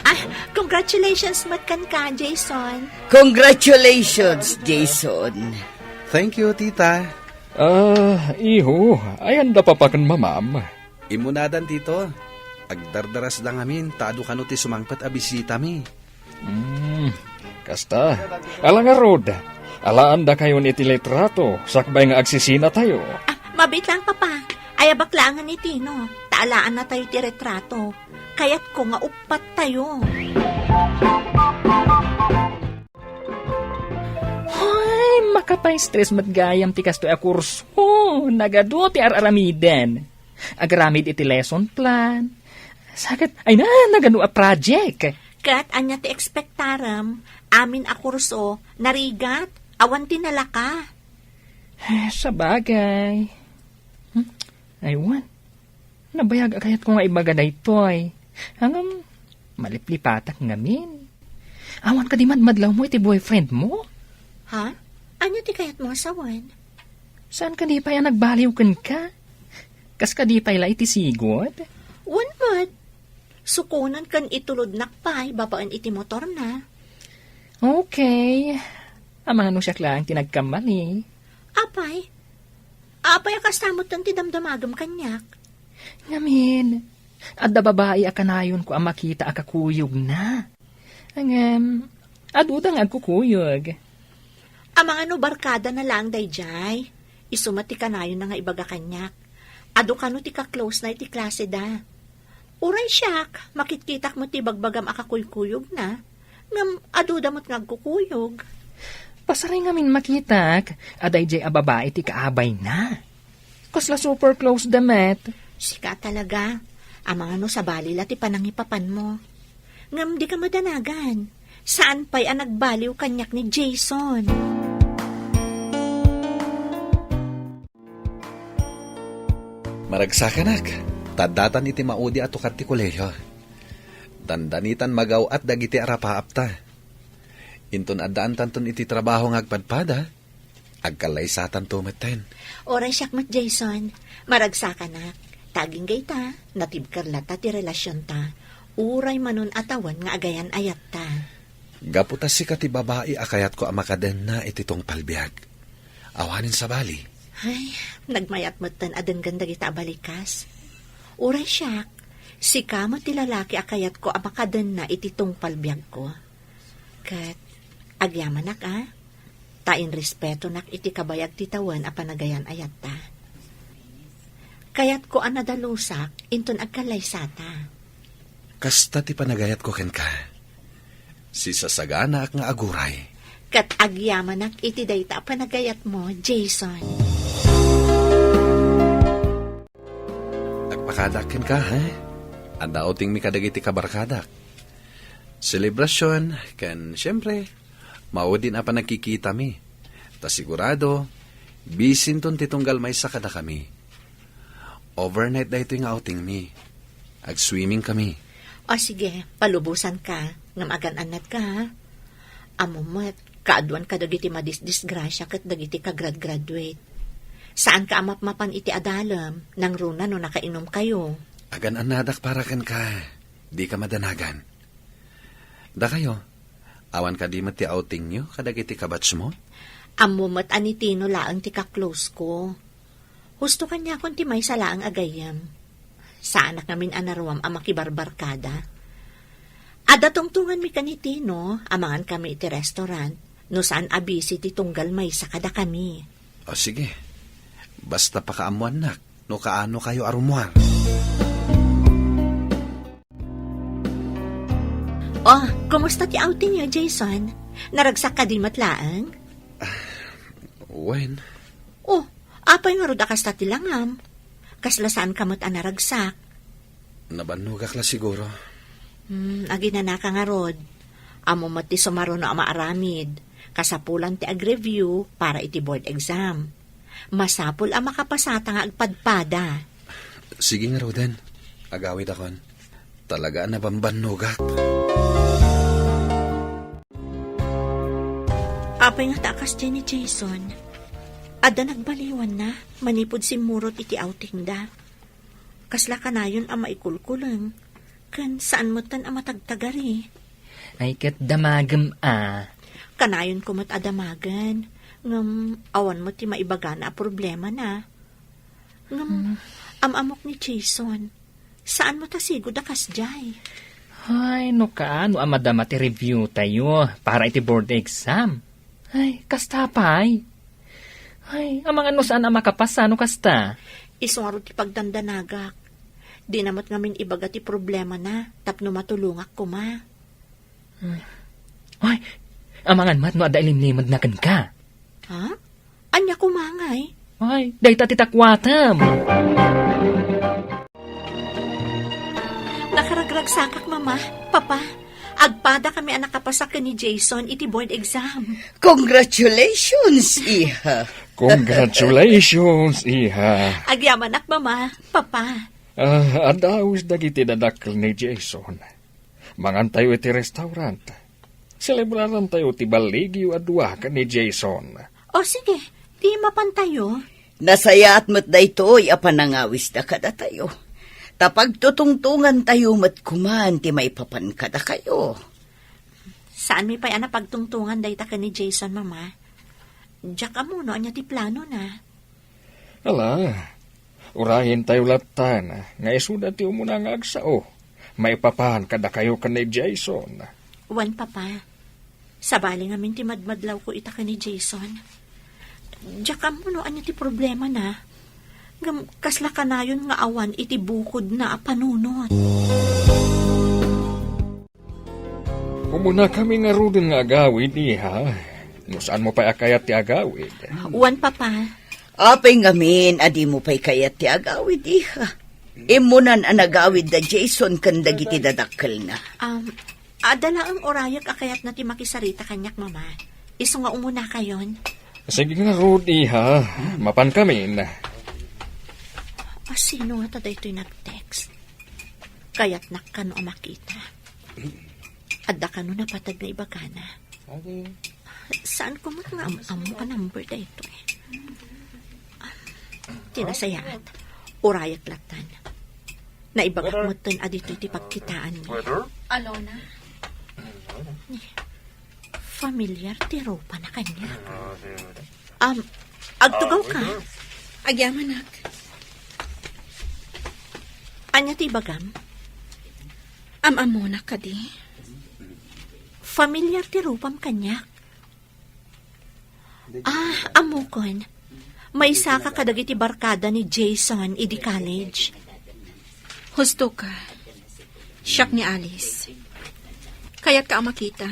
Ah, congratulations met kenka, Jason. Congratulations, Jason. Thank you, Tita. Ah, iho, ayan da papa ken mamam. Immunadan, Tito. Agdardarasda ngamin, ta adu kano ti sumangpet a bisitami. Hmm, kasta. Ala ngarud, alaandakayon iti litrato, sakbay nga agsisinatayo. Ah, mabiit lang, Papa. Ayabak laengen itino, ta alaannatayo ti retrato. Kayatko nga uppat tayo. Hoy, makapaistres met gayam ti kastoy a kurso. Nagadu ti ar-aramiden. Agaramid iti lesson plan. Saket, ay na, nagadu a project. Ket ania ti ekspektarem? Amin a kurso, narigat, awan ti nalaka. Eh, sabagay. Hmm? Aywan. Nabayag a kayatko nga ibaga daytoy. Ngem, maliplipatak ngamin. Awan kadi madmadlawmo iti boyfriendmo? Ha? Ania ti kayatmo a sawen? Saan kadi pay a nagbaliw kenka? Kas kadi pay la iti sigud? Wen met. Sukonen ken itulodnak pay babaen iti motorna. Okay. Amangan no siak laeng ti nagkamali. Apay? Apay a kasta metten ti damdamagem kaniak? Ngamin, adda babai a kanayonko a makita a kakuyogna. Ngem, aduda nga agkukuyog. Amangan no barkadana laeng daydiay. Isu met ti kanayonna nga ibaga kaniak. Adu kano ti ka-close na iti klaseda. Uray siak, makitkitak met ti ibagbagam a kakuykuyogna, ngem aduda met nga agkukuyog. Pasari ngamin makitak a daydiay a babai ti kaabayna. Kasla super close da met. Sika talaga. Amangan no sabali la ti panangipapanmo. Ngem dika madanagan. Saan pay a nagbaliw kaniak ni Jason. Maragsakanak, ta addatan iti maudi a tukad ti kolehiyo. Dandanitan magaw-at dagiti arapaapta. Inton addaantanton iti trabaho nga agpadpada, agkallaysatanto metten. Uray siak met, Jason. Maragsakanak. Ta agingga ita, natibker latta ti relasionta. Uray manon a tawen nga agayan-ayatta. Gapu ta sika ti babai a kayatko a makadenna iti tungpal biag. Awanen sabali. Ay, nagmayat metten a denggen dagita a balikas. Uray siak, sika met ti lalaki a kayatko a makadenna iti tungpal biagko. Ket agyamanak a, ta inrespetonak iti kabayag ti tawen a panagayan-ayatta. Kayatko a nadalusak inton agkallaysata. Kasta ti panagayatko kenka. Sisasaganaak nga aguray. Ket agyamanak iti dayta a panagayatmo, Jason. Agpakadaak kenka, ha? Adda outingmi kadagiti kabarkadak. Selebrasion, ken, siyempre, maudin a panagkikitami. Ta sigurado, bisinton ti tunggal maysa kadakami. Overnight daytoy nga outingmi. Agswimming kami. O sige, palubosanka, ngem agan-annadka, ha? Ammom met, kaaduan kadagiti madisdisgrasia ket dagiti kagrad-graduate. Saanka a mapmapan iti adalem, nangruna no nakainumkayo. Agan-annadak para kenka, dika madanagan. Dakayo, awan kadi met ti outingyo kadagiti kabatchmo? Ammom met a ni Tino laeng ti ka-close ko. Husto kaniakon ti maysa laeng a gayyem. Saanak ngamin a naruam a makibarbarkada. Adda tungtonganmi ken ni Tino a mangankami iti restaurant no saan a busy ti tunggal maysa kadakami. O sige, basta pakaammoannak no kaano kayo a rummuar. Oh, kumusta ti outing niyo, Jason? Naragsak kadi met laeng? Wen. Oh, apay ngarud a kasta ti langam? Kasla saan ka met a naragsak? Nabannogak la siguro. Hmm, aginanaka ngarud. Ammom met ti sumaruno a maaramid. Kasapulan ti ag-review para iti board exam. Masapul a makapasata nga agpadpada. Sige ngaruden, agawidakon. Talaga a nabambannogak. Apay ngata a kasdiay ni Jason? Adda nagbaliwanna manipud simmurot iti outingda. Kasla kanayon a maikulkuleng, ken saan metten a matagtagari. Ay, ket damagem a. Kanayonko met a damagen, ngem awan met ti maibagana a problemana. Ngem, hmm, am-amok ni Jason. Saan met a sigud a kasdiay? Ay, no kaano a madama ti review tayo para iti board exam? Ay, kasta pay. Ay, amangan no saan a makapasa no kasta. Isu ngarud ti pagdandanagak. Dina met ngamin ibaga ti problemana tapno matulongak koma. Ay, amangan met no adda ilimlimedna kenka. Ha? Ania koma ngay? Ay, dayta ti takuatem. Nakaragragsakak, Mama, Papa. Agpadakami a nakapasa ken ni Jason iti board exam. Congratulations, iha. Congratulations, iha. Agyamanak, Mama, Papa. Ah, adda awis dagiti dadakkel ni Jason. Mangantayo iti restaurant. Selebrarantayo ti balligyo a dua ken ni Jason. O sige, di mapantayo. Nasayaat met daytoy a panangawisda kadatayo. Ta pagtutungtongantayo met koman ti maipapan kadakayo. Saanmi pay a napagtungtongan dayta ken ni Jason, Mama. Diak ammo no ania ti planona. Ala, urayentayo lattan nga isuda ti umuna nga agsao maipapan kadakayo ken ni Jason. Wen, Papa. Sabali ngamin ti madmadlawko ita ken ni Jason. Diak ammo no ania ti problemana. Ngem kasla kanayon nga awan iti bukodna a panunot. Umunakami ngaruden nga agawid, iha. No saanmo pay a kayat ti agawid. Wen, Papa. Apay ngamin a dimo pay kayat ti agawid, iha? Immunan a nagawid da Jason ken dagiti dadakkelna. Um, adda laeng urayek a kayatna ti makisarita kaniak, Mama. Isu nga umunakayon. Sige ngarud, iha. Mapankamin. Sino ngata daytoy nag-text? Kayatnak kano a makita. Adda kano napateg nga ibagana? Saanko met nga am-ammo a number daytoy. Ti nasayaat, urayek lattan. Naibagak metten a ditoy ti pagkitaanmi. Alona? Familiar ti rupana kaniak. Am, agtugawka? Agyamanak. Ania ti ibagam? Am-ammonak kadi? Familiar ti rupam kaniak. Ah, ammokon. Maysaka kadagiti barkada ni Jason idi college. Husto ka. Siak ni Alice. Kayatka a makita?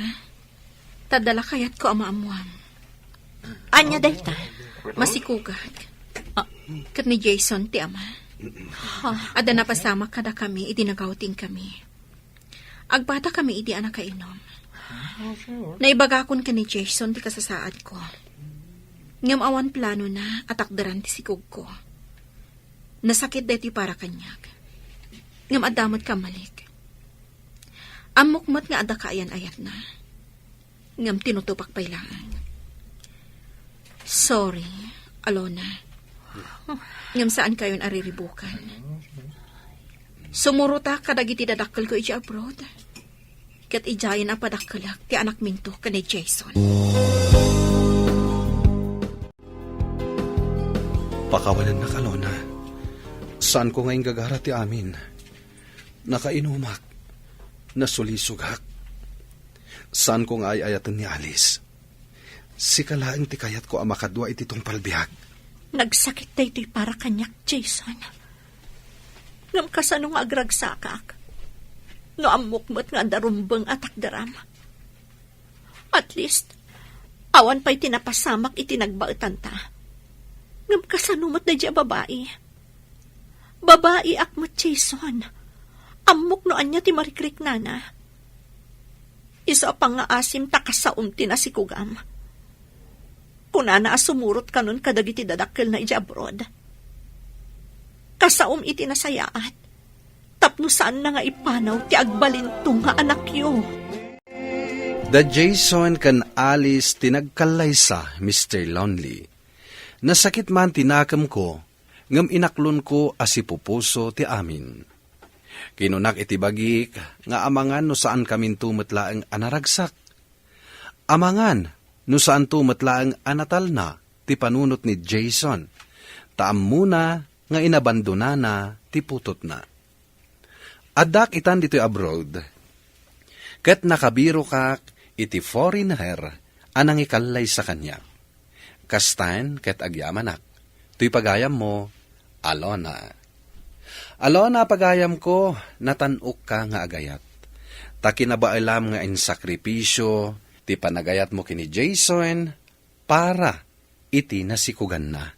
Ta adda la kayatko a maammoam. Ania dayta? Masikugak. Ah. Ket ni Jason ti ama. Ha? Adda napasamak kadakami idi nag-outing kami. Agbatakami idi a nakainom. Naibagakon ken ni Jason ti kasasaadko. Ngem awan planona a takderan ti sikugko. Nasakit daytoy para kaniak. Ngem adda met kammalik. Ammok met nga adda kaayan-ayatna. Ngem tinutupak pay laeng. Sorry, Alona. Ngem saankayon a riribukan. Sumurotak kadagiti dadakkelko idiay abroad. Ket idiayen a padakkelek ti anakminto ken ni Jason. Pakawanennak, Alona. Saanko nga inggagara ti amin. Nakainumak. Nasulisogak. Saanko nga ay-ayaten ni Alice. Sika laeng ti kayatko a makadua iti tungpal biag. Nagsakit daytoy para kaniak, Jason. Ngem kasano nga agragsakak? No ammok met nga adda rumbeng a takderam. At least, awan pay ti napasamak iti nagbaetanta. Ngem kasano met daydiay a babai? Babaiak met, Jason. Ammok no ania ti marikriknana. Isu a pangngaasim ta kasaom ti nasikugam. Kunana a sumurot kanon kadagiti dadakkelna idiay abroad. Kasaom iti nasayaat. Tapno saanna nga ipanaw ti agbalinto nga anakyo. Da Jason ken Alice ti nagkallaysa, Mister Lonely. Nasakit man ti nakemko, ngem inaklonko a sipupuso ti amin. Kinunak iti bagik nga amangan no saankaminto met laeng a naragsak. Amangan no saanto met laeng a natalna ti panunot ni Jason, ta ammona nga inabandonana ti putotna. Addak itan ditoy abroad, ket nakabirokak iti foreigner a nangikallaysa kaniak. Kastan ket agyamanak, toy pagayammo, Alona. Alona, pagayamko, natan-okka nga agayat. Ta kinabaelam nga insakripisio ti panagayatmo ken ni Jason para iti nasikuganna.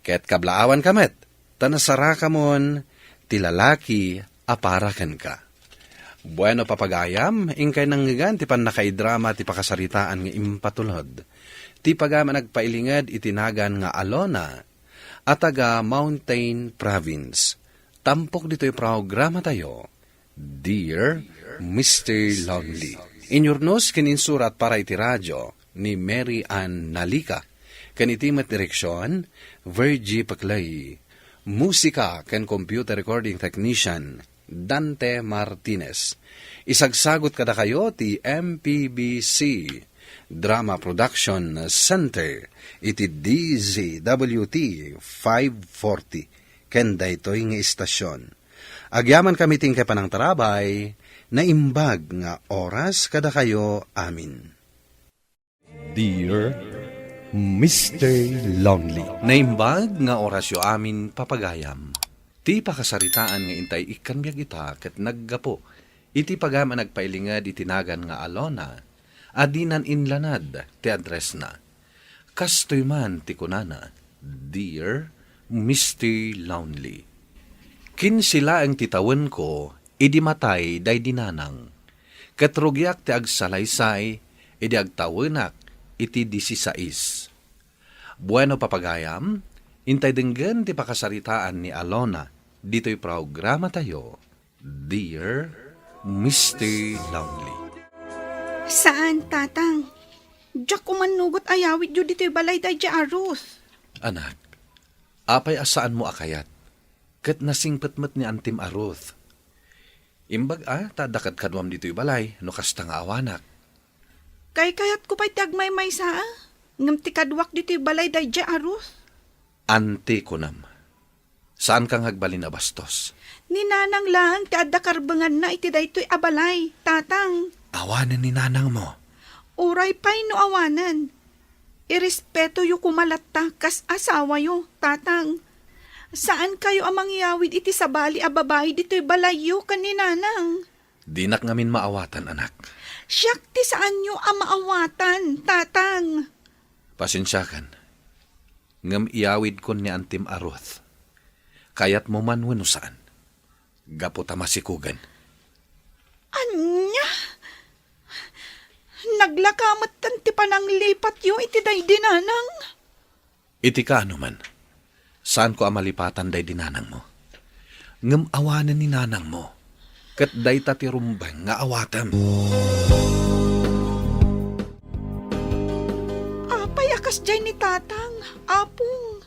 Ket kablaawanka met, ta nasarakamon ti lalaki a para kenka. Bueno, papagayam, inkay nangngegan ti pannakaidrama ti pakasaritaan nga impatulod. Ti pagayam a nagpailinged iti nagan nga Alona, a taga Mountain Province. Tampok ditoy programatayo, Dear Mister Lonely. Inyurnos ken insurat para iti radio ni Mary Ann Nalica. Ken iti met direksion, Virgie Paclay. Musika ken computer recording technician, Dante Martinez. Isagsagot kadakayo ti M P B C Drama Production Center iti D Z W T five forty ken daytoy nga istasion. Agyamankami ti inkay panangtarabay, naimbag nga oras kadakayo amin. Dear Mister Lonely. Naimbag nga orasyo amin, papagayam. Ti pakasaritaan nga intay ikkan biag ita ket naggapu iti pagayam a nagpailinged iti nagan nga Alona a dinan inlanad ti addressna. Kastoy man ti kunana, Dear Mister Lonely. Kinse laeng ti tawenko idi matay daydi nanang, ket rugiak ti agsalaysay idi agtawenak iti disisais. Bueno, papagayam, Intay denggen ti pakasaritaan ni Alona ditoy programatayo, Dear Mister Lonely. Saan, Tatang. Diak umannugot a yawidyo ditoy balay daydiay a Ruth. Anak, apay a saanmo a kayat? Ket nasingpet met ni Antim a Ruth. Imbag a ta adda kadkaduam ditoy balay no kasta nga awanak. Kaykayatko pay ti agmaymaysa a, ngem ti kaduak ditoy balay daydiay a Ruth. Anti kunam. Saanka nga agbalin a bastos. Ni Nanang laeng ti adda karbenganna iti daytoy a balay, Tatang. Awanen ni Nanangmo. Uray pay no awanen. Irespetoyo koma latta kas asawayo, Tatang. Saankayo a mangyawid iti sabali a babai ditoy balayyo ken ni Nanang. Dinak ngamin maawatan, anak. Siak ti saanyo a maawatan, Tatang. Pasensiakan. Ngem iyawidkon ni Antim a Ruth. Kayatmo man wenno saan. Gapu ta masikogen. Ania? Naglaka metten ti pananglipatyo iti daydi Nanang? Iti kaano man, saanko a malipatan daydi Nanangmo. Ngem awanen ni Nanangmo, ket dayta ti rumbeng nga awatem. Apay a kasdiay ni Tatang, Apong?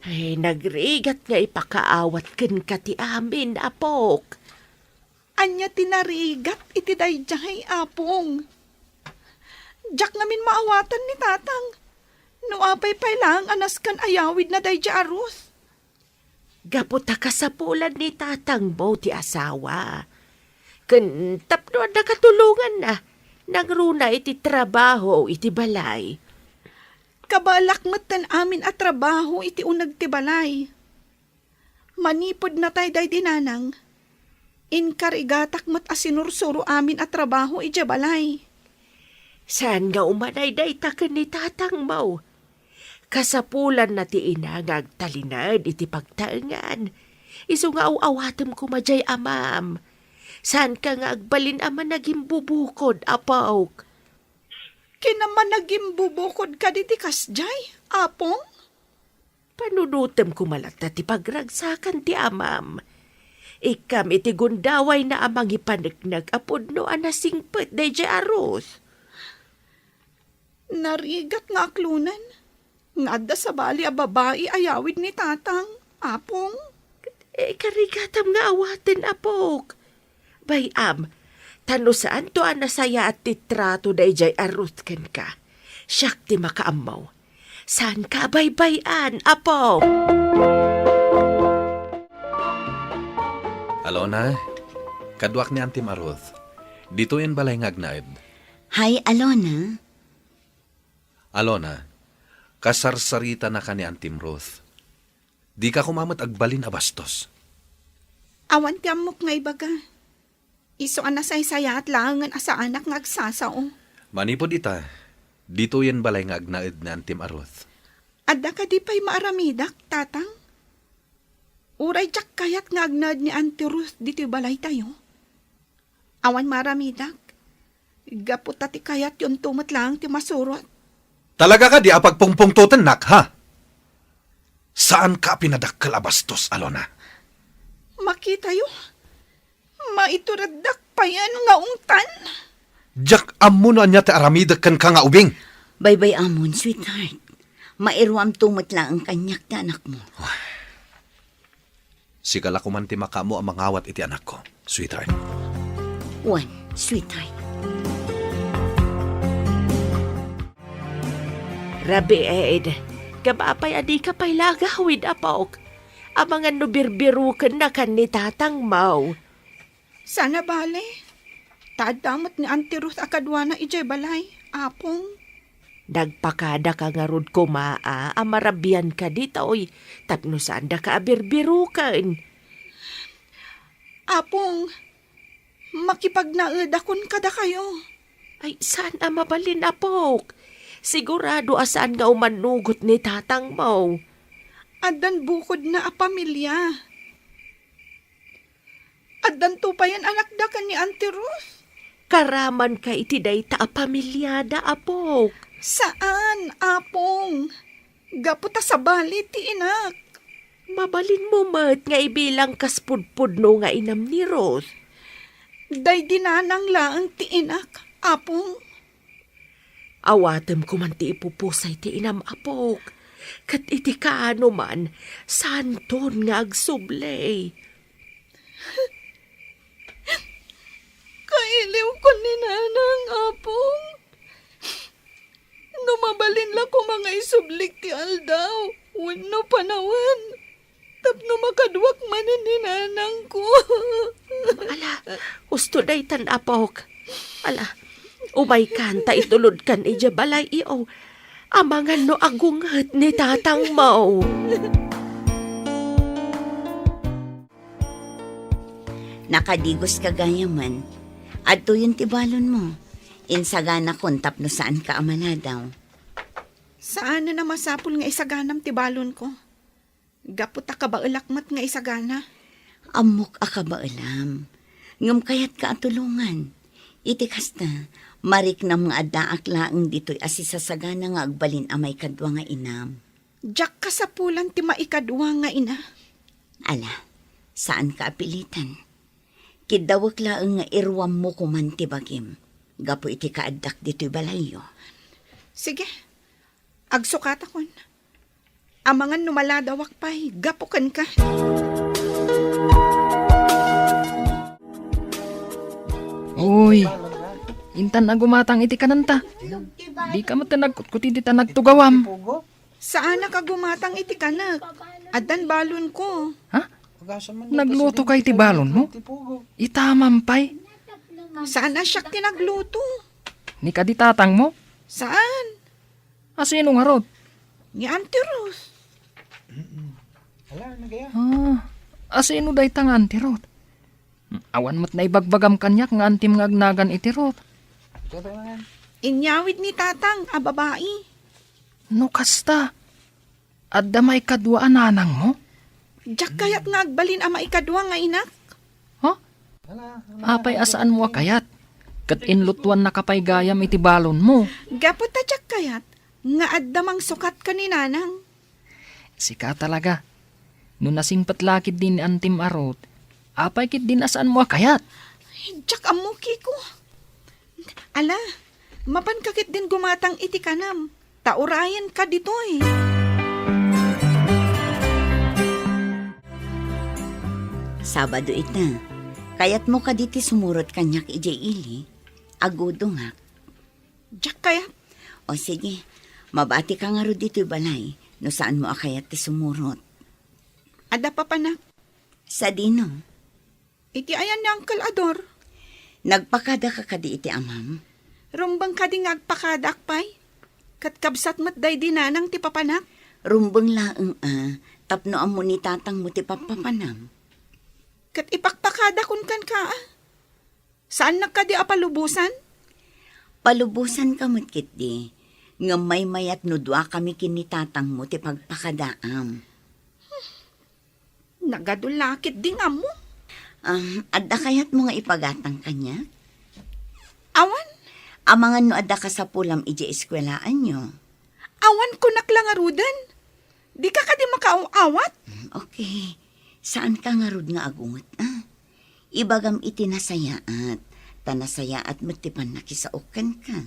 Ay, nagrigat nga ipakaawat kenka ti amin, Apok. Ania ti narigat iti daydiay, Apong? Diak ngamin maawatan ni Tatang. No apay pay laeng a nasken a yawidna daydiay a Ruth? Gapu ta kasapulan ni Tatangmo ti asawa. Ken tapno adda katulonganna, nangruna iti trabaho iti balay. Kabaelak metten amin a trabaho iti uneg ti balay. Manipud natay daydi Nanang, inkarigatak met a sinursuro amin a trabaho idiay balay. Saan nga umanay dayta ken ni Tatangmo? Kasapulanna ti ina nga agtalinaed iti pagtaengan. Isu nga aw-awatem koma diay amam. Saanka nga agbalin a managimbubukod, Apok? Kinamanagimbubukod kadi ti kasdiay, Apong? Panunotem koma latta ti pagragsakan ti amam. Ikkam iti gundawayna a mangipaneknek a pudno a nasingpet daydiay a Ruth. Narigat nga aklonen nga adda sabali a babai a yawid ni Tatang, Apong. Eh, karigatam nga awaten, Apok. Bay-am, ta no saanto a nasayaat ti trato daydiay a Ruth kenka, siak ti makaammo. Saanka a baybay-an, Apok. Alona, kaduak ni Antim a Ruth. Ditoyen balay nga agnaed. Hay, Alona. Alona, kasarsaritanaka ni Antim Ruth. Dika koma met agbalin a bastos. Awan ti ammok nga ibaga. Isu a nasaysayaat laengen a saanak nga agsasao. Manipud ita, ditoyen balay nga agnaed ni Antim a Ruth. Adda kadi pay maaramidak, Tatang? Uray diak kayat nga agnaed ni Anti Ruth ditoy balaytayo. Awan maaramidak. Gapu ta ti kayatyonto met laeng ti masurot. Talaga kadi a pagpungpungtotennak, ha? Saanka a pinadakkel a bastos, Alona? Makitayo, maitureddak payen nga ungtan. Diak ammo no ania ti aramidek kenka nga ubing. Baybay-amon, sweetheart. Mairuamto met laeng kaniak ti anakmo. Sika la koman ti makaammo a mangawat iti anakko, sweetheart. Wen, sweetheart. Rabiid, ngem apay a dika pay la agawid, Apok? Amangan no birbirukennakan ni Tatangmo. Saan a bale. Ta adda met ni Auntie Ruth a kaduana idiay balay, Apong. Nagpakadaka ngarud koma a, a marabianka ditoy tapno saandaka a birbiruken. Apong, makipagnaedakon kadakayo. Ay, saan a mabalin, Apok. Sigurado a saan nga umannugot ni tatangmo. Addan bukodna a pamilia. Addanto payen anakda ken ni Auntie Ruth? Karamanka iti dayta a pamiliada, Apok. Saan, Apong. Gapu ta sabali ti inak. Mabalinmo met nga ibilang kas pudpudno nga inam ni Ruth. Daydi nanang laeng ti inak, Apong. Awatem koman ti ipupusay ti inam, apok. Ket iti kaano man, saanton nga agsubli. Kailiwko ni Nanang, Apong. No mabalin la koma nga isublik ti aldaw wenno panawen, tapno makaduak manen ni nanangko. Ala, usto daytan, apok. Ala, umaykan ta itulodkan idiay balay, iyo. Amangan no agunget ni tatangmo. Nakadigoska gayamen. Adtoyen ti balonmo. Insaganakon tapno saanka a maladaw. Saanen a masapul nga isaganam ti balonko. Gapu ta kabaelak met nga isagana. Ammok a kabaelam. Ngem kayatka a tulongan. Iti kasta, mariknam nga addaak laeng ditoy a sisasagana nga agbalin a maikadua nga inam. Diak kasapulan ti maikadua nga ina. Ala, saanka a pilitan. Kiddawek laeng nga iruammo koman ti bagim, gapu iti kaaddak ditoy balayyo. Sige, agsukatakon. Amangan no maladawak pay, gapu kenka. Uy, intan a gumatang iti kanenta. Dika met nagkutkut iti ta nagtugawam. Saanak a gumatang iti kanek. Addan balonko. Ha? Nagluto ka iti balonmo? Itamam pay. Saan a siak ti nagluto? Ni kadi tatangmo? Saan? Asino ngarud? Ni Auntie Ruth. Ah, asino dayta nga Auntie Ruth? Awan met naibagbagam kaniak nga antim nga agnagan iti Ruth. Inyawid ni tatang a babai. No kasta, adda maikadua a nanangmo? Diak kayat nga agbalin a maikadua nga inak. Ha? Apay a saanmo a kayat? Ket inlutuannaka pay gayam iti balonmo. Gapu ta diak kayat nga adda mangsukat ken ni nanang. Sika talaga. No nasingpet la ketdi ni antim a Ruth, apay ketdin a saanmo a kayat? Diak ammo, Kiko. Ala, mapanka ketdin gumatang iti kanam, ta urayenka ditoy. Sabado ita. Kayatmo kadi ti sumurot kaniak idiay ili? Agudongak. Diak kayat. O sige, mabatika ngarud ditoy balay no saanmo a kayat ti sumurot. Adda papanak. Sadino? Iti ayan ni Uncle Ador. Nagpakadaka kadi iti amam? Rumbeng kadi nga agpakadak pay? Ket kabsat met daydi nanang ti papanak? Rumbeng laeng a, tapno ammo ni tatangmo ti pappapanam. Ket ipakpakadakon kenka a. Saannak kadi a palubosan? Palubosanka met ketdi, ngem maymayat no duakami ken ni tatangmo ti pagpakadaam. Nagadu la ketdi nga ammo. Ah, adda kayatmo nga ipagatang kaniak? Awan. Amangan no adda kasapulam idiay eskuelaanyo. Awan kunak la ngaruden. Dika kadi makaaw-awat? Mm, okay. Saanka ngarud nga agunget, a? Ibagam iti nasayaat, ta nasayaat met ti pannakisaok kenka.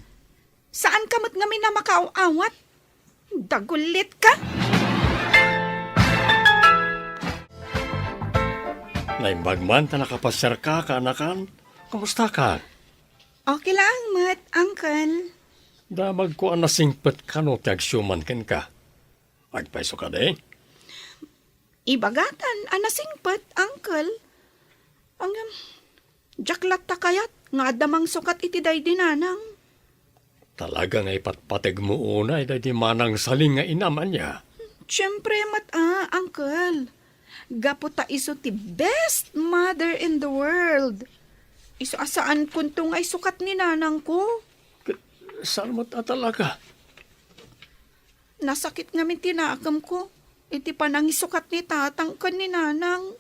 Saanka met ngamin a makaaw-awat? Dagulitka! Naimbag man ta nakapasiarka, kaanakan. Kumustaka? Okay laeng met, Uncle. Damagko a nasingpet kano ti agsiuman kenka. Agpayso kadi? Ibagatan a nasingpet, Uncle. Ngem, diak latta kayat nga adda mangsukat iti daydi nanang. Talaga nga ipatpategmo unay daydi manangsalin nga inam, ania? Siempre met a, Uncle. Gapu ta isu ti best mother in the world. Isu a saankonto nga isukat ni nanangko. Saan met a talaga? Nasakit ngamin ti nakemko iti panangisukat ni tatang ken ni nanang.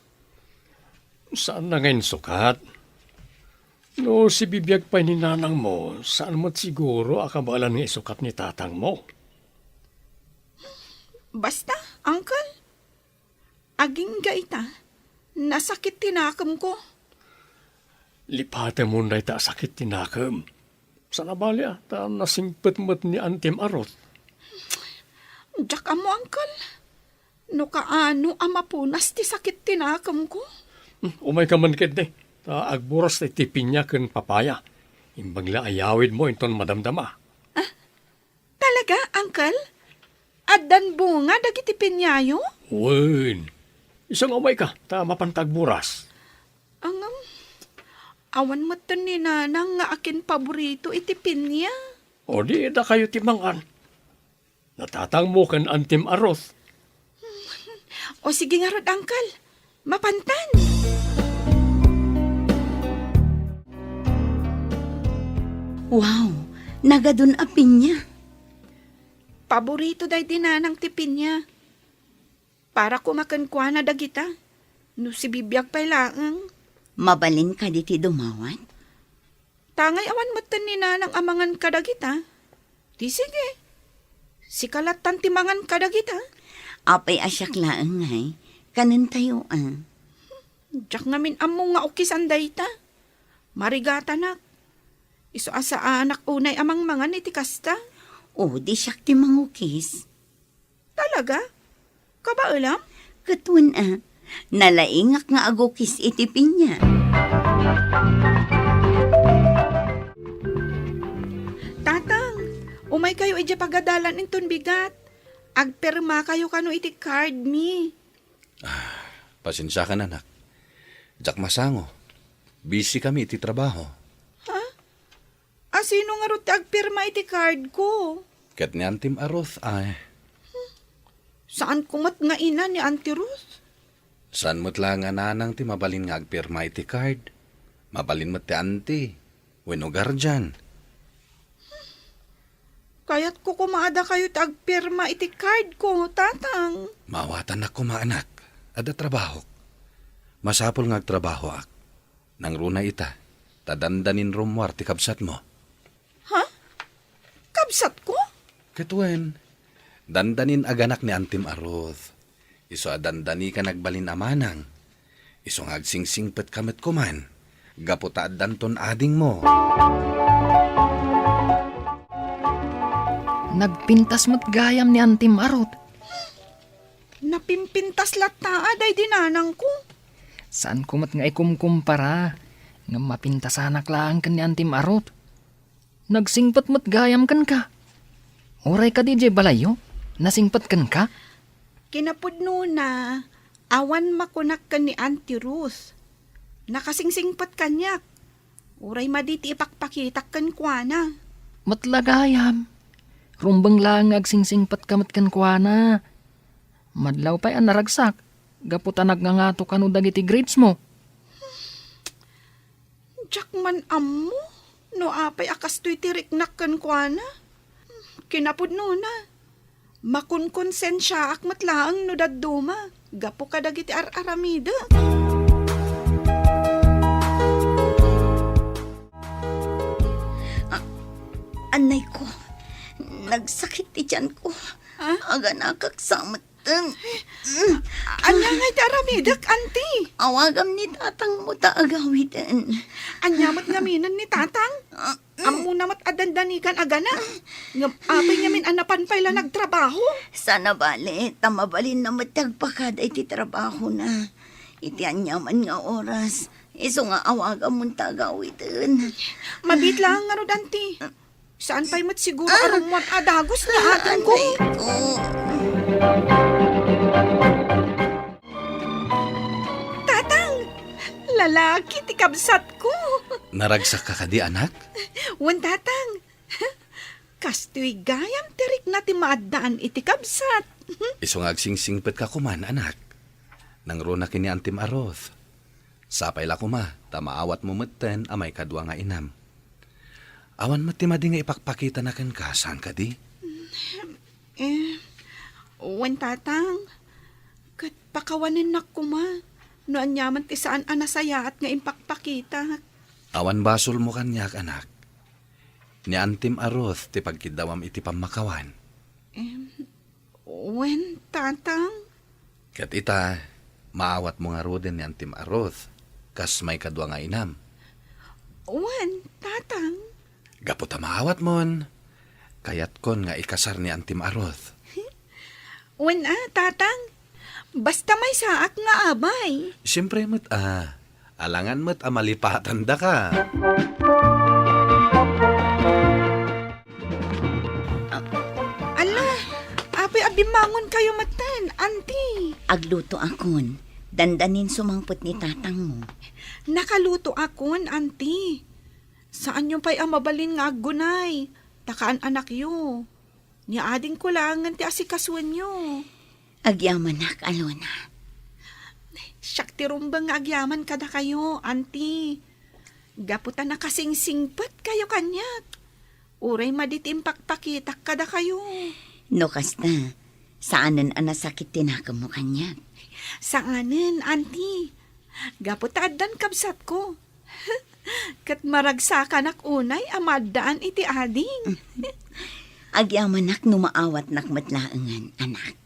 Saanna nga insukat? No sibibiag pay ni nanangmo, saan met siguro a kabaelan nga isukat ni tatangmo? Basta, Uncle, agingga ita, nasakit ti nakemko. Lipatemon dayta a sakit ti nakem. Saan a bali, a, ta nasingpet met ni Antim a Ruth. Diak ammo, Uncle. No kaano a mapunas ti sakit ti nakemko? Hmm, umayka man ketdi, ta agburas ti pinia ken papaya. Imbag la a yawidmo inton madamdama. Ah, talaga, Uncle? Addan bunga dagiti piniayo? Wen. Isu nga umayka, ta mapanta agburas. Ngem, awan metten ni Nanang nga akinpaborito iti pinia. O di, dakayo ti mangan. Natatangmo ken Antim a Ruth. O sige ngarud, Uncle. Mapantan. Wow, nagadun a pinia. Paborito daydi Nanang ti pinia. Para koma kenkuana dagita, no sibibiag pay laeng. Mabalin kadi ti dumawat? Tangay awan metten ni Nanang a mangan kadagita. Di sige. Sika lattan ti mangan kadagita. Apay a siak laeng ngay, kanentayo a. Diak ngamin ammo nga ukisan dayta. Marigatanak. Isu a saanak unay a mangmangan iti kasta. O, di siak ti mangukis. Talaga? Kabaelam? Ket wen a, nalaingak nga agukis iti pinia. Tatang, umaykayo idiay pagadalan inton bigat. Agpirmakayo kano iti card mi. Ah, pasensiakan, anak. Diak masango. Busy kami iti trabaho. Ha? A, sino ngarud ti agpirma iti card ko? Ket ni Antim a Ruth, ay. Saan ko met nga ina ni Auntie Ruth? Saan met la nga nanang ti mabalin nga agpirma iti card? Mabalin met ti auntie, wenno guardian. Kayatko koma a dakayo ti agpirma iti card ko, Tatang. Maawatannak koma, anak. Adda trabahok. Masapul nga agtrabahoak. Nangruna ita, ta dandanin rummuar ti kabsatmo. Ha? Kabsatko? Ket wen, dandanin aganak ni Antim a Ruth. Isu a dandani ka nagbalin a manang. Isu nga agsingsingpet ka met koman, gapu ta addanton adingmo. Nagpintas met gayam ni Antim a Ruth. Napimpintas latta a daydi nanangko. Saanko met nga ikumkumpara, ngem mapintasanak laeng ken ni Antim a Ruth. Nagsingpet met gayam kenka. Uray kadi idiay balayyo, nasingpet kenka? Kinapudnona, awan makunak ken ni Auntie Ruth. Nakasingsingpet kaniak. Uray madi ti ipakpakitak kenkuana. Met la gayam. Rumbeng laeng nga agsingsingpet ka met kenkuana. Madlaw pay a naragsak, gapu ta nagngangato kano dagiti grades mo. Diak man ammo no apay a kastoy ti riknak kenkuana. Kinapudnona, makonkonsensiaak met laeng no dadduma gapu kadagiti ar-aramidek. A-, anay ko, nagsakit ti tiyan ko. Ah? Aganakak sa met. Ania ngay ti aramidek, Auntie? Awagam ni tatangmo ta agawiden. Ania met ngamin ni tatang? Ah, mm. Ammona met a dandanigan a gana. Ngem apay ngamin a napan pay la nagtrabaho? Saan a bale, ta mabalinna met ti agpakada iti trabahona. Iti aniaman nga oras, isu nga awagamon ta agawiden. Mabiit laeng ngarud, Auntie. Saan pay met siguro a rummuar a dagus ni atangko? Aray ko. Tatang! Lalaki ti kabsatko. Naragsak ka kadi, anak? Wen, Tatang. Kastoy gayam ti rikna ti maaddaan iti kabsat. Isu nga agsingsingpet ka koman, anak. Nangruna ken ni Antim a Ruth. Sapay la koma, ta maawatmo metten a maikadua nga inam. Awan met ti madi nga ipakpakitana kenka, saan kadi? Eh, wen, Tatang. Ket pakawanennak koma no aniaman ti saan a nasayaat nga impakpakitak. Awan basolmo kaniak, anak. Ni Antim a Ruth ti pagkiddawam iti pammakawan. Em, Wen, Tatang. Ket ita, maawatmo ngaruden ni Antim a Ruth, kas maikadua nga inam. Wen, Tatang. Gapu ta maawatmon, kayatkon nga ikasar ni Antim a Ruth. Wen a, Tatang. Basta maysaak nga abay. Siempre met a. Alangan met a malipatandaka. Ala, apay a bimmangonkayo metten, Auntie? Aglutoakon. Dandanin sumangpet ni tatangmo. Nakalutoakon, Auntie. Saanyo pay a mabalin nga aggunay, ta kaan-anakyo. Ni adingko laengen ti asikasoenyo. Agyamanak, Alona. Siak ti rumbeng nga agyaman kadakayo, Auntie. Gapu ta nakasingsingpetkayo kaniak. Uray madi ti impakpakitak kadakayo. No kasta, saanen a nasakit ti nakemmo kaniak? Saanen, Auntie. Gapu ta addan kabsatko. Ket maragsakanak unay a maaddaan iti ading. Agyamanak no maawatnak met laengen, anak.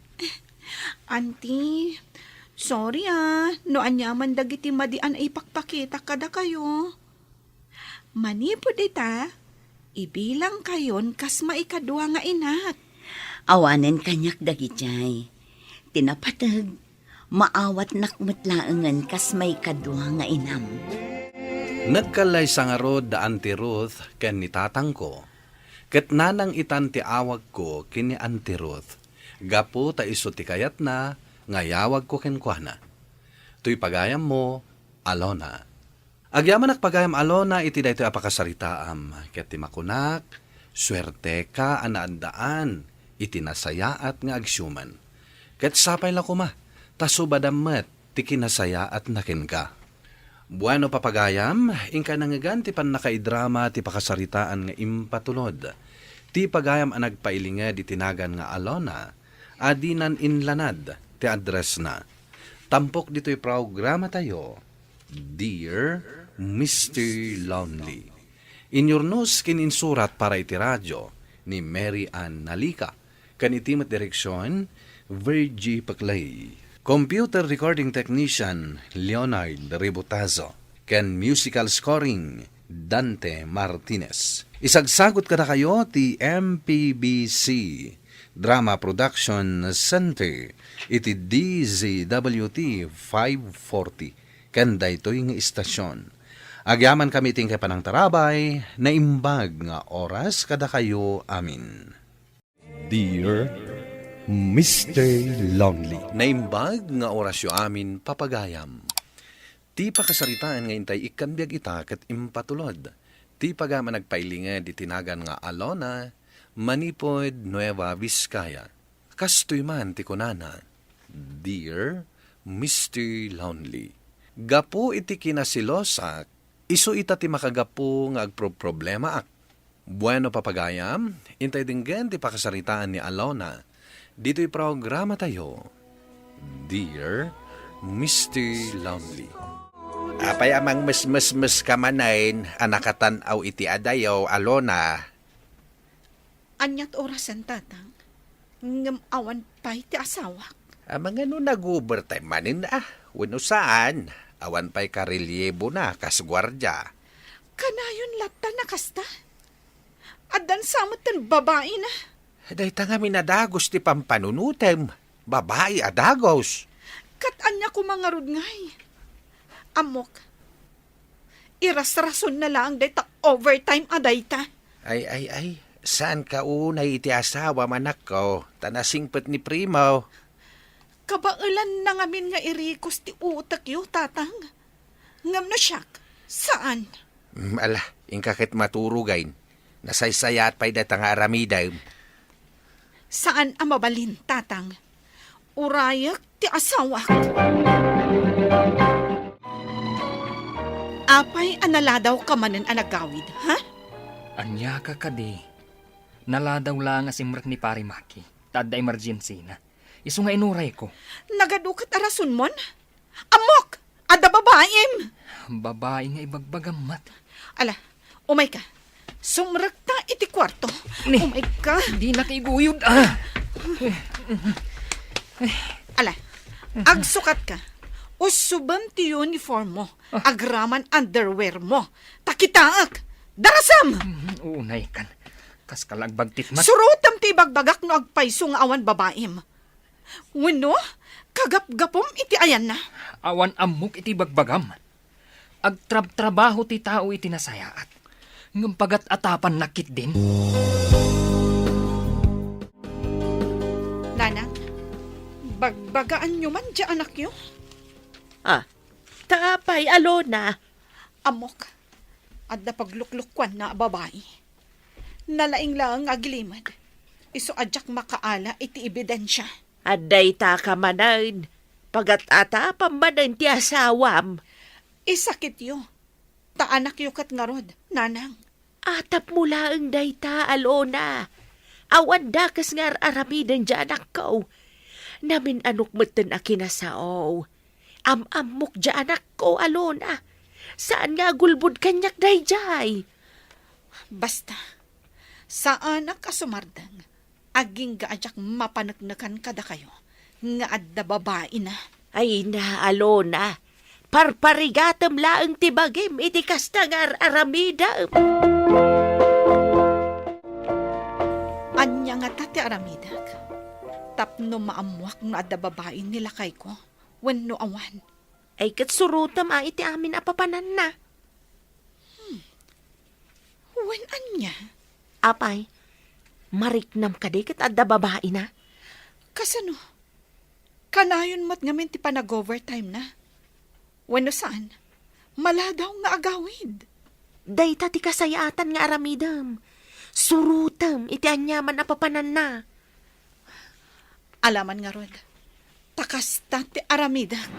Auntie, sorry a, no aniaman dagiti madi a naipakpakitak kadakayo. Manipud ita, ibilangkayon kas maikadua nga inak. Awanen kaniak dagijay. Ti napateg, maawatnak met laengen kas maikadua nga inam. Nagkallaysa ngarud da Auntie Ruth ken ni tatangko, ket nanang-itan ti awagko ken ni Auntie Ruth, gapu ta isu ti kayatna nga ayawagko kenkuana. Toy pagayammo, Alona. Agyamanak pagayam, Alona, iti daytoy a pakasaritaam, ket ti makunak, suerteka a naaddaan iti nasayaat nga agsiuman. Ket sapay la koma, ta subadam met ti kinasayaatna kenka. Bueno, papagayam, inka nangngegan ti pannakaidrama ti pakasaritaan nga impatulod. Ti pagayam a nagpailinged iti nagan nga Alona, a dinan inlanad ti addressna. Tampok ditoy programatayo, Dear Mister Lonely. Inyurnos ken insurat para iti radio ni Mary Ann Nalica, ken iti met direksion, Virgie Paclay. Computer recording technician, Leonard Ributazo, ken musical scoring, Dante Martinez. Isagsagut kadakayo ti M P B C Drama Production Center iti D Z W T five forty ken daytoy nga istasyon. Agyamankami iti inkay panangtarabay, naimbag nga oras kadakayo amin. Dear Mister Lonely. Naimbag nga orasyo amin, papagayam. Ti pakasaritaan nga intay ikkan biag ita ket impatulod. Ti pagayam a nagpailinged iti nagan nga Alona, manipud Nueva Vizcaya. Kastoy man ti kunana, Dear Mister Lonely, gapu iti kinasilosak, isu ita ti makagapu nga agproproblemaak. Bueno, papagayam, intay denggen ti pakasaritaan ni Alona ditoy programatayo, Dear Mister Lonely. Apay a mangmesmesmeska manen a nakatan-aw iti adayo, Alona? Aniat orasen, Tatang? Ngem awan pay ti asawak. Amangan no nag-overtime manen a, wenno saan, awan pay karelyebona kas guardia. Kanayon latta a kasta? Addan sa metten babaina? Dayta ngamin a dagus ti pampanunotem, babai a dagus. Ket ania koma ngarud ngay? Ammok, irasrasonna laeng dayta overtime a dayta. Ay, ay, ay, saanka unay iti asawam, anakko, ta nasingpet ni Primo. Kabaelanna ngamin nga irikos ti utekyo, Tatang. Ngem no siak, saan. Mm, ala, inka ket maturogen. Nasaysayaat pay dayta nga aramidem. Saan a mabalin, Tatang. Urayek ti asawak. Apay a naladawka manen a nagawid, ha? Aniaka kadi? Naladaw laeng a simrek ni Pare Maki, ta adda emergency na. Isu nga inurayko. Nagadu ket a rasonmon? Ammok! Adda babaim! Babai nga ibagbagam met. Ala, umayka. Sumrekta iti kuarto. Ni, umayka. Dinak iguyod, ah! Ala, agsukat ka. Usubem ti uniform mo. Agraman underwear mo. Ta kitaek. Darasem! Mm, unay kan. Kas ka la agbagtit met. Surotem ti ibagbagak no agpayso nga awan babaim. Wenno, kagapgapum iti ayanna. Awan ammok iti ibagbagam. Agtrabtrabaho ti tao iti nasayaat. Ngem pagat-atapanna ketdin. Nanang, bagbagaanyo man ti anakyo? Ah, ta apay, Alona? Ammok, adda pagluklukuanna a babai. Nalaing laeng nga agilimed. Isu a diak makaala iti ebidensia. Adda ita ka manen. Pagat-atapam manen ti asawam. Isakityo. Ta anakyo ket ngarud, nanang. Atapmo laeng dayta, Alona. Awan dakes nga ar-aramiden ti anakko. Namin-anok metten a kinasao. Am-ammok ti anakko, Alona. Saan nga agulbod kaniak daydiay. Basta, saanak a sumardeng. Agingga a diak mapaneknekan kadakayo nga adda babaina. Ay na, Alona. Parparigatem laeng ti bagim iti kasta nga ar-aramidem. Ania ngata ti aramidek? Tapno maammoak no adda babain ni lakayko wenno awan. Ay, ket surotem a iti amin a papananna. Hmm. Wen ania? Apay, mariknam kadi ket adda babaina? Kasano? Kanayon met ngamin ti panag-overtime na? Wenno saan? Maladaw nga agawid. Dayta ti kasayaatan nga aramidem. Surotem iti aniaman a papananna. Alaman ngarud, ta kasta ti aramidek.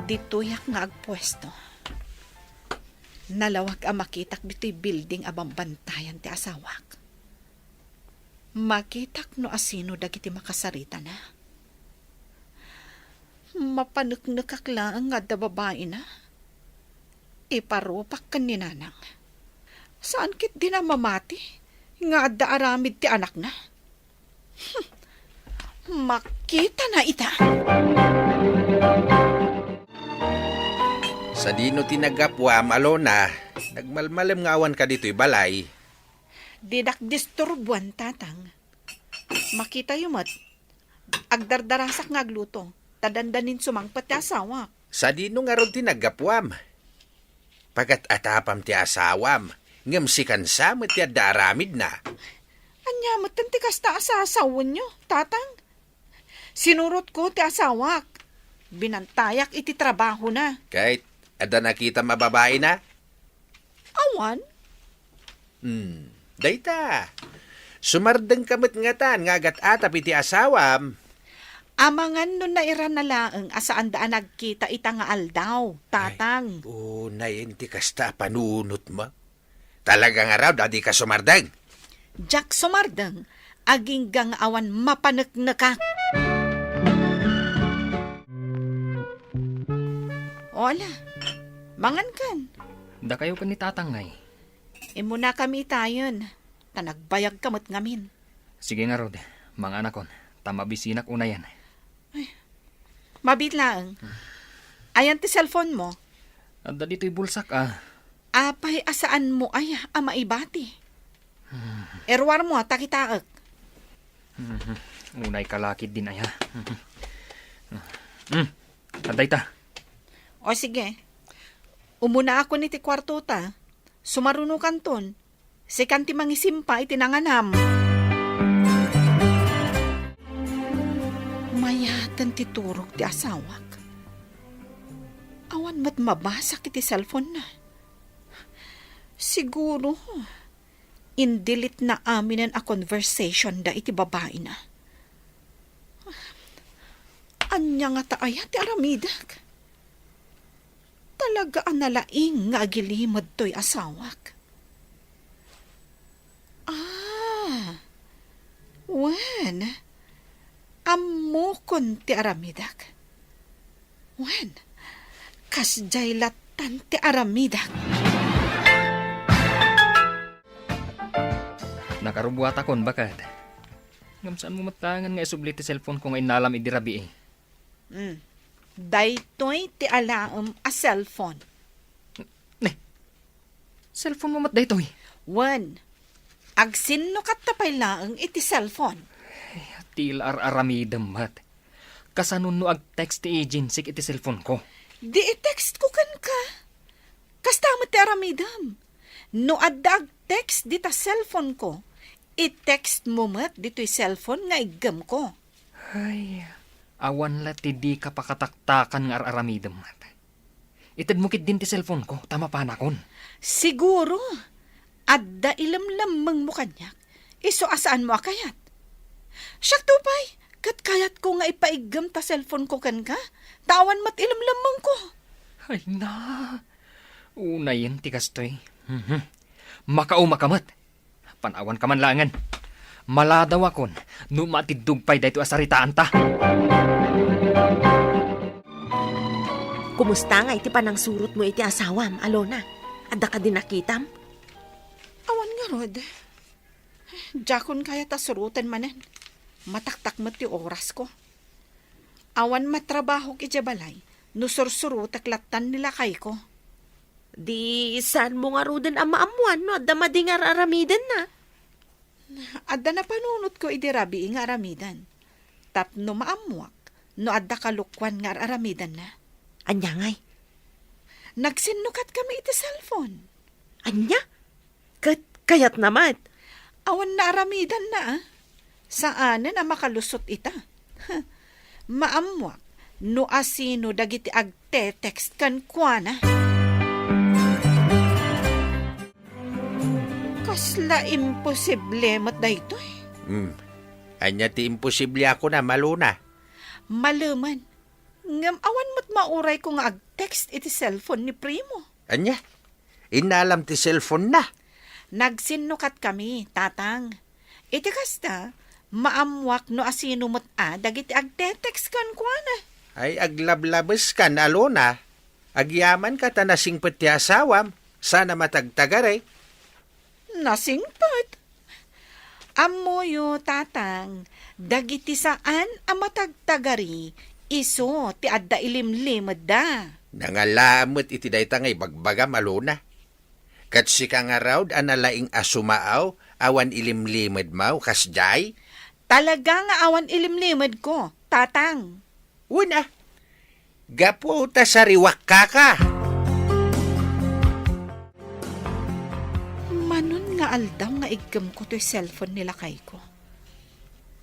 Ditoyak nga agpuesto. Nalawag a makitak ditoy building a bambantayan ti asawak. Makitak no asino dagiti makasaritana. Mapaneknekak laeng nga adda babaina. Iparupak ken ni nanang. Saan ketdin a mamati nga adda aramid ti anakna? Hmm. Makitana ita. Sadino ti naggapuam, Alona? Nagmalmalem nga awan ka ditoy balay. Didak disturbuan, Tatang. Makitayo met, agdardarasak nga agluto, ta dandanin sumangpet ti asawak. Sadino ngarud ti naggapuam? Pagat-atapam ti asawam, ngem sikan sa met ti adda aramidna. Ania metten ti kasta a sasawenyo, Tatang? Sinurotko ti asawak. Binantayak iti trabahona. Ket adda nakitam a babaina? Awan. Hmm, dayta. Sumardengka met ngatan nga agat-atap iti asawam. Amangan no nairana laeng a saanda a nagkita ita nga aldaw, Tatang. Ay, unay ti kasta a panunotmo. Talaga ngarud a dika sumardeng? Diak sumardeng, agingga nga awan mapaneknekak. O ala, mangankan. Dakayo ken ni Tatang ngay. Immunakami itayen, ta nagbayagka met ngamin. Sige ngarud, manganakon, ta mabisinak unayen. Ay, mabiit laeng. Ayan ti cellphone mo? Adda ditoy bulsak, ah. Apay a saanmo aya a maibati? Iruarmo ta kitaek. Mhm. Unay ka lakid din aya. Mhm. Hmm. Adda ita. O sige. Umunaakon iti kuartota. Sumarunokanton. Sikan ti mangisimpa iti nanganam. Mayaten ti turog ti asawak. Awan met mabasak iti cellphone-na. Siguro, in-delete-na aminen a conversation-da iti babaina. Ania ngata aya ti aramidek? Talaga a nalaing nga agilimed toy asawak. Ah, wen, ammokon ti aramidek. Wen, kasdiay lattan ti aramidek. Nakarubuatakon, baket. Ngem saanmo met laengen nga isubli ti cellphone ko nga innalam idi rabii. Hmm. Daytoy ti alaem a cellphone. Ne, cellphone mo met daytoy? Wen, agsinnukatta pay laeng iti cellphone. Ti ar-aramidem met. Kasano no ag-text ti agency iti cellphone ko? Di i-text ko kenka. Kasta met ti aramidem. No adda ag-text dita cellphone ko, i-text mo met ditoy cellphone nga iggem ko. Ay, awan la ti dika pakataktakan nga ar-aramidem met. Itedmo ketdin ti cellphone ko, ta mapanakon. Siguro, adda ilemlemmengmo kaniak. Isu a saanmo a kayat. Siak to pay, ket kayatko nga ipaiggem ta cellphone ko kenka, ta awan met ilemlemmengko. Ay na, unayen ti kastoy. Mhm. Makaumaka met. Panawanka man laengen. Maladawakon no matiddog pay daytoy a saritaanta. Kumusta nga iti panangsurotmo iti asawam, Alona? Adda kadi nakitam? Awan ngarud. Diakon kayat a suroten manen. Mataktak met ti orasko. Awan matrabahok idiay balay no sursurotek lattan ni lakayko. Di saanmo ngaruden a maammoan no adda madi nga ar-aramidenna? Adda napanunotko idi rabii nga aramiden. Tapno maammoak no adda kalokuan nga ar-aramidenna. Ania ngay? Nagsinnukat kami iti cellphone. Ania? Ket kayatna met. Awan naaramidanna, a. Saanen a makalusot ita. Maammoak no asino dagiti agte-text kenkuana. Kasla imposible met daytoy. Hmm. Ania ti imposible a kunam, Alona? Malemen. Ngem awan met maurayko nga ag-text iti cellphone ni Primo. Ania? Innalam ti cellphone-na? Nagsinnukat kami, Tatang. Iti kasta, maammoak no asino met a dagiti agte-text kenkuana. Ay, aglablabeskan, Alona. Agyamanka ta nasingpet ti asawam, saan a matagtagari. Nasingpet? Ammoyo, Tatang, dagiti saan a matagtagari, isu ti adda ilimlimedda. Nangala met iti dayta nga ibagbagam, Alona. Ket sika ngarud a nalaing a sumaaw awan ilimlimedmo, kasdiay? Talaga nga awan ilimlimedko, Tatang. Wen a, gapu ta sariwak kaka. Manon nga aldaw nga iggemko toy cellphone ni lakayko.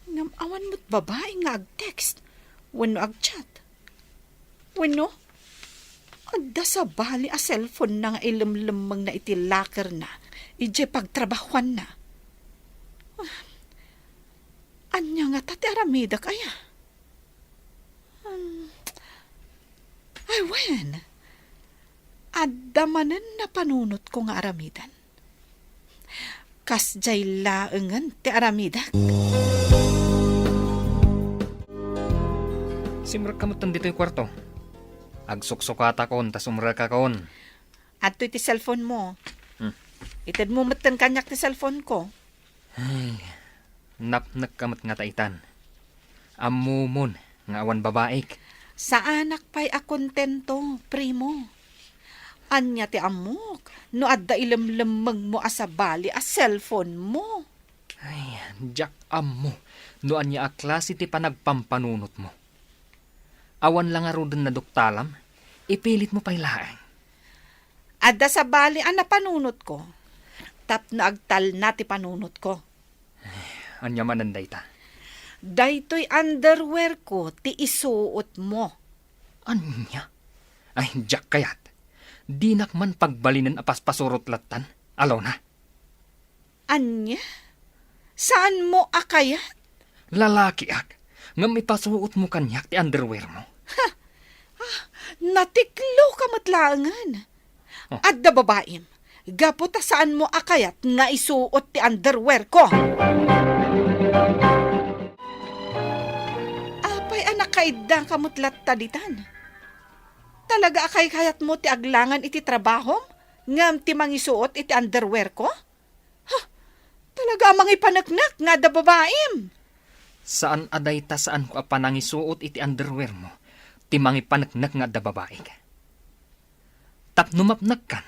Ngem awan met babai nga ag-text wenno ag-chat. Wenno, adda sabali a cellphone-na nga ilemlemmengna iti locker-na idiay pagtrabahuanna. Ah, ania ngata ti aramidek aya? Hmm. Ay, wen. Adda manen napanunotko nga aramiden. Kasdiay laengen ti aramidek. Simrekka metten ditoy kuarto. Agsuksukatakon ta sumrekakon. Adtoy ti cellphone-mo. Hmm. Itedmo metten kaniak ti cellphone-ko. Ay, napnekka met ngata itan. Ammomon nga awan babaik. Saanak pay a kontento, Primo. Ania ti ammok no adda ilemlemmengmo a sabali a cellphone-mo? Ay, diak ammo no ania a klase ti panagpampanunotmo. Awan la ngaruden naduktalam, ipilitmo pay laeng. Adda sabali a napanunotko, tapno agtalna ti panunotko. Ania manen dayta? Daytoy underwear-ko ti isuotmo. Ania? Ay, diak kayat. Dinak man pagbalinen a paspasurot lattan, Alona. Ania? Saanmo a kayat? Lalakiak, ngem ipasuotmo kaniak ti underwear-mo. Ha! Ah, natikloka met laengen. Oh. Adda babaim, gapu ta saanmo a kayat nga isuot ti underwear-ko. Apay a nakaiddaka met latta ditan? Talaga a kaykayatmo ti aglangan iti trabahom ngem ti mangisuot iti underwear-ko? Ha! Talaga a mangipaneknek nga adda babaim. Saan a dayta saanko a panangisuot iti underwear mo ti mangipaneknek nga adda babaik. Tapno mapnekkan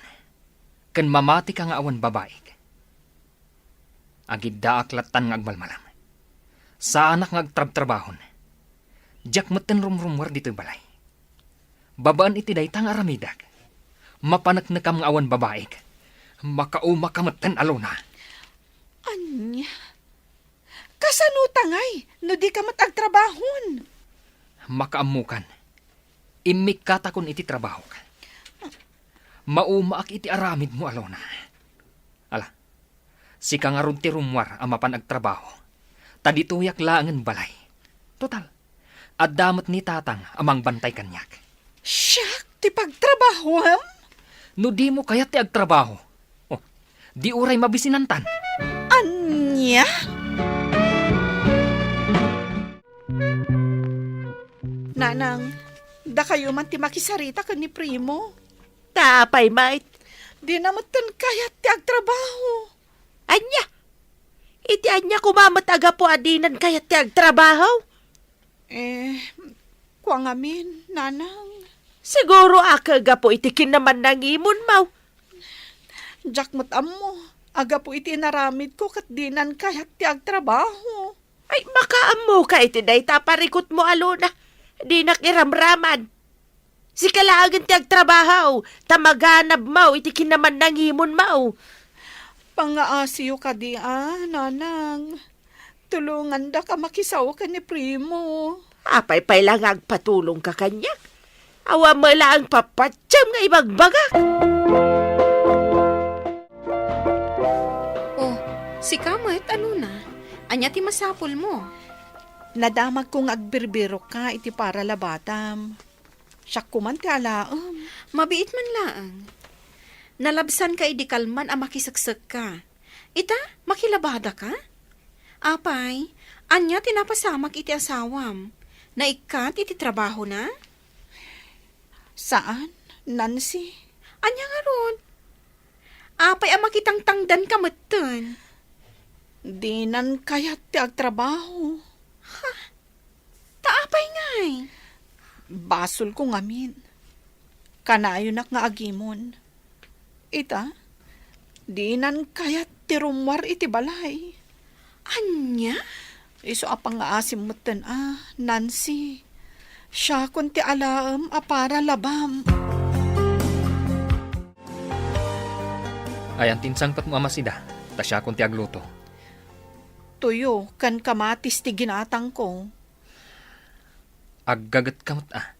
ken mamatika nga awan babaik. Agiddaak lattan nga agmalmalam. Saanak nga agtrabtrabahon. Diak metten rumrummuar ditoy balay. Babaen iti dayta nga aramidek, mapaneknekam nga awan babaik. Makaumaka metten, Alona. Ania? Kasano ta ngay no dika met agtrabahon? Makaammokan. Immikkatakon iti trabahok. Maumaak iti aramidmo, Alona. Ala, sika ngarud ti rummuar a mapan agtrabaho, ta ditoyak laengen balay. Total, adda met ni tatang a mangbantay kaniak. Siak ti pagtrabahoam? No dimo kayat ti agtrabaho, oh, di uray mabisinantan. Ania? Nanang, dakayo man ti makisarita ken ni Primo. Ta apay met? Dina metten kayat ti agtrabaho. Ania? Iti ania koma met a gapu a dinan kayat ti agtrabaho? Eh, kua ngamin, Nanang. Siguro a gapu iti kinamannangimonmo. Diak met ammo a gapu iti inaramidko ket dinan kayat ti agtrabaho. Ay, makaammoka iti dayta a parikutmo, Alona. Dinak iramraman. Sika laengen ti agtrabaho, ta maganabmo iti kinamannangimonmo. Pangaasiyo kadi a, Nanang. Tulongandak a makisao ken ni Primo. Apay pay la nga agpatulongka kaniak? Awan met laeng papatiam nga ibagbagak. Oh, sika met, Alona? Ania ti masapulmo? Nadamagko nga agbirbirokka iti paralabatam. Siak koman ti alaem. Mabiit man laeng. Nalabsanka idi kalman a makiseksekka. Ita, makilabadaka? Apay, ania ti napasamak iti asawam? Naikkat iti trabahona? Saan, Nancy. Ania ngarud? Apay a makitangtangdanka metten? Dinan kayat ti agtrabaho. Ha? Ta apay ngay? Basolko ngamin. Kanayonak nga agimon. Ita, dinan kayat ti rummuar iti balay. Ania? Isu a pangngaasim metten a, Nancy. Siakon ti alaem a paralabam. Ayan ti insangpetmo a masida, ta siakon ti agluto. Tuyo ken kamatis ti ginatangko. Aggagetka met a,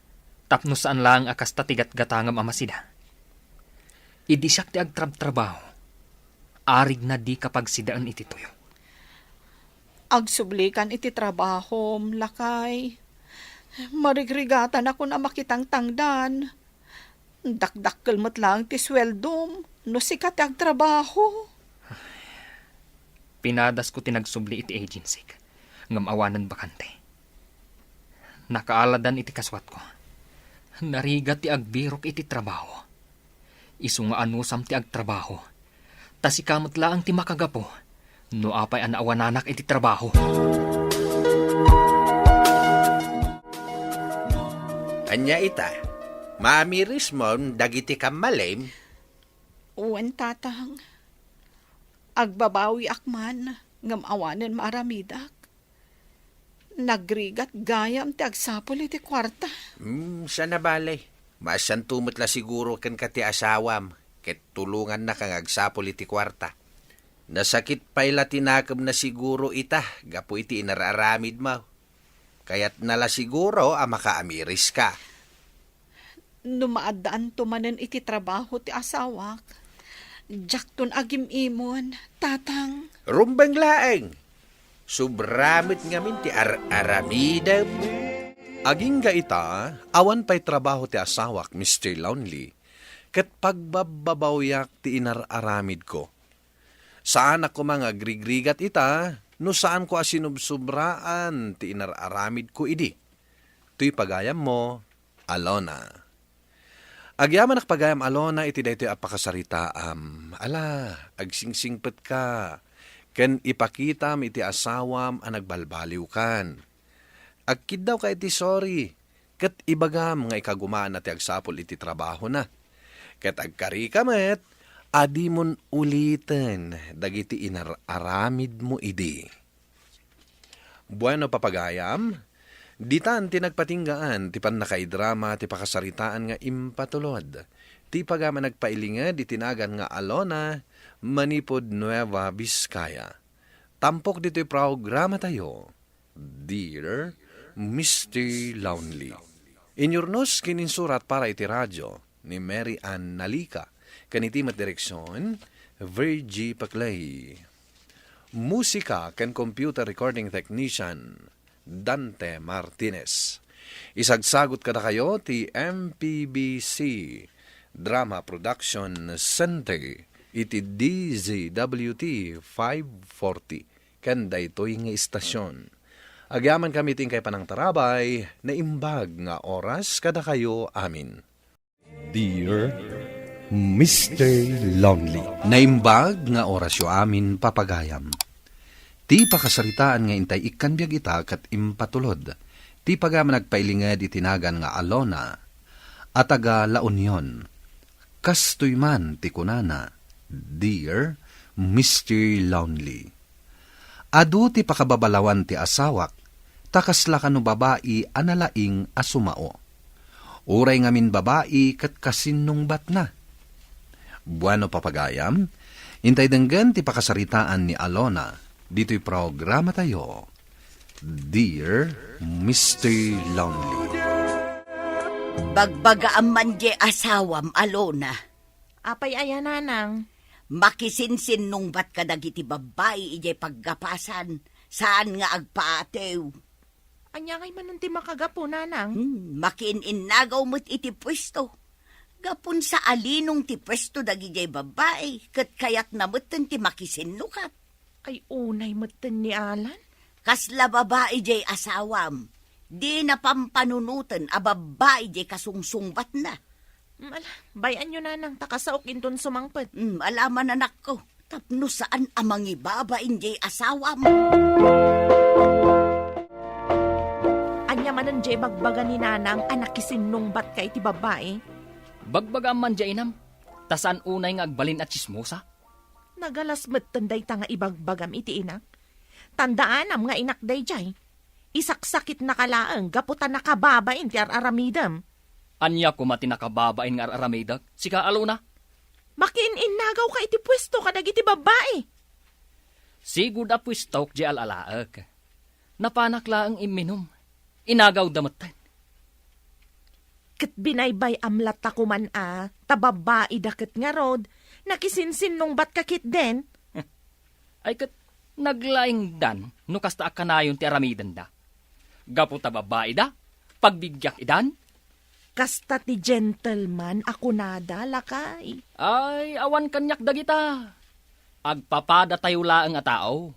tapno saan laeng a kasta ti gatgatangam a masida. Idi siak ti agtrabtrabaho, arigna dika pagsidaen iti tuyo. Agsublikan iti trabahom, lakay. Marigrigatanakon a makitangtangdan. Dakdakkel met laeng ti sueldom no sika ti agtrabaho. Pinadasko ti nagsubli iti agencyk, ngem awanen bakante. Nakaaladan iti kasuatko. Narigat ti agbirok iti trabaho. Isu nga anusam ti agtrabaho. Ta sika met laeng ti makagapu no apay a naawananak iti trabaho. Ania ita? Maamirismon dagiti kammalim? Wen, Tatang. Agbabawiak man, ngem awanen maaramidak. Nagrigat gayam ti agsapul iti kuarta. Hmm, saan a bale. Masanto met la siguro kenka ti asawam, ket tulongannaka nga agsapul iti kuarta. Nasakit pay la ti nakemna siguro ita gapu iti inar-aramidmo. Kayatna la siguro a makaamiriska. No maaddaanto manen iti trabaho ti asawak, diakton agim-imon, Tatang. Rumbeng laeng. Sobra met ngamin ti ar-aramidem. Agingga ita, awan pay trabaho ti asawak, Mister Lonely, ket pagbabbabawiak ti inar-aramidko. Saanak koma nga agrigrigat ita no saanko a sinubsobraan ti inar-aramidko idi. Toy pagayammo, Alona. Agyamanak pagayam, Alona, iti daytoy a pakasaritaam. Ala, agsingsingpetka. ken ipakitam iti asawam a nagbalbaliwkan. Agkiddawka iti sorry, ket ibagam nga ikagumaanna ti agsapul iti trabahona. Ket agkarika met a dimon uliten dagiti inar-aramidmo idi. Bueno, papagayam, ditan ti nagpatinggaan ti pannakaidrama ti pakasaritaan nga impatulod ti pagayam a nagpailinged iti nagan nga Alona manipud Nueva Vizcaya. Tampok ditoy programatayo, Dear Mister Lonely. Inyurnos ken insurat para iti radio ni Mary Ann Nalica, ken iti met direksion, Virgie Paclay. Musika ken computer recording technician, Dante Martinez. Isagsagot kadakayo ti M P B C Drama Production Center iti D Z W T five forty ken daytoy nga istasion. Agyamankami iti inkay panangtarabay, naimbag nga oras kadakayo amin. Dear Mister Lonely. Naimbag nga orasyo amin, papagayam. Ti pakasaritaan nga intay ikkan biag ita ket impatulod ti pagayam a nagpailinged iti nagan nga Alona a taga La Union. Kastoy man ti kunana, Dear Mister Lonely. Adu ti pakababalawan ti asawak, ta kasla kano babai a nalaing a sumao. Uray ngamin babai ket kasinnungbatna. Bueno, papagayam, intay denggen ti pakasaritaan ni Alona ditoy programatayo, Dear Mister Lonely. Bagbagaam man diay asawam, Alona. Apay aya, nanang? Makisinsinnungbat kadagiti babbai idiay paggapasan, saan nga agpaatew. Ania ngay manen ti makagapu, nanang? Hmm, makiin-innagaw met iti puesto. Gapun sa a linong ti puesto dagidiay babbai, ket kayatna metten ti makisinnukat. Ay, unay metten ni Alan. Kasla babai diay asawam. Dina pampanunoten a babbai diay kasungsungbatna. Mm, ala, bay-anyo, nanang, ta kasaok inton sumangpet. Mm, ala man, anakko. Tapno saan a mangibabain diay asawam. Ania manen diay bagbaga ni nanang a nakisinnungbatka iti babbai? Bagbagaam man diay, inam, ta saan unay nga agbalin a tsismosa. Nagalas metten dayta nga ibagbagam iti inak. Tandaanam nga inak daydiay. Isaksakitnaka laeng gapu ta nakababain ti ar-aramidem. Ania koma ti nakababain nga ar-aramidek, sika, Alona? Makiin-innagawka iti puesto kadagiti babbai. Sigud a puestok diay al-alaek. Napanak laeng imminum. Inagawda metten. Ket binaybay-am latta koman a, ta babbaida ket ngarud, nakisinsinnungbatka ketdin. Ay ket, naglaingdan no kasta a kanayon ti aramidenda. Gapu ta babbaida, pagbibiag idan. Kasta ti gentleman a kunada, lakay. Ay, awan kaniak dagita. Agpapadatayo laeng a tao.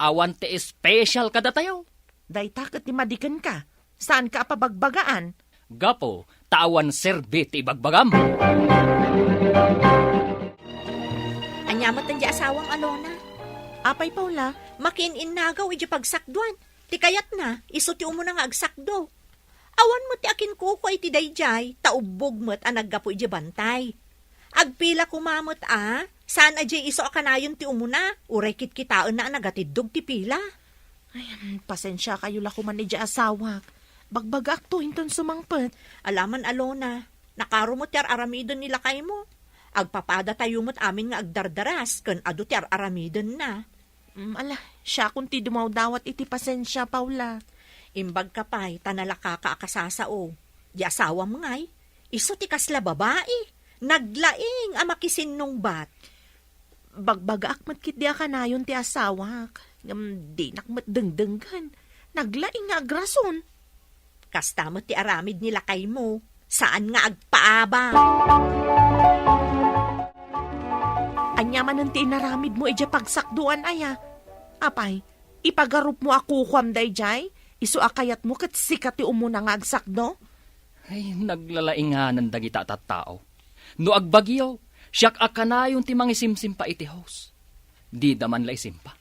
Awan ti espesyal kadatayo. Dayta ket ti madikenka. Saanka a pabagbagaan. Gapu ta awan serbi ti ibagbagam. Ania met diay asawam, Alona? Apay, Paula? Makiin-innagaw idiay pagsakdoan. Ti kayatna, isu ti umuna nga agsakdo. Awan met ti akinkukua iti daydiay, ta ubbog met a naggapu idiay bantay. Agpila koma met a, saan a diay isu a kanayon ti umuna, uray kitkitaenna a nagatiddog ti pila. Ay, mm, pasensiakayo la koman idiay asawak. Bagbagaakto inton sumangpet. Ala man, Alona, nakaro met ti ar-aramiden ni lakaymo. Agpapadatayo met amin nga agdardaras ken adu ti ar-aramidenna. Mm, ala, siakon ti dumawdawat iti pasensia, Paula. Imbagka pay ta nalakaka a kasasao. Di asawam ngay, isu ti kasla babai. Naglaing a makisinnungbat. Bagbagaak met ketdi a kanayon ti asawak. Ngem dinak met dengdenggen. Naglaing nga agrason. Kasta met ti aramid ni lakaymo, saan nga agpaabak. Ania manen ti inaramidmo idiay pagsakdoan aya? Apay, ipagarupmo a kukuam daydiay? Isu a kayatmo ket sika ti umuna nga agsakdo? Ay, naglalainganan dagita a tattao. No agbagyo, siak a kanayon ti mangisimsimpa iti hose. Dida man la isimpa.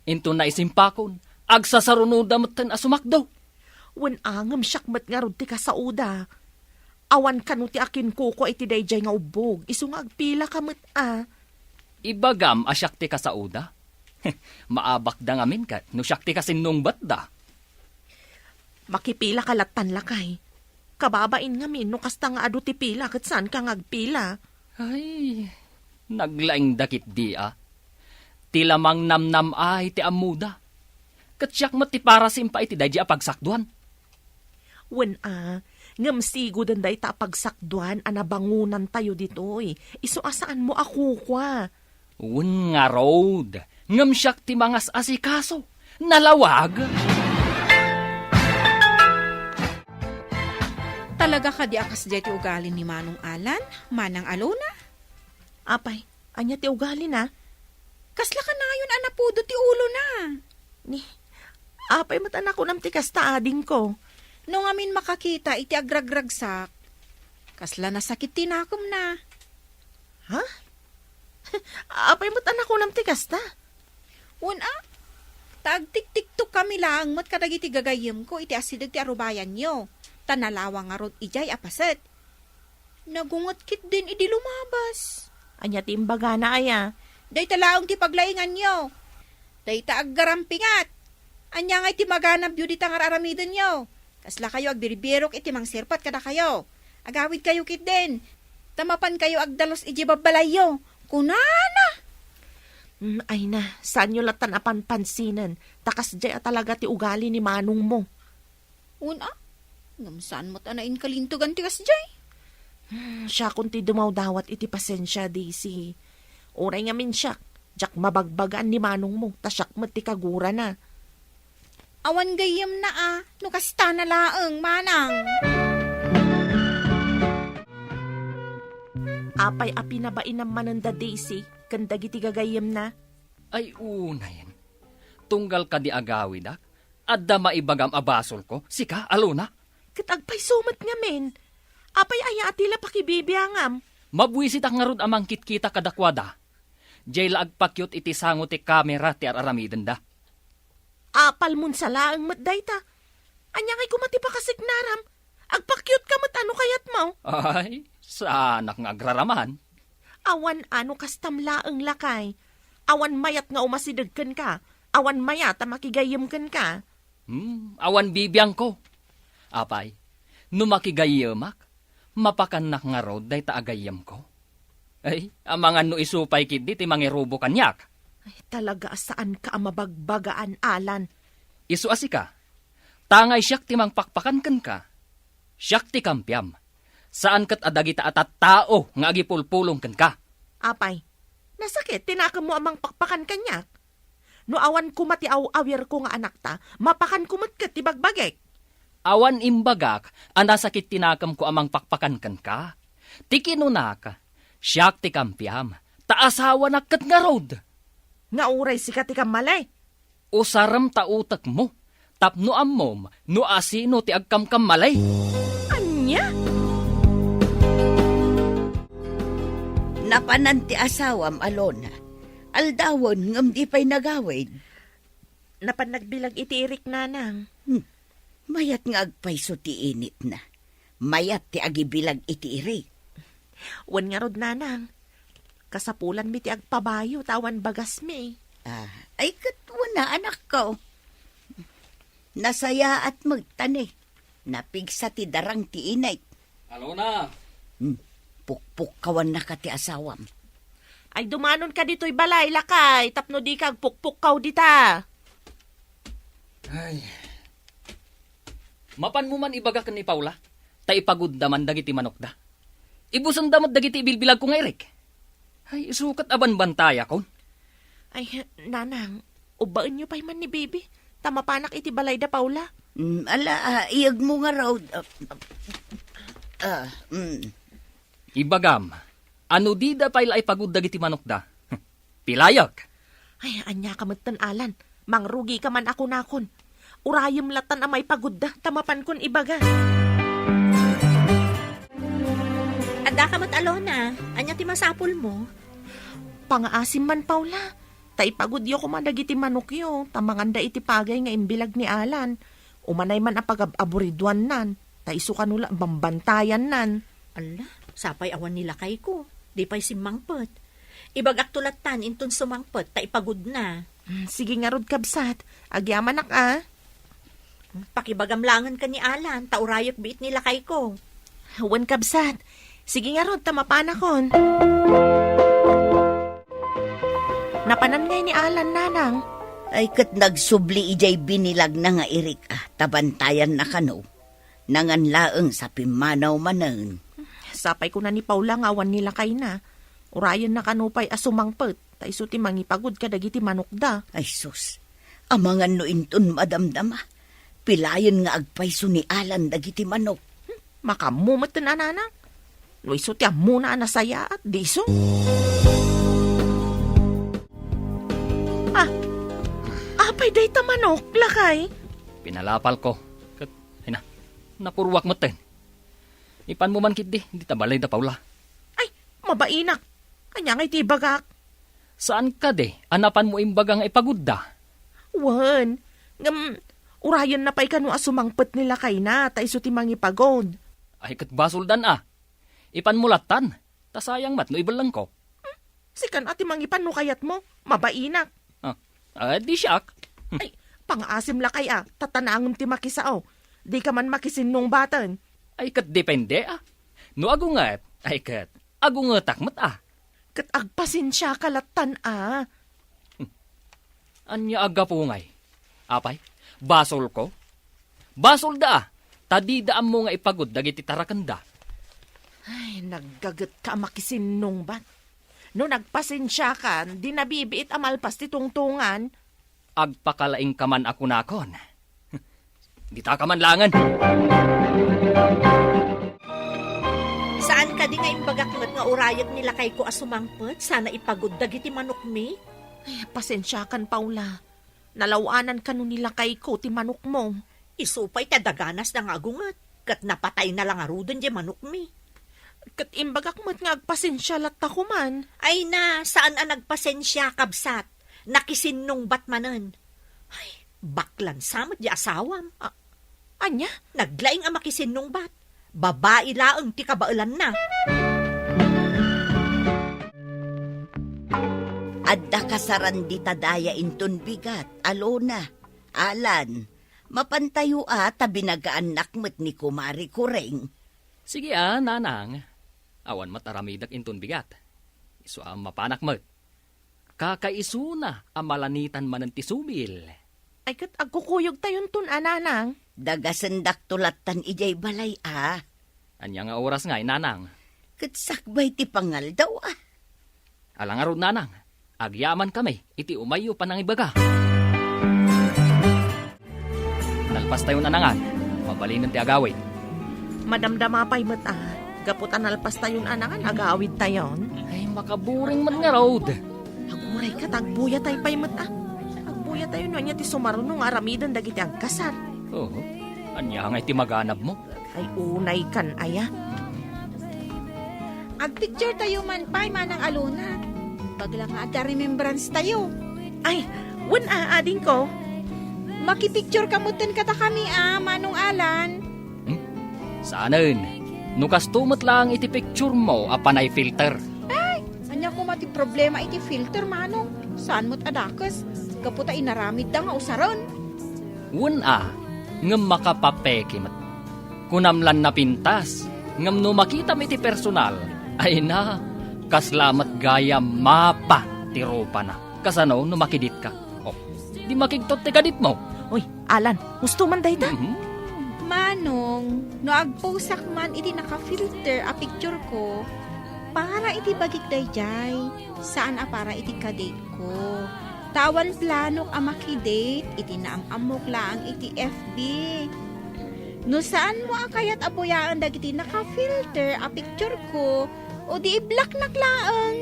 Inton naisimpakon, agsasarunoda metten a sumakdo. Wen a, ngem siak met ngarud ti kasaoda. Awan kano ti akinkukua iti daydiay nga ubbog, isu nga agpilaka met a. Ibagam a siak ti kasaoda? Maabakda ngamin ket no siak ti kasinnungbatda. Makipilaka lattan, lakay. Kababain ngamin no kasta nga adu ti pila ket saanka nga agpila. Ay, naglaingda ketdi a. Ti lamang namnam-ay ti ammoda. Ket siak met ti parasimpay iti daydi a pagsakduan. Wen a, ngem siguden dayta a pagsakduan a nabangonantayo ditoy. Isu a saanmo a kukua. Wen ngarud, ngem siak ti mangas-asikaso. Nalawag! Talaga kadi a kasdiay ti ugali ni Manong Alan, Manang Alona? Apay, ania ti ugalina? Kasla kanayon a napudo ti ulona. Ni, apay met a nakunam ti kasta, adingko? No ngamin makakita iti agragragsak, kasla nasakit ti nakemna. Ha? Apay met a nakunam ti kasta? Wen a, ta agtiktiktok kami laeng met kadagiti gagayyemko iti asideg ti arubayanyo, ta nalawag ngarud idiay a paset. Nagunget ketdin idi lumabas. Ania ti imbagana aya? Dayta laeng ti paglainganyo. Dayta aggarampingat. Ania ngay ti maganabyo dita nga ar-aramidenyo? Kaslakayo agbirbirok iti mangserpat kadakayo. Agawidkayo ketdin, ta mapankayo agdalus idiay babbalayyo, kunana. Mm, ay na, saanyo lattan a panpansinen, ta kasdiay a talaga ti ugali ni manongmo. Wen a, ngem saan met a nainkalintegan ti kasdiay. Hmm, siakon ti dumawdawat iti pasensia, Daisy. Uray ngamin siak, diak mabagbagaan ni manongmo, ta siak met ti kagurana. Awan gayyemna a, no kastana laeng, manang. Apay a pinabainam manen da Daisy ken dagiti gagayyemna? Ay, unayen. Tunggal kadi agawidak, adda maibagam a basolko, sika, Alona? Ket agpayso met ngamin. Apay aya a ti la pakibibiangam? Mabuisitak ngarud a mangkitkita kadakuada. Diay la agpakyot iti sango ti kamera ti ar-aramidenda. Apalmon sa laeng met dayta. Ania ngay koma ti pakasignaram? Agpakyot ka met a no kayatmo. Ay, saanak nga agraraman. Awan a no kastam laeng, lakay. Awan mayat nga umasideg kenka. Awan mayat a makigayyem kenka. Hmm, awan bibiangko. Apay, no makigayyemak, mapakannak ngarud dayta a gayyemko. Ay, amangan no isu pay ketdi ti mangirubo kaniak. Ay, talaga a saanka a mabagbagaan, Alan. Isu a sika, tangay siak ti mangpakpakan kenka. Siak ti kampiam. Saan ket a dagita a tattao nga agipulpulong kenka. Apay, nasakit ti nakemmo a mangpakpakan kaniak? No awan koma ti aw-awirko nga anakta, mapakanko met ket ti bagbagik. Awan imbagak a nasakit ti nakemko a mangpakpakan kenka. Ti kinunak, siak ti kampiam, ta asawanak ket ngarud. Nga uray sika ti kammali. Usarem ta utekmo, tapno ammom no asino ti agkamkammalay. Ania? Napanan ti asawam, Alona. Aldawen ngem di pay nagawid. Napan nagbilag iti irik, nanang. Hmm. Mayat nga agpayso ti initna. Mayat ti agibilag iti irik. Wen ngarud, nanang. Kasapulanmi ti agpabayo ta awan bagasmi. Ah, ay ket wen a, anakko. Nasayaat met ta ne, napigsa ti darang ti init. Alona! Hmm, pukpukkawannaka ti asawam. Ay, dumanonka ditoy balay, lakay, tapno dika agpukpukkaw dita. Ay. Mapanmo man ibaga ken ni Paula, ta ipagudda man dagiti manokda. Ibusenda met dagiti ibilbilagko nga irik. Ay, isu ket a banbantayakon. Ay, nanang, ubbaenyo pay man ni Bibi, ta mapanak iti balay da Paula. Mm, ala, ah, iyegmo ngarud. Ah, ah, mm. Ibagam, a no dida pay la ipagud dagiti manokda. Pilayek! Ay, ania ka metten, Alan. Mangrugika man a kunakon. Urayem lattan a maipagudda, ta mapankon ibaga. Addaka met, Alona. Ania ti masapulmo? Pangaasim man, Paula. Ta ipagudyo koma dagiti manokyo, ta manganda iti pagay nga imbilag ni Alan. Umanay man a pagab-aburiduannan, ta isu kano la bambantayannan. Alla, sapay awan ni lakayko. Di pay simmangpet. Ibagakto lattan inton sumangpet ta ipagudna. Hmm, sige ngarud, kabsat. Agyamanak a. Pakibagam langen ken ni Alan, ta urayek biit ni lakayko. Wen, kabsat. Sige ngarud, ta mapanakon. Napanan ngay ni Alan, nanang? Ay, ket nagsubli idiay binilagna nga irik, a, ta bantayanna kano. Nangan laeng sa pimmanaw manen. Sapay kuna ni Paula nga awan ni lakayna. Urayenna kano pay a sumangpet, ta isu ti mangipagud kadagiti manokda. Ay sus, amangan no inton madamdama. Pilayen nga agpayso ni Alan dagiti manok. Hmm, makaammo met ti nanang. No isu ti ammona a nasayaat, di isu? Ah, apay dayta manok, lakay? Pinalapalko. Ket, ay na, napurruak metten. Ipanmo man ketdi, dita balay da Paula. Ay, mabainak. Ania ngay ti ibagak? Saan kadi a napanmo imbaga nga ipagudda? Wen, ngem, urayenna pay kano a sumangpet ni lakayna, ta isu ti mangipagud. Ay, ket basoldan a. Ipanmo lattan, ta sayang met no ibellengko. Sikan a ti mangipan no kayatmo, mabainak. Ah, ah, di siak. Ay, pangaasim lakay a, ta tanangem ti makisao. Dika man makisinnungbaten. Ay, ket depende a. No agunget, ay ket, agungetak met a. Ket agpasensiaka lattan a. Ania a gapu ngay? Apay, basolko? Basolda a, ta dida ammo nga ipagud dagiti tarakenda. Ay, naggagetka a makisinnungbat. No nagpasensiakan, di nabibiit a malpas ti tungtongan. Agpakalaingka man a kunakon. Ditaka man langen. Saan kadi nga imbagak met nga urayek ni lakayko a sumangpet sana ipagud dagiti manokmi? Ay, pasensiakan, Paula. Nalaw-anan kano ni lakayko ti manokmo. Isu pay ta daganasda nga agunget, ket napatayna la ngaruden diay manokmi. Ket imbagak met nga agpasensia latta koman. Ay na, saan a nagpasensia, kabsat. Nakisinnungbat manen. Ay, baklan sa met diay asawam. A-, ania? Naglaing a makisinnungbat. Babai laeng ti kabaelanna. Adda kasaran dita daya inton bigat, Alona, Alan. Mapantayo a ta binagaannak met ni Kumare Kureng. Sige a, nanang. Awan met aramidek inton bigat. Isu a mapanak met. Kakaisuna a malanitan manen ti subil. Ay, ket agkukuyogtayonton a, nanang. Dagasendakto lattan idiay balay a. Ania nga oras ngay, nanang? Ket sakbay ti pangaldaw a. Ala ngarud, nanang. Agyamankami iti umayyo panangibaga. Nalpastayon a nangan, mabalinen ti agawid. Madamdama pay met a, gapu ta nalpastayon a nangan, agawidtayon. Ay, makaburing met ngarud. Agurayka ta agbuyatay pay met a. Agbuyatayo no ania ti sumaruno nga aramiden dagiti agkasar. Oo. Ania ngay ti maganabmo? Ay, unaykan aya. Agpicture tayo man pay, Manang Alona. Imbag la nga adda remembrance tayo. Ay, wen a, adingko. Makipicture ka metten kadakami a, Manong Alan. Hmm? Saanen. No kasto met laeng iti picture mo a panay filter. Ay, ania koma ti problema iti filter, Manong? Saan met a dakes. Gapu ta inaramidda nga usaren. Wen a, ngem makapapeke met. Kunam lan napintas, ngem no makitam iti personal, ay na, kasla met gayam mapa ti rupana. Kasano no makiditka? Oh, di makigtot ti kaditmo. Uy, Alan, husto man dayta? Mhm. Manong, no agposak man iti naka-filter a picture ko, para iti bagik daydiay, saan a para iti kaditko. Ta awan planok a makidate iti naam-ammok laeng iti F B. No saanmo a kayat a buyaen dagiti naka-filter a picture ko, o di i-blocknak laeng.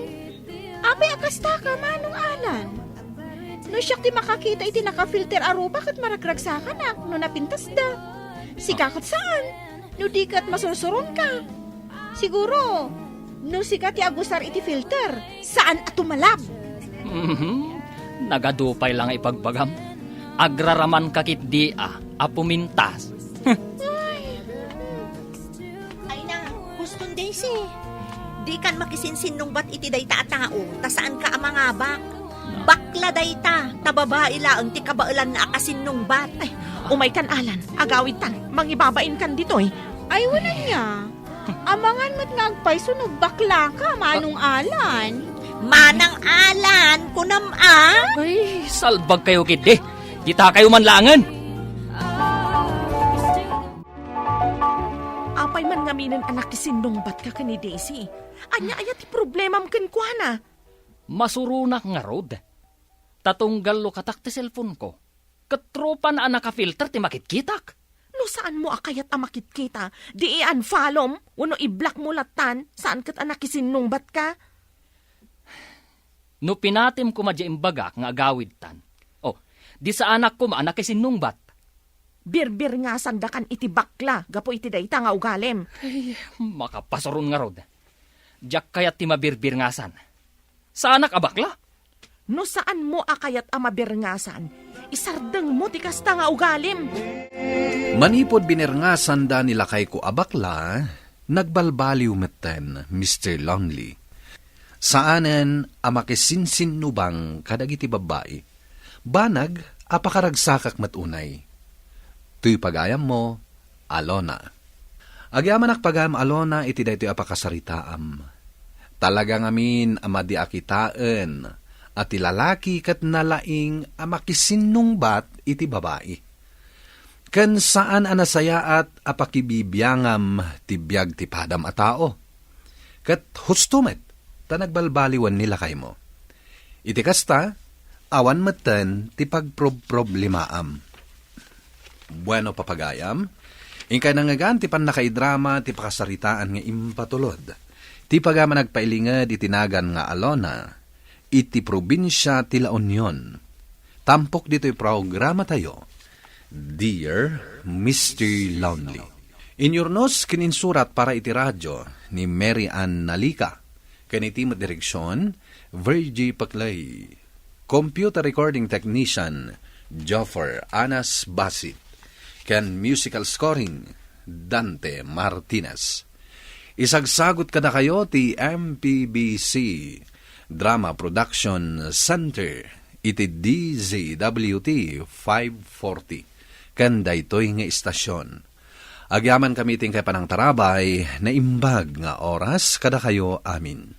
Apay a kastaka, Manong Alan? No siak ti makakita iti naka-filter a rupa ket maragragsakanak no napintasda. Sika ket saan, no di ket masursuronka. Siguro, no sika ti agusar iti filter, saan a tumalab. Mhm. Nagadu pay la nga ibagbagam. Agraramanka ketdi a, a pumintas. Ay na, huston, Daisy. Dikan makisinsinnungbat iti dayta a tao, ta saanka a mangabak. Bakla dayta, ta babai laeng ti kabaelanna a kasinnungbat. Ay, umaykan, Alan. Agawidtan, mangibabainkan ditoy. Ay, wen ania. Amangan met nga agpayso no baklaka, Manong Alan. Manang Alan, kunam a? Ay, salbag kayo, ketdi. Kita kayo man laengen. Apay man ngaminen a nakisinnungbatka ken ni Daisy? Ania aya ti problemam kenkuana? Masuronak ngarud. Ta tunggal lukatak ti cellphone-ko, ket rupan a nakafilter ti makitkitak. No saanmo a kayat a makitkita, di i-unfollow-m wenno i-block-mo lattan, saan ket a nakisinnungbatka? No pinatim koma diay imbagak nga agawidtan, o, di saanak koma a nakisinnungbat. Birbirngasandakan iti bakla gapu iti dayta nga ugalim. Ay, makapasuron ngarud. Diak kayat ti mabirbirngasan. Saanak a bakla? No saanmo a kayat a mabirngasan, isardengmo ti kasta nga ugalim. Manipud binirngasanda ni lakayko a bakla, nagbalbaliw metten, Mister Lonely. Saanen a makisinsinnubang kadagiti babbai. Banag a pakaragsakak met unay. Toy pagayammo, Alona. Agyamanak pagayam, Alona, iti daytoy a pakasaritaam. Talaga ngamin a madi a kitaen a ti lalaki ket nalaing a makisinnungbat iti babai. Ken saan a nasayaat a pakibibiangam ti biag ti padam a tao. Ket husto met, ta nagbalbaliwen ni lakaymo. Iti kasta, awan metten ti pagprobproblemaam. Bueno, papagayam, inkay nangngegan ti pannakaidrama ti pakasaritaan nga impatulod. Ti pagayam a nagpailinged iti nagan nga Alona, iti probinsia ti La Union. Tampok ditoy programatayo, Dear Mister Lonely. Inyurnos ken insurat para iti radio ni Mary Ann Nalica, ken iti met direksion, Virgie Paclay. Computer recording technician, Joffer Anas Basit, ken musical scoring, Dante Martinez. Isagsagut kadakayo ti M P B C Drama Production Center iti D Z W T five forty, ken daytoy nga istasyon. Agyamankami iti inkay panangtarabay, naimbag nga oras kadakayo amin.